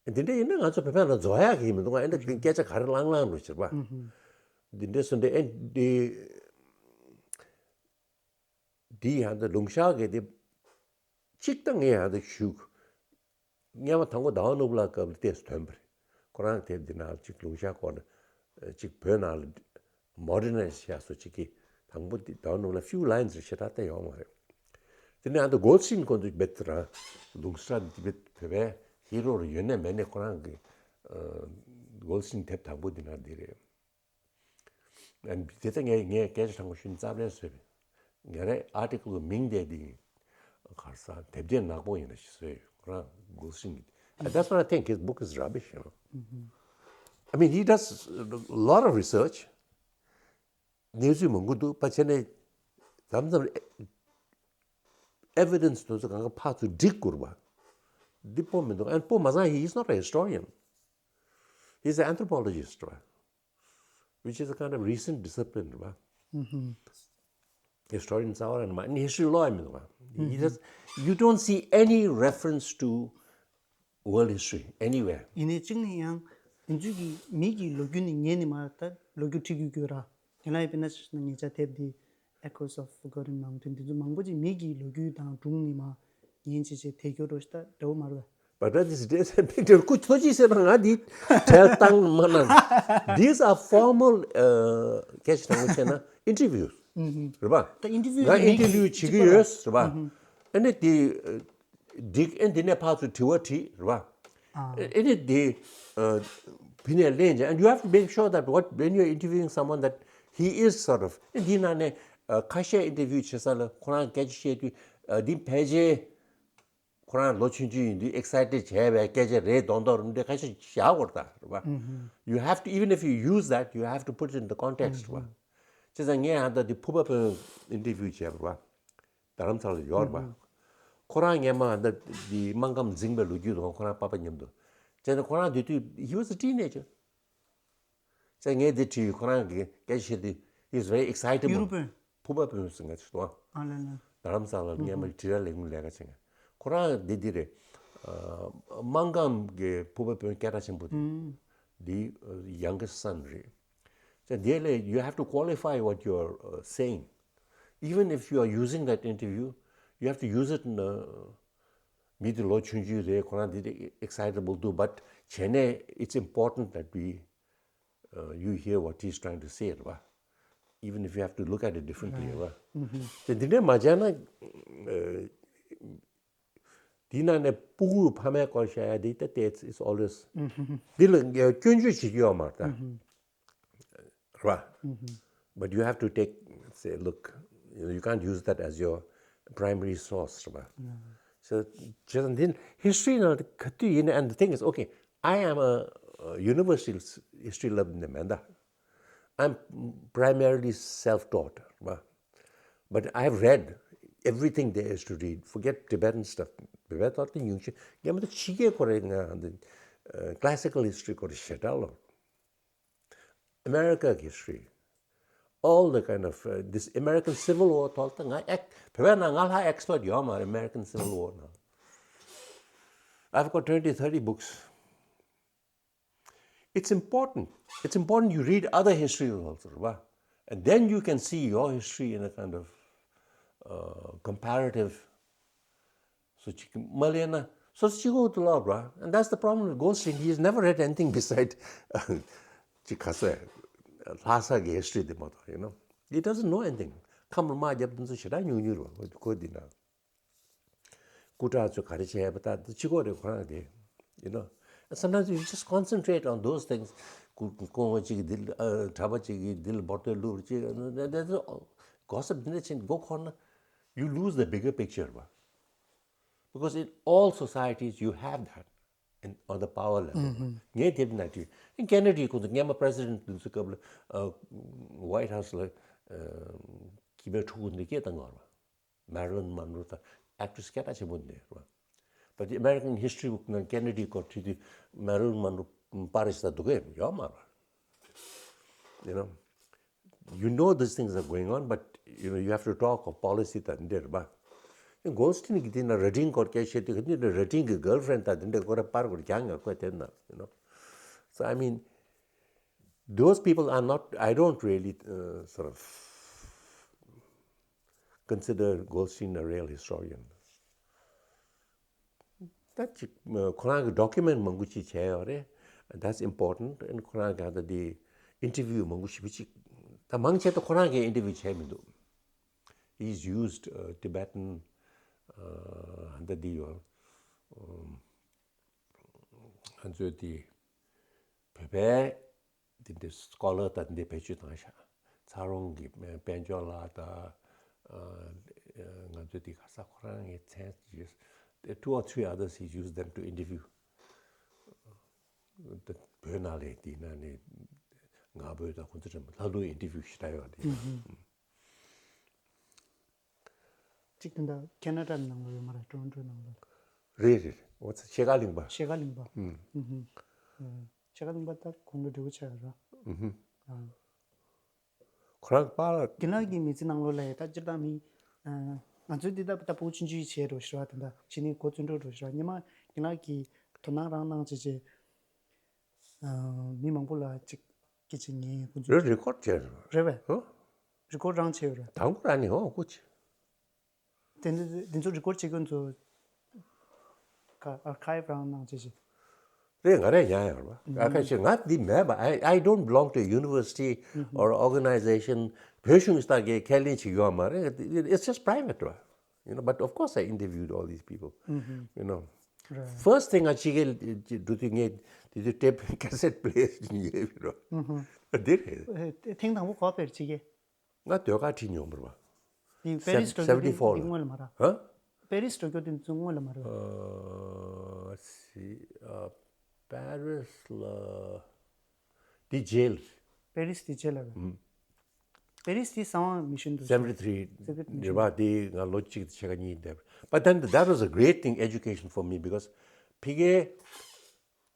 པ། འདི་འདྲ་ཡིན་ན་ང་ཚོ་བོད་པ་ལ་རྫོགས་ཡག་གི་ཡིན་མི་འདུག་ཨ་འདྲ་སྐད་ཆ་ག་རེ་ལངས་ལངས་རུ་ཕྱིར་པ། འདི་འདྲ་སུ་འདྲ་ཨེ་འདི་འདི་ཡང་འདི་ལུང་ཤར་གི་འདི་གཅིག་ད་ངས་ཡང་འདི་ཞུ། སྔོན་མ་དང་པོ་ཟླ་བ་ནོར་བུ་ལགས་སྐབས་ལ་ཏོག་ཙམ་ཐོན་པ་རེད། ཁོ་རང་དེབ་འདི་ནང་ལ་གཅིག་ལུང་ཤར་སྐོར་ལ་གཅིག་བོད་ནང་ལ་modernize བྱས་སོ་གཅིག་གིས་དང་པོ་འདི་ཟླ་བ་ནོར་བུ་ལགས་few lines རེ་ཞེ་དྲག་བལྟས་ཡོང་བ་རེད། དེ་ནས་ཨ་ད་Goldstein ཁོང་ཚོས་རྦད་དེ་རང་ལུང་ཤར་འདི་རྦད་བོད་པའི་ཧི་རོ་རུ་ཡོད་ནས་མེད་ནས་ཁོ་རང་གི་Goldstein དེབ་དང་པོ་འདི་ནང་འདི་རེད། ཨན་དེ་ལྟ་ངས་ངས་སྐད་ཆ་དྲང་པོ་ཞུ་ན་རྩ་བ་ལས་བཟོས་པས། ངས་རའི་article གི་མིང་དེ་འདི་གར་ས་དེབ་དེ་ནག་པོ་ཡིན་ན་ཞིག་བཟོས་ཡོད་ཁོ་རང་Goldstein གི། That's what I think, his book is rubbish, you know. I mean, he does a lot of research. གནས་ཚུལ་མང་པོ་འདུག་པ་བྱས་ནས་མཚམས་མཚམས་evidence དེ་ཚོ་གང་ག་ཕར་ཚུར་སྒྲིག་དགོས་པ། འདི་སྤོ་མི་འདུག་ཨན་སྤོ་མ་ཚང་he is not a historian. He is an anthropologist རེད་པ། Which is a kind of recent discipline རེད་པ། Historian རྩ་བ་རང་མ་ནི་history ཀློག་ཡ་མི་འདུག་པ། He does, you don't see any reference to world history anywhere. ཡིན་ནའི་གཅིག་ནི་ཡང་དེ་ཚོའི་གི་མི་གི་ལོ་རྒྱུས་ནི་ཉན་ནི་མ་རེད་ད་ལོ་རྒྱུས་ཁྲིད་རྒྱུ་རྒྱུ་ར། དེ་ལ་ཡི་དཔེར་ན་ཆ་བཞག་ན་ངེད་ཅག་དེབ་འདི་Echoes of Forgotten Mountain དེ་ཚོ་མང་པོ་ཅིག་མི་གི་ལོ་རྒྱུས་དང་སྒྲུང་ནི་མ་ཉན་བྱེད་བྱེད་དེ་སྐྱོ་རོ་ཞིག་ད་འདྲ་བོ་མ་རེད་པ། But that is different picture. ཁོ་ཐོ་ཅི་ཟེར་ན་ང་འདི་བྲལ་བཏང་མ་ན། These are formal, uh, སྐད་ཆ་དྲང་པོ་བྱས་ན་interviews རེད་པ། ད་interview ང་མིང་interview གཅིག་བྱེད་ཀྱི་པ་ཡོད་རེད་པ། ཨ་ནི་དེ་འགྲིག་ཨེ་འདི་ནས་ཕར་ཚུར་དྲི་བ་དྲིས་རེད་པ། ཨ་ཨེ་ནི་དེ་བི་ནས་ལེན་ཅིང་། And you have to make sure that what, when you're interviewing someone, that he is sort of, འདི་ནང་ནས་ཁ་ཤས་ཨིན་ཊར་བིའུ་བྱེད་ས་ལ་ཁོ་རང་སྐད་ཆ་བཤད་དུས་འདི་ཕལ་ཆེར་ཁོ་རང་ལོ་ཆུང་ཆུང་ཡིན་དུས་ཨེག་སའི་ཊེཌ་བྱས་པའི་སྐད་ཆ་རེད་མདོག་མདོག་རེད་འདི་ཁ་ཤས་བཞག་དགོས་རེད་ད། རེད་པ། You have to, even if you use that, you have to put it in the context. རེད་པ། བྱས་ཙང་ངས་ཨ་ད་འདི་ཕུར་པ་དཔོན་ཨིན་ཊར་བིའུ་བྱས་པ་རེད་པ། རྡ་རམ་ས་ལ་ཡོད་རེད་པ། ཁོ་རང་སྔོན་མ་ཨ་ད་འདི་སྨར་ཁམས་འཛིངས་པའི་ལོ་རྒྱུས་དང་ཁོ་རང་པ་ཕ་མཉམ་དུ། བྱས་ཙང་ཁོ་རང་དེ་དུས་he was a teenager. ཙང་ངས་འདི་དྲིས། ཁོ་རང་གིས་སྐད་ཆ་བཤད་དུས he is very excitable. ཕུར་པ་དཔོན། ཕུར་པ་དཔོན་ཟེར་ང་ཚོ་དང་། ཨ་ལ་ལ། རྡ་རམ་ས་ལ་སྔོན་མ་དྲི་ར་ལས་ཁུངས་ལས་ཀ་བྱེད་མཁན། ཁོ་རང་འདི་འདི་རེད། ཨ་སྨར་ཁམས་ཀྱི་ཕུར་པ་དཔོན་སྐད་གྲགས་ཆེན་པོ་དེ། འདི་youngest son རེད། ཙང་དེ་ལས་you have to qualify what you're, uh, saying. Even if you are using that interview, you have to use it in a མི་དེ་ལོ་ཆུང་ཆུང་རེད། ཁོ་རང་འདི་འདྲ་ཨེག་སའི་ཊེ་བལ་འདུག། བཊ་བྱས་ནས་it's important that we, uh, you hear what he's trying to say རེད་པ། Even if you have to look at it differently རེད་པ། དེ་འདི་འདྲ་མ་བྱས་ན། འདི་ནང་ནས་སྤུ་གུ་ཕ་མའི་སྐོར་བཤད་ཡ་འདི་ད་ལྟའི་it's always འདི་ལ་སྐྱོན་བརྗོད་བྱེད་ཀྱི་ཡོད་མ་རེད་ད། རེད་པ། But you have to take, say, look, you know, you can't use that as your primary source, རེད་པ། So, བྱས་ཙང་འདི་history ནང་ག་དུས་ཡིན་ན། And the thing is, okay, I am a, a university history བསླབ་ནས་མེད་ད། I'm primarily self-taught, རེད་པ། But I've read everything there is to read. Forget Tibetan stuff. བོད་པའི་ཐོག་དེ་ཉུང་ཤོས། ངས་མ་གཏོགས་ཕྱི་རྒྱལ་སྐོར་རེ་ང་འདི་classical history སྐོར་ཞེ་དྲག་ལོ། America history, all the kind of, uh, this American Civil War ཐོག་ད་ང་ཨེག་བོད་པའི་ནང་ང་ལྷག་ཨེག་སི་པར་ཊི་ཡོད་མ་རེད། American Civil War ནང་། I've got twenty, thirty books. It's important. It's important you read other histories also, རེད་པ། And then you can see your history in a kind of, uh, comparative. སོ་གཅིག་མ་ལས་ན་སོ་གཅིག་གོ་དུ་ལོག་ར། And that's the problem with Goldstein. He has never read anything beside ཅིག་ག་ས་ལྷ་ས་གི་history དེ་མ་གཏོགས། You know, he doesn't know anything. ཁམས་ལ་དམག་རྒྱབ་དུས་ཚོད་ཞེ་དྲག་ཉུང་ཉུང་རེད་པ། ཁོ་འདི་ན་སྐུ་དྲག་ཚོས་ག་རེ་བྱས་པ་ད་ཅི་གོ་རེད་ཁོ་རང་དེ། You know, and sometimes you just concentrate on those things. ཁོ་ཁོ་གཅིག་གིས་འདི་ལ་གྲྭ་པ་གཅིག་གིས་འདི་ལ་འབོར་དོད་བླུགས་ཅིག། Gossip འདི་འདྲ་བྱས་འགོ་འཁོར་ན། You lose the bigger picture རེད་པ། Because in all societies you have that in, on the power level. ངས་དེབ་ན་དུས་ཀེ་ནེ་ཌི་ཁོང་ཚོ་སྔོན་མ་president དུས་སྐབས་ལ་White House ལ་ཁྱི་པའི་ཕྲུ་གུ་འདི་སྐད་བཏང་གི་ཡོད་རེད། Marilyn Monroe དང་actress སྐད་གྲགས་ཆེན་པོ་འདི་རེད། But the American history book ནང་ཀེ་ནེ་ཌི་སྐོར་དྲིས་དུས་Marilyn Monroe པར་རིས་ད་འདུག་གས་ཡོད་མ་རེད། You know, you know these things are going on, but you know, you have to talk of policy དང་འདི་རེད་པ། Goldstein གི་དེ་ན་ར་ཏིང་སྐོར་སྐད་བཤད་དུས་ག་དུས་ན་ར་ཏིང་གི་girlfriend དང་འདི་འདྲ་སྐོར་པར་སྐོར་རྒྱག་ཡོད་ཁོས་དེ་ན། You know, so I mean, those people are not, I don't really, uh, sort of consider Goldstein a real historian. ད་ཅིག་ཁོ་རང་གི་document མང་པོ་ཅིག་བྱས་ཡོད་རེད། That's important. And ཁོ་རང་གི་ད་འདི་interview མང་པོ་ཞེ་པོ་ཅིག་ད་མང་ཆེ་ད་ཁོ་རང་གིས་interview བྱས་མི་འདུག He's used, uh, Tibetan, uh, ད་འདི་ཡོད། ང་ཚོའི་དེ་བོད་པའི་དེ་འདྲའི་scholar དང་དེ་འདྲའི་བེད་སྤྱོད་བཏང་ཤག་ཚ་རོང་གི་དཔལ་འབྱོར་ལགས་དང་། ང་ཚོའི་དེ་ག་ས་ཁོ་རང་གི་མཚན་ཅིག There are two or three others he used them to interview. བོད་ནང་ལས་དེ་ནང་ནས་ང་བོད་དང་ཁོང་ཚོ་ལྷ་ལུང་interview ཞེ་དྲག་ཡོད་རེད། གཅིག་དེ་འདྲ་ཁེ་ན་ཌ་ནང་ལ་ཡོད་མ་རེད། ཊོ་རོན་ཊོ་ནང་ལ། རེད་རེད། འོ་ཙི་ཤེལ་དཀར་གླིང་པ། ཤེལ་དཀར་གླིང་པ། ཨུམ། ཤེལ་དཀར་གླིང་པ་ད་ཁོང་གི་འབྲས་བུ་ཆེ་བ་ར། ཨུམ། ཁོ་རང་པཱ་ལགས། རྒན་ལགས་ཀྱི་མི་ཚེ་ནང་ལོགས་ལ་ཡ་ད་སྤྱིར་བཏང་མི། ང་ཚོའི་འདི་ད་ད་ཕྲུ་གུ་ཆུང་ཆུང་བྱས་འགྲོ་ཤི་བ་དེ་འདྲ་བྱས་ནས་འགོ་བཙུན་འགྲོ་འགྲོ་ཤི་བ་སྔོན་མ་རྒན་ལགས་ཀྱིས་དོ་སྣང་རང་གནང་བྱས་བྱས། མི་མང་པོ་ལ་ཅིག་སྐད་ཆ་ཉན་ཁོ་ཚོས། རེ་རེ་ཀོཌ་བྱས་རེད། རེད་པས། ཧོ། རེ་ཀོཌ་རང་བྱས་ཡོད་རེད། དང་པོ་རང་ནས་ཧོ་ཀོ་ཆེ། དེ་ཚོ་དེ་ཚོ་རེ་ཀོཌ་བྱེད་མཁན་ཚོ་ག་archive རང་གནང་བྱས་ཤིག་རེད། ང་རས་ཡང་ཡང་རེད་པ། archive བྱས་ང་འདི་མེད་པ། I, I don't belong to a university or organization. བོད་གཞུང་ལྟ་གའི་ཁས་ལེན་བྱེད་ཡོད་མ་རེད། It's just private རེད་པ། You know, but of course I interviewed all these people. You know, First thing ང་ཕྱི་རྒྱལ་འགྲོ་དུས་ངས་དེ་དུས་tape cassette player ཅིག་ཉོས་ཡོད་རོ། འདི་རེད། ཐེངས་དང་པོ་ག་པར་ཕྱི་རྒྱལ། ང་ཟློས་གར་ཁྲིད་མྱོང་བ་རེད་པ། དེ་པེ་རིས་འགྲོ་རྒྱུ་དེ་seventy four དེ་ལ། སྔོན་ལ་མ་རེད། ཧ། པེ་རིས་འགྲོ་རྒྱུ་དེ་ཚོ་སྔོན་ལ་མ་རེད། ཨ། སི། ཨ། པེ་རིས་ལ། དེ་རྗེས་ལ། པེ་རིས་དེ་རྗེས་ལ་རེད། ཨུམ། པེ་རིས་དེ་གསང་བ་མི་ཤིན་ཏུ། Seventy three Secret Mission རེད་པ། དེ་ང་ལོ་གཅིག་དང་ཕྱེད་ཀ་གཉིས་བསྡད། But then that was a great thing, education for me, because ཕ་གིའི་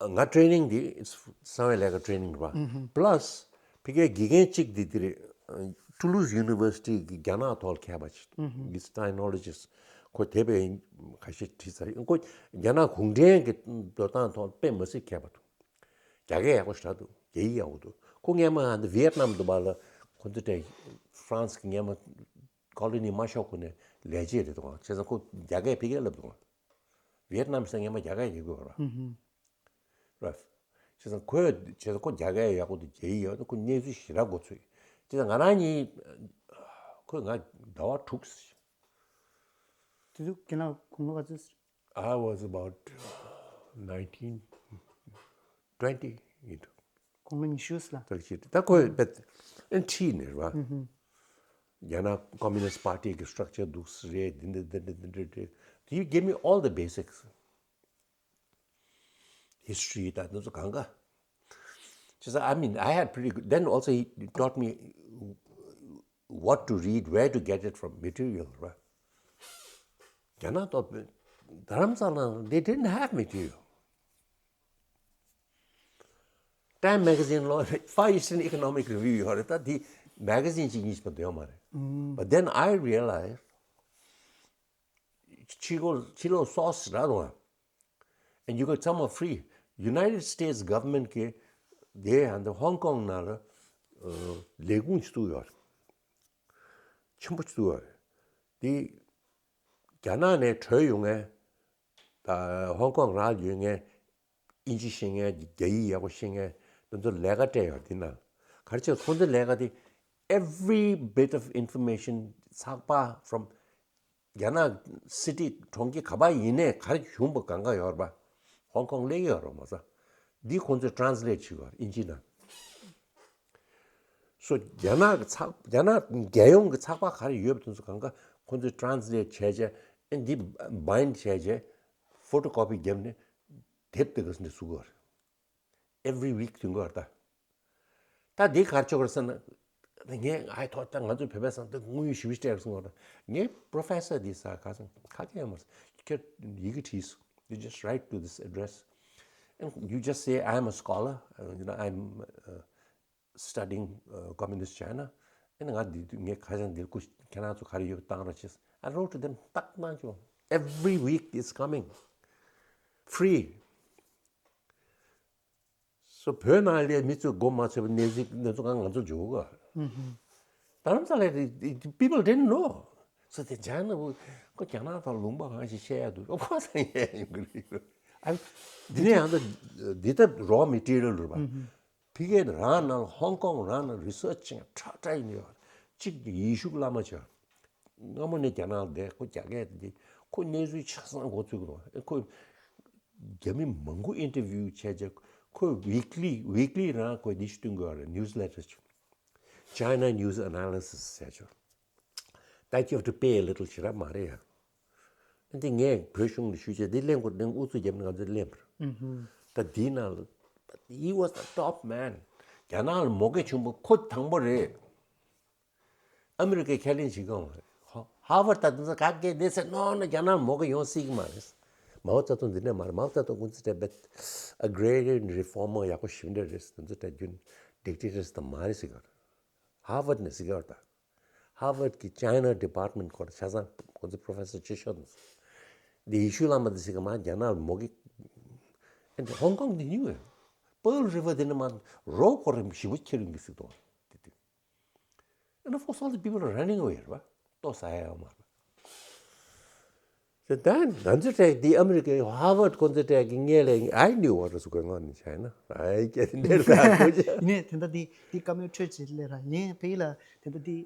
ང་training འདི་གསང་བའི་ལས་ཀ་training རེད་པ། Plus ཕ་གིའི་དགེ་རྒན་གཅིག་འདི་འདི་རེད། Toulouse University གི་རྒྱ་ནག་ཐོག་ལ་མཁས་པ་ཅིག་འདུག Sinologist། ཁོ་དེབ་ཁ་ཤས་བྲིས་ཚར་རེད། ཁོ་རྒྱ་ནག་གུང་ཁྲན་གྱི་འགྲོ་སྟངས་ཐོག་དཔེ་མི་སྲིད་མཁས་པ་འདུག་རྒྱ་སྐད་ཡག་པོ་ཞེ་དྲག་འདུག་རྒྱ་ཡིག་ཡག་པོ་འདུག་ཁོ་སྔོན་མ་ཨ་འདི་ཝི་ཡེད་ནམ་དུ་བ་ལ་ཁོ་ཚོ་དེ་ཧྥ་རན་སི་གི་སྔོན་མ་ཀོ་ལོ་ནི་མ་ཤོར་གོང་ནས་ལས་བྱེད་རེད་འདུག་བྱས་ཙང་ཁོ་རྒྱ་སྐད་ཕ་གིར་ལབ་འདུག་ཝི་ཡེད་ནམ་ཟེར་སྔོན་མ་རྒྱ་སྐད་ཡིན་དགོས་ར། ར། བྱས་ཙང་ཁོས་བྱས་ཙང་ཁོ་རྒྱ་སྐད་ཡག་པོ་འདུག་རྒྱ་ཡིག་ཡག་པོ་འདུག་ཁོ་གནས་ཚུལ་ཞེ་དྲག་མགོ་ཚོས། བྱས་ཙང་ང་རང་གཉིས་ཁོས་ང་ཟླ་བ་དྲུག་དེ་དུས་ཁྱེད་རང་དགུང་ལོ་ག་ཚོད། I was about nineteen, twenty ཡིན་འདུག་དགུང་ལོ་ཉི་ཤུ་ལ། ད་ཁྱེད་ད་ཁོས་བེད་ཨེན་ཁྲིད་ནས་རེད་པ། རྒྱ་ནག་Communist Party གི་structure འདུག་རེད། འདི་འདི་འདི་འདི་འདི་འདི་འདི། You gave me all the basics, history དང་འདི་ཚོ་གང་ག་བྱས་ཙང་། I mean, I had pretty good. Then also he taught me what to read, where to get it from, material རེད་པ། རྒྱ་ནག་ཐོག་རྡ་རམ་ས་ལ་they didn't have material. Time magazine ལོ་Far Eastern Economic Review ཡོད་རེད། ད་དེ་magazine གཅིག་གཉིས་པ་དོན་མ་རེད། But then I realized ཕྱི་ལོགས་ཕྱི་ལོགས་source རག་འདུག And you got some are free. United States government གི་དེ་ཧང་ཀོང་ནང་ལ་ལས་ཁུངས་ཅིག་བཙུགས་ཡོད་རེད། ཆེན་པོ་ཅིག་བཙུགས་ཡོད་རེད། དེ་རྒྱ་ནག་ནས་བྲོས་ཡོང་མཁན། ད་ཧོང་ཀོང་རང་ཡོད་མཁན། ཨིན་ཇི་ཤེས་མཁན། རྒྱ་ཡིག་ཡག་པོ་ཤེས་མཁན། དེ་ཚོ་ལས་ཀ་སྤྲད་ཡོད་དེ་ན། ག་རེ་བྱས་ཁོང་ཚོའི་ལས་ཀ་དེ། Every bit of information ཚགས་པར་from རྒྱ་ནག་city གྲོང་ཁྱེར་ག་པར་ཡིན་ནའི་ག་རེ་བྱུང་བ་གང་ག་ཡོད་རེད་པ། ཧོང་ཀོང་སླེབས་ཡོད་རེད་མ་ཟད། འདི་ཁོང་ཚོས་translate བྱེད་དགོས་ཨིན་ཇི་ནང་། So རྒྱ་ནག་གི་ཚགས་རྒྱ་ནག་རྒྱལ་ཡོངས་ཀྱི་ཚགས་པར་ག་རེ་ཡོད་པ་དེ་ཚོ་གང་ག་ཁོང་ཚོས་translate བྱས་རྗེས། ཨེ་འདི་bind བྱས་རྗེས། Photocopy བརྒྱབ་ནས་དེབ་དེ་ག་ཚོད་འདི་བཟོ་གི་ཡོད་རེད། Every week དུས་འགོར་ད། ད་འདི་ག་རེ་ཆོག་རེད་ཟེར་ན། ངས་ཨའི་ཐོག་ད་ང་ཚོ་བོད་པའི་སང་ད་དངོས་ཡོད་ཞིབ་ཕྲ་སོང་བ་ད། ངའི་professor འདི་ས་ག་སང་ཁ་སྐད་ཡང་མ་རེད། ཁྱེད་ཡི་གེ་བྲིས་སོང་། You just write to this address and you just say, "I am a scholar, uh, you know, I'm, uh, studying, uh, communist China." And ང་འདི་ངས་ཁ་སང་འདིར་ཁུ་ཁྱེད་རང་ཚོ་ག་རེ་ཡོད་བཏང་རོགས་བྱེད། I wrote to them. ཏག་གནང་བྱུང་། Every week is coming. Free. So བོད་ནང་ལས་མི་ཚོས་མགོ་མ་ཚོས་པའི་གནས་ཚུལ་གནས་ཚུལ་གང་ང་ཚོ་འཇོག་ག་རྡ་རམ་ས་ལའི་people didn't know. So དེ་ཇ་ན་བུ་ཁོ་རྒྱ་ནག་ཐོག་ལུང་པ་གང་ཞིག་བཤད་ཡ་འདུག་ཁོ་ས་ཡ་ཡོང་གི་རེད། ཨ་འདི་ནས་ཡང་ད་འདི་ད་raw material རེད་པ། ཕ་གི་རང་ནང་ཧོང་ཀོང་རང་ནང་research བྱེད་མཁན་ཁྲ་ཁྲ་ཡིན་ཡོད། གཅིག་ཡེ་ཤུ་བླ་མ་ཆོས། སྔ་མོ་ནས་རྒྱ་ནག་ལ་བསྡད། ཁོ་རྒྱ་སྐད་དེ་ཁོ་གནས་ཚུལ་ཆ་ཚང་མགོ་ཚོས་ཀྱི་རེད། ཁོ་རྒྱ་མི་མང་པོ་interview བྱས་རྗེས་ཁོ་weekly weekly རང་ཁོས་འདི་ཞིག་སྟོན་གྱི་ཡོད་རེད། Newsletter ཅིག China News Analysis ཟེར་ཆོག་ད་you have to pay a little ཞེ་དྲག་མ་རེད་ཡ། འདི་ངས་བོད་གཞུང་ལ་ཞུས་བྱས་འདི་གླེང་དགོས། གླེང་ཨུ་ཚུགས་བརྒྱབ་ནས་ང་ཚོས་གླེང་བ་རེད། ད་འདིའི་ནང་ལ་he was the top man. རྒྱ་ནག་ལ་མོ་གལ་ཆེན་པོ་ཁོ་དང་པོ་རེད། ཨ་མི་རི་ཀས་ཁས་ལེན་བྱེད་ཀྱི་ཡོད་མ་རེད། ཧ་ཧ་ཝར་ད་དེ་ཚོ་ག་གེ་དེ་ཚོ་ནོ་ནོ་རྒྱ་ནག་མོ་གེ་ཡོང་སྲིད་ཀྱི་མ་རེད། མའོ་ཙེ་ཏུང་འདི་འདྲ་མ་རེད། མའོ་ཙེ་ཏུང་ཁོང་ཚོ་དེ་བེད་agrarian reformer ཡག་པོ་ཞེ་པོ་འདྲ་རེད། དེ་ཚོ་དེ་རྒྱུན་dictators དེ་མ་རེད་ཟེར་གི་ཡོད་རེད། ཧ་ཝར་ནས་ཟེར་གི་ཡོད་རེད་ད། ཧ་ཝར་གི་China department ཁོ་རང་ཆ་ཚང་ཁོང་ཚོ་professor ཆེ་ཤོས་དེ་ཚོ། འདི་ཡེ་ཤུ་བླ་མ་དེ་ཟེར་གི་མ་རྒྱ་ནག་ལ་མོ་གེ། ཨེ་འདི་ཧོང་ཀོང་འདི་ཉུང་བས། Pearl River དེ་ནས་མ་རོ་ཁོ་རང་ཞེ་པོ་ཁྱེར་ཡོང་གི་ཟེར་དོ། དེ་དུས། And of course, all the people are running away རེད་པ། ལྟོ་ཟ་ཡ་ཡོད་མ་རེད། དེ་ད་ང་ཚོ་གྲས་འདི་ཨ་མི་རི་ཀའི་ཧ་ཝར་ཁོང་ཚོ་གྲས་ཀྱི་སྔས་ལས་I knew what was going on in China. ཨའི་ཀྱེ་འདིར་ད་ཁོ་ཅི། ཡིན་ནའི་དེ་འདྲ་འདི་འདི་བཀའ་མོལ་འཕྲོད་ཅིག་སླེབས་ར་ཡིན་ཕ་གི་ལ། དེ་འདྲ་འདི་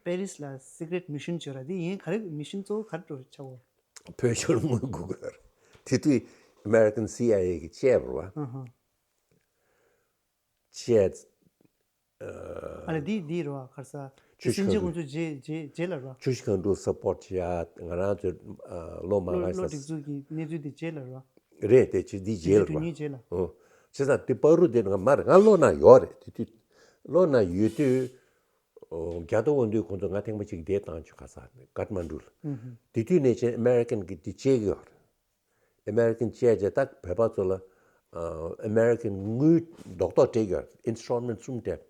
པེ་རིས་ལ་secret mission བྱོས་ར་འདི་ཡིན་ག་རེ་mission གཙོ་བོ་ག་རེ་འགྲོ་ཆགས་འོ། བོད་ཤོར་དངུལ་དགོས་ཀྱི་ཡོད་རེད། དེ་དུས་American C I A གི་ཅེབ་རེད་བ། ཨ་ཧ། ཅེབ། ཨ་ལ་འདི་འདི་རེད་བ་ག་རེ་ཟ། ཆུ་སྲིན་བྱ་ཁང་ཁོང་ཚོ་རྗེས་རྗེས་རྗེས་ལ་རེད་བ། ཆུ་སྲིན་བྱ་ཁང་སུ་སབ་པོར་བྱེད་ཡ། ང་རང་ཚོའི་ཨ་བློ་མ་བློ་ཁ་བློ་ས་སྒྲིག་འཛུགས་ཀྱི་གནས་ཚུལ་དེ་རྗེས་ལ་རེད་བ། རེད། དེ་ཆེ་འདི་རྗེས་ལ་བ། དོན་གཉིས་རྗེས་ལ། ཨོ། བྱས་ཙང་དེ་བར་དུ་དེ་ང་མར་ང་བློ་ན་ཡོད་རེད། དེ་དུས་བློ་ན་ཡོད་དུས། ཨོ། རྒྱ་ཐོ་འོང་དུས་ཁོང་ཚོ་ང་ཐེངས་མ་གཅིག་དེ་བཏང་བྱུང་ག་ས་ཀཏ་མན་ཌུ་ལ། ཨུ་ཧུ། དེ་དུས་ནས་ཆེ་American གི་དེ་བྱེད་ཀྱི་ཡོད་རེད། American བྱས་རྗེས་ད་བོད་པ་ཚོ་ལ་ཨ་American དངུལ་རྡོག་རྡོག་སྤྲད་ཀྱི་ཡོད་རེད། Installment གསུམ་སྤྲད།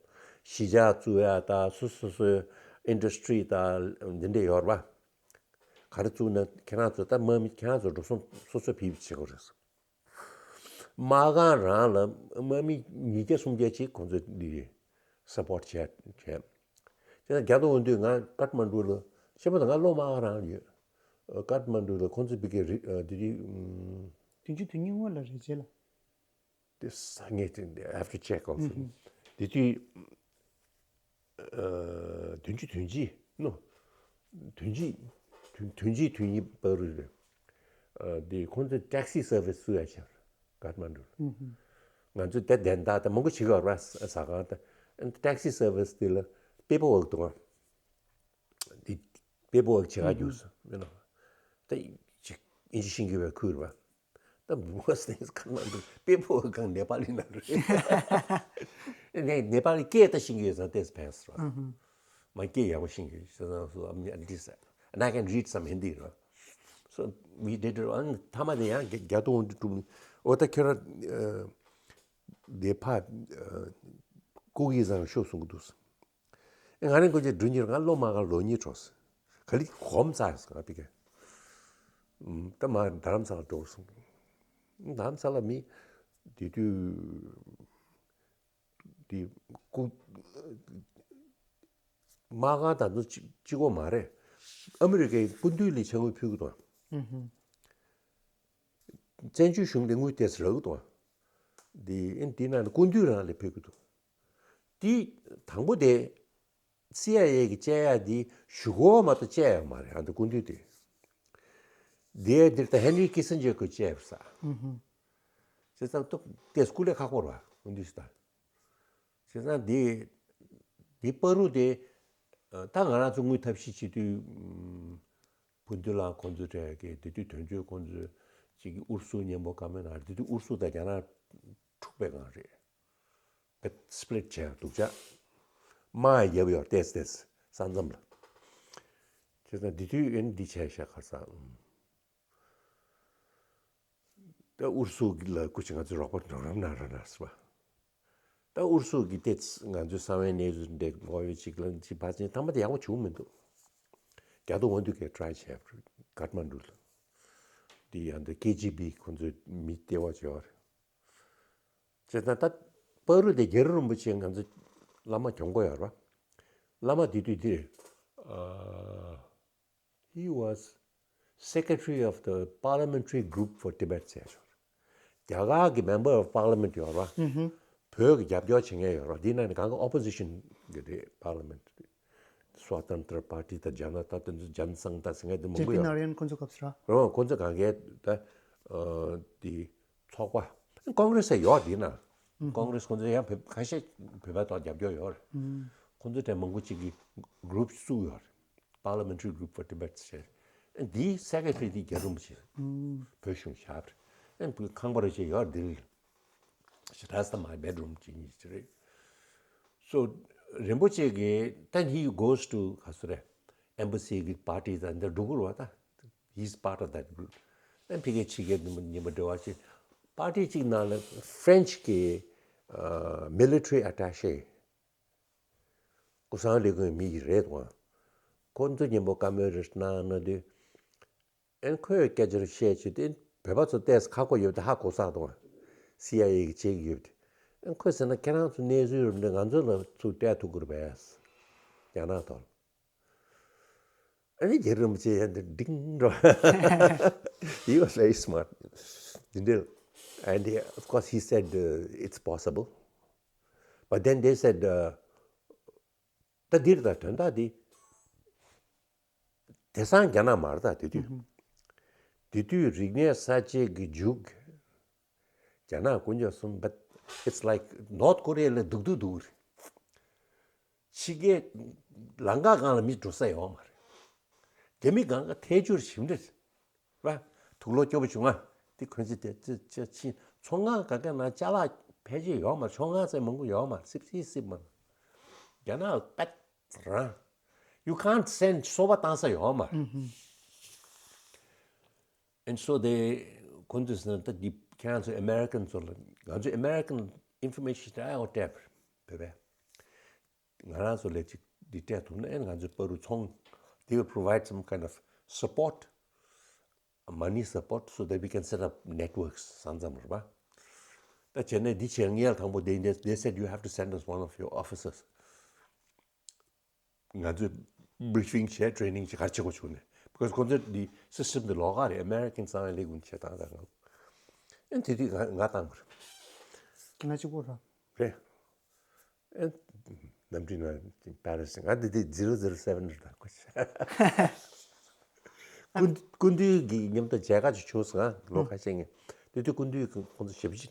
གཞིས་ཆགས་བཙུགས་ཡ་ད་སོ་སོ་སོའི་industry ད་འདི་འདྲ་ཡོད་རེད་བ། ག་རེ་བཙུགས་ན་ཁྱེད་རང་ཚོ་ད་དམག་མི་ཁྱེད་རང་ཚོ་འགྲོ་སོང་སོ་སོས་ཕུལ་བྱེད་དགོས་རེད། དམག་ཁང་རང་ལ་དམག་མི་ཉིས་བརྒྱ་སུམ་བརྒྱ་ཅིག་ཁོང་ཚོས་འདི་སབ་པོར་བྱས་བྱས། དེ་ནས་རྒྱ་ཐོ་འོང་དུས་ང་ཀཏ་མན་ཌུ་ལ་ཤེས་པ་དང་ང་སློབ་མ་རང་ཡོད། ཀཏ་མན་ཌུ་ལ་ཁོང་ཚོས་བི་ཀའི་རི་ཨ་དེ་དུས་ཨམ། བདུན་ཅུ་དོན་གཉིས་སྔོན་ལ་རེད་རྗེས་ལ། དེ་ས་ངས་དེ་I have to check on དེ་དུས་ཨ་བདུན་ཅུ་དོན་གཅིག་ནོ། དོན་གཅིག་དོན་དོན་གཅིག་དོན་གཉིས་བར་དུ་རེད། ཨ་དེ་ཁོང་ཚོས་taxi service བཙུགས་ཡ་བྱས་ཀཏ་མན་ཌུ་ལ། ང་ཚོས་དེ་བདེན་བདག་དེ་མང་པོ་བྱེད་ཀྱི་ཡོད་རེད་བ། ཟ་ཁང་དང་taxi service དེ་ལ་པེ་པར་ཝརཀ་དང་དེ་པེ་པར་ཝརཀ་བྱེད་ག་རྒྱུགས་སོང་མིན་ནོ། ད་ཅིག་ཨིན་ཇི་ཤེས་ཀྱི་བའི་ཁུར་བ། ད་worst thing is ཀཏ་མན་ཌུ་པེ་པར་ཝརཀ་གང་ནེ་པ་ལི་ནང་རེད། ནེ་ནེ་པ་ལི་སྐད་ད་ཤེས་ཀྱི་ཡོད་ཙང་ཏེས་ཕན་སོང་། མ་སྐད་ཡག་པོ་ཤེས་ཀྱི་ཡོད་ཙང་སོ་I'm this and I can read some Hindi ར། So we did it on ཐ་མ་དེ་ཡང་རྒྱ་རྒྱ་དུ་འོང་དུ་གྲུབ་ནི། འོ་ད་ཁྱོད་ར་དེ་ཕ་ཀུ་གི་བཟང་ཤོག་གསུང་གི་འདུག་ང་རང་ཀུ་ཅེ་འགྲུལ་ཉེར་ང་སློབ་མ་ག་ལོ་གཉིས་འགྲོ་སོང་། ག་ལི་གོམ་ཚ་སོང་ང་པི་ཀེ། ད་མ་རྡ་རམ་ས་ལ་འགྲོ་སོང་། རྡ་རམ་ས་ལ་མི་དེ་དུས་དེ་ཀུ་མ་ག་ད་ཚོ་གཅིག་གཅིག་པོ་མ་རེད། ཨ་མི་རི་ཀའི་སྐུ་མདུན་ལ་ཕྱག་དངུལ་ཕུལ་གི་འདུག་བཙན་བྱོལ་གཞུང་དེ་དངུལ་ཏོག་ཙམ་རག་གི་འདུག་འདི་ཨེ་འདི་ནང་ལ་སྐུ་མདུན་རང་ལ་ཕུལ་གི་འདུག་འདི་དང་པོ་དེ་སི་ཨའི་ཨེ་གི་བཅད་ཡ་འདི་གཞུག་གུ་མ་གཏོགས་བཅད་ཡ་མ་རེད། ཨ་འདི་སྐུ་མདུན་དེ། དེ་འདིར་ད་ཧེན་རི་ཁི་སིན་ཇར་གྱིས་བཅད་པ་ས། བྱས་ཙང་ཏོག་དེ་སྐུ་ལས་ཁག་པོ་རེད་བ་སྐུ་མདུན་ཞིག་ད། བྱས་ཙང་འདི་འདི་བར་དུ་དེ་ད་ང་རང་ཚོ་དངུལ་ཐབས་ཤེས་བྱེད་དུས། བུ་འདི་ལ་ཁོང་ཚོ་གྲས་ཀྱི་དེ་དུས་དོན་གཅོད་ཁོང་ཚོ་གཅིག་གི་ཨུ་རུ་སུ་མཉམ་པོ་བཀའ་མོལ་གནང་། དེ་དུས་ཨུ་རུ་སུ་དང་རྒྱ་ནག་འཁྲུག་པའི་སྒང་རེད། ཀ་སི་པི་ལིཊ་བྱས་འདུག་ཅག་དམག་ཡང་བརྒྱབ་ཡོད་ཏེས་ཏེས་ས་མཚམས་ལ། བྱས་ཙང་དེ་དུས་ཨེ་འདི་བྱས་ཤག་ཁ་སང་། ད་ཨུ་རུ་སུ་ལ་སྐུ་མཁྱེན་ང་ཚོས་རོགས་པ་རོགས་རམ་གནང་རོགས་གནང་ཟེར་བ། ད་ཨུ་རུ་སུ་གི་ཏེ་ང་ཚོའི་གསང་བའི་གནས་ཚུལ་འདྲ་ངོ་ཡོད་ཅིག་ལ་ཅིག་ཕར་ཕྱིན་ཐ་མ་དེ་ཡག་པོ་བྱུང་མི་འདུག་རྒྱ་དུ་འོང་དུས་ཀའི་ཊ་རའི་བྱས་པ་རེད་ཀཏ་མན་ཌུ་ལ། འདི་ཡང་འདི་ཀེ་ཇི་བི་ཁོང་ཚོའི་མི་ལྟེ་བ་བྱས་པ་རེད། བྱས་ཙང་ད་བར་དུ་དེ་རྒྱལ་བ་རིན་པོ་ཆེ་ང་ཚོ་བླ་མ་གྱོང་པོ་ཡོད་རེད་བ། བླ་མ་དེ་དུས་འདི་རེད། ཨ། He was secretary of the parliamentary group for Tibet ཟེར་ཡོད། རྒྱ་གར་གྱི་member of parliament ཡོད་རེད་བ། བོད་ཀྱི་རྒྱབ་སྐྱོར་བྱེད་མཁན་ཡོད་རེད་བ། འདི་ནང་ནས་གང་ག་opposition གི་རེད་parliament། Swatantra Party དང་Janata དང་Jan Sangh དང་ཟེར་མཁན་དེ་མང་པོ་ཡོད་རེད། ཇེ་པི་ནཱ་ར་ཡན་ཁོང་ཚོ་སྐབས་སུ་ར། རོ་ཁོང་ཚོ་གང་གའི་ད་ཨ་དེ་ཚོགས་པ་ཀོང་གྲེས་ཡོད་དེ་ན། ཀོང་གྲེས་ཁོང་ཚོ་ཡང་བོད་ཁ་ཤས་བོད་པ་ཐོག་རྒྱབ་སྐྱོར་ཡོད་རེད། ཁོང་ཚོ་དེ་མང་པོ་གཅིག་གི་group བཙུགས་ཡོད་རེད། Parliamentary Group for Tibet ཟེར། འདིའི་secretary དེ་རྒྱ་རིན་པོ་ཆེ་བོད་གཞུང་བཞག་རེད། ཁང་པ་རེ་ཆེ་ཡོད་རེད་འདིར། She has the my bedroom གཅིག་གཉིས་ཅི་རེད། So རིན་པོ་ཆེ་གིས་then he goes to ག་སུ་རེད། Embassy གི་party དང་འདིར་འགྲོ་གི་རེད་བ་ད། He's part of that group. Then ཕ་གིའི་ཕྱི་རྒྱལ་ཉི་མ་ཉི་མ་འབྲེལ་བ་ཞིག་party གཅིག་ནང་ལ་French གི་ཨ་military attaché ཀུན་བཟང་ལས་ཁུངས་མི་ཞིག་རེད་དང་། ཁོ་ཚོ་མཉམ་པོ་བཀའ་མོལ་རེ་གནང་ན་དུས། ཨན་ཁོས་སྐད་ཆ་རེ་བཤད་བྱས་ཏེ་བོད་པ་ཚོ་ཏོག་ཙམ་ཁག་པོ་ཡོད་དེ་ཧ་གོ་ས་དང་། སི་ཨའི་ཨེ་གིས་བྱེད་ཀྱི་ཡོད་དེ། ཨན་ཁོས་ཟེར་ན་ཁྱེད་རང་ཚོ་གནས་ཚུལ་རེ་འདྲ་ང་ཚོ་ལ་ཚུར་སྤྲད་ཐུབ་ཀྱི་རེད་པས། རྒྱ་ནག་ཐོག་ལ། ཨ་ནི་རྒྱལ་རིན་པོ་ཆེ་ཡང་འདི་འགྲིག་འགྲོ། He was very smart. འདི་འདྲ། And he- of course he said uh, it's possible. But then they said uh, ད་འདིར་ད་དོན་དག་འདི་དེང་སང་རྒྱ་ནག་མ་རེད་ད་དེ་དུས། དེ་དུས་རིག་གནས་གསར་བརྗེ་གི་མཇུག་རྒྱ་ནག་དཀོན་མཆོག་གསུམ། But it's like North Korea ལ་སྡུག་སྡུག་སྡུག་རེད། ཕྱི་རྒྱལ་ལམ་ཁ་སྒང་ལ་མི་འགྲོ་ས་ཡོད་མ་རེད། རྒྱ་མི་སྒང་ག་ཐལ་འགྱུར་ཞིམ་རེད། ར། དུག་ལོག་སྐྱོ་པོ་བྱུང་ང་། དེ་ཁོན་ཚེ་དེ་ཚེ་ཚེ་ཕྱིན་ཚོང་ཁང་ག་ག་ན་ཅ་ལག་ཕལ་ཆེར་ཡོད་མ་རེད། ཆོ་ང་ཚེ་མང་པོ་ཡོད་མ་རེད། སིབ་སིབ་སིབ་མ་རེད། རྒྱ་ནག་པད་རང་། You can't send སོ་པ་བཏང་ས་ཡོད་མ་རེད། And so they ཁོང་ཚོས་ཟེར་ན་ད་འདི་ཁྱེད་རང་ཚོ་American ཚོ་ལ། ང་ཚོ་American information ད་ཨའོ་ཊེབ་བེ་བེ། ང་རང་ཚོ་ལས་ཅིག་འདི་སྤྲད་ཐུབ་ན། ཨེ་ང་ཚོའི་པ་རུ་ཚོང་། They will provide some kind of support, money support, so that we can set up networks བཟང་ཙམ་རེད་པ། ད་བྱས་ན་འདི་བྱས་ངས་དང་པོ། they, they, they said you have to send us one of your officers. ང་ཚོས་briefing བྱས། training བྱས། ག་རེ་བྱེད་དགོས་བྱུང་ནས། Because ཁོང་ཚོས་འདི་system འདི་ལོགས་ཀ་རེད། American ཚང་མས་ལས་ཀུན་བྱེད་སྟངས་དང་། ཨེ་དེ་དུས་ང་ང་བཏང་བ་རེད། ང་གཅིག་པོ་ར། རེད། ཨེ་གནམ་གྲུའི་ནང་Paris། ང་འདི་དུས zero zero seven རེད་ད། སྐུ་སྐུ་མདུན་གྱི་མཉམ་དུ་མཇལ་ཁ་ཅིག་བྱུང་སོང་། ང་ལོ་ཁ་ཤས་ངས། དེ་དུས་སྐུ་མདུན་གྱིས་ཁོང་ཚོ་ཞབས་ཕྱི་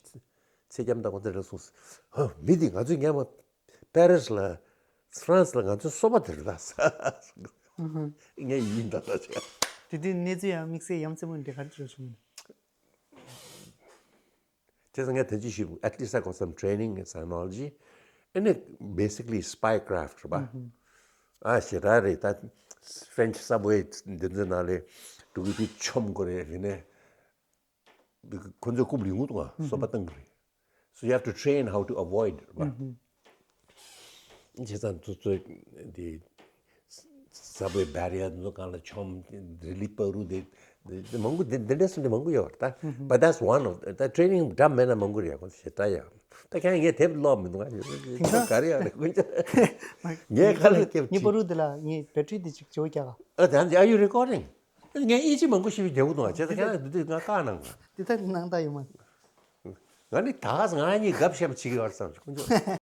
ཚེ་རྒྱམ་དང་ཁོང་ཚོ་ལ་གསུངས་སོང་། ཧ། མི་འདི་ང་ཚོའི་སྔོན་མ་Paris ལ། France ལ་ང་ཚོའི་སོ་པ་དེ་རེད་ད་ཟེར། ངས་ཡིན་ད་ད་ཟེར། དེ་དུས་གནས་ཚུལ་ཡང་དམིགས་བསལ་ཡ་མཚན་མོ་འདི་ག་རེ་བྱུང་ནས། བྱས་ཙང་ངས་ཐེངས་གཅིག་ཞུས། At least I got some training in sinology. ཨ་ནི་basically spycraft རེད་པ། ཨ་ཞེ་དྲག་རེད་ད། French subway འདི་ཚོའི་ནང་ལ་འགྲོ་གི་དུས་མཆོང་དགོས་རེད། རེད་ནས། ཁོ་ཚོས་རྐུབ་ལ་ཡིག་ངོ་བཏང་། སོ་པ་བཏང་གི་རེད། So you have to train how to avoid རེད་པ། བྱས་ཙང་ཚོ་ཚོ་དེ་subway barrier འདི་ཚོ་སྒང་ལ་མཆོང་། རི་ལི་པ་རུ་དེ་དེ་མང་པོ། དེ་འདི་འདྲ་སུ་འདི་མང་པོ་ཡོད་རེད་ད། But that's one of the training འདྲ་མེད་ན་མང་པོ་རེད། ཁོ་ཞེ་དྲག་ཡ། ད་ཁྱེད་ངས་དེབ་ཀློག་མི་འདུག་ང་། ག་རེ་ཡ་རེད་ཁོ་ཚོ། ངས་ག་ལ་སྐྱེབ་ངའི་པ་རུ་དེ་ལ་ངས་battery དེ་ཅིག་བྱེད་རྒྱག་ག་ཨ་ད་are you recording? ངས་ཨིན་ཇི་མང་པོ་ཤེས་པའི་རྒྱག་གི་འདུག་ང་། བྱས་ཙང་ཁྱེད་རང་འདི་དུས་ང་བཀག་གནང་། འདི་ལྟར་གནང་ད་ཡོད་མ། ང་ནི་ད་ག་ང་གཉིས་gap ཤེབ་བྱེད་ཀྱི་ཡོད་བསམ་བྱུང་།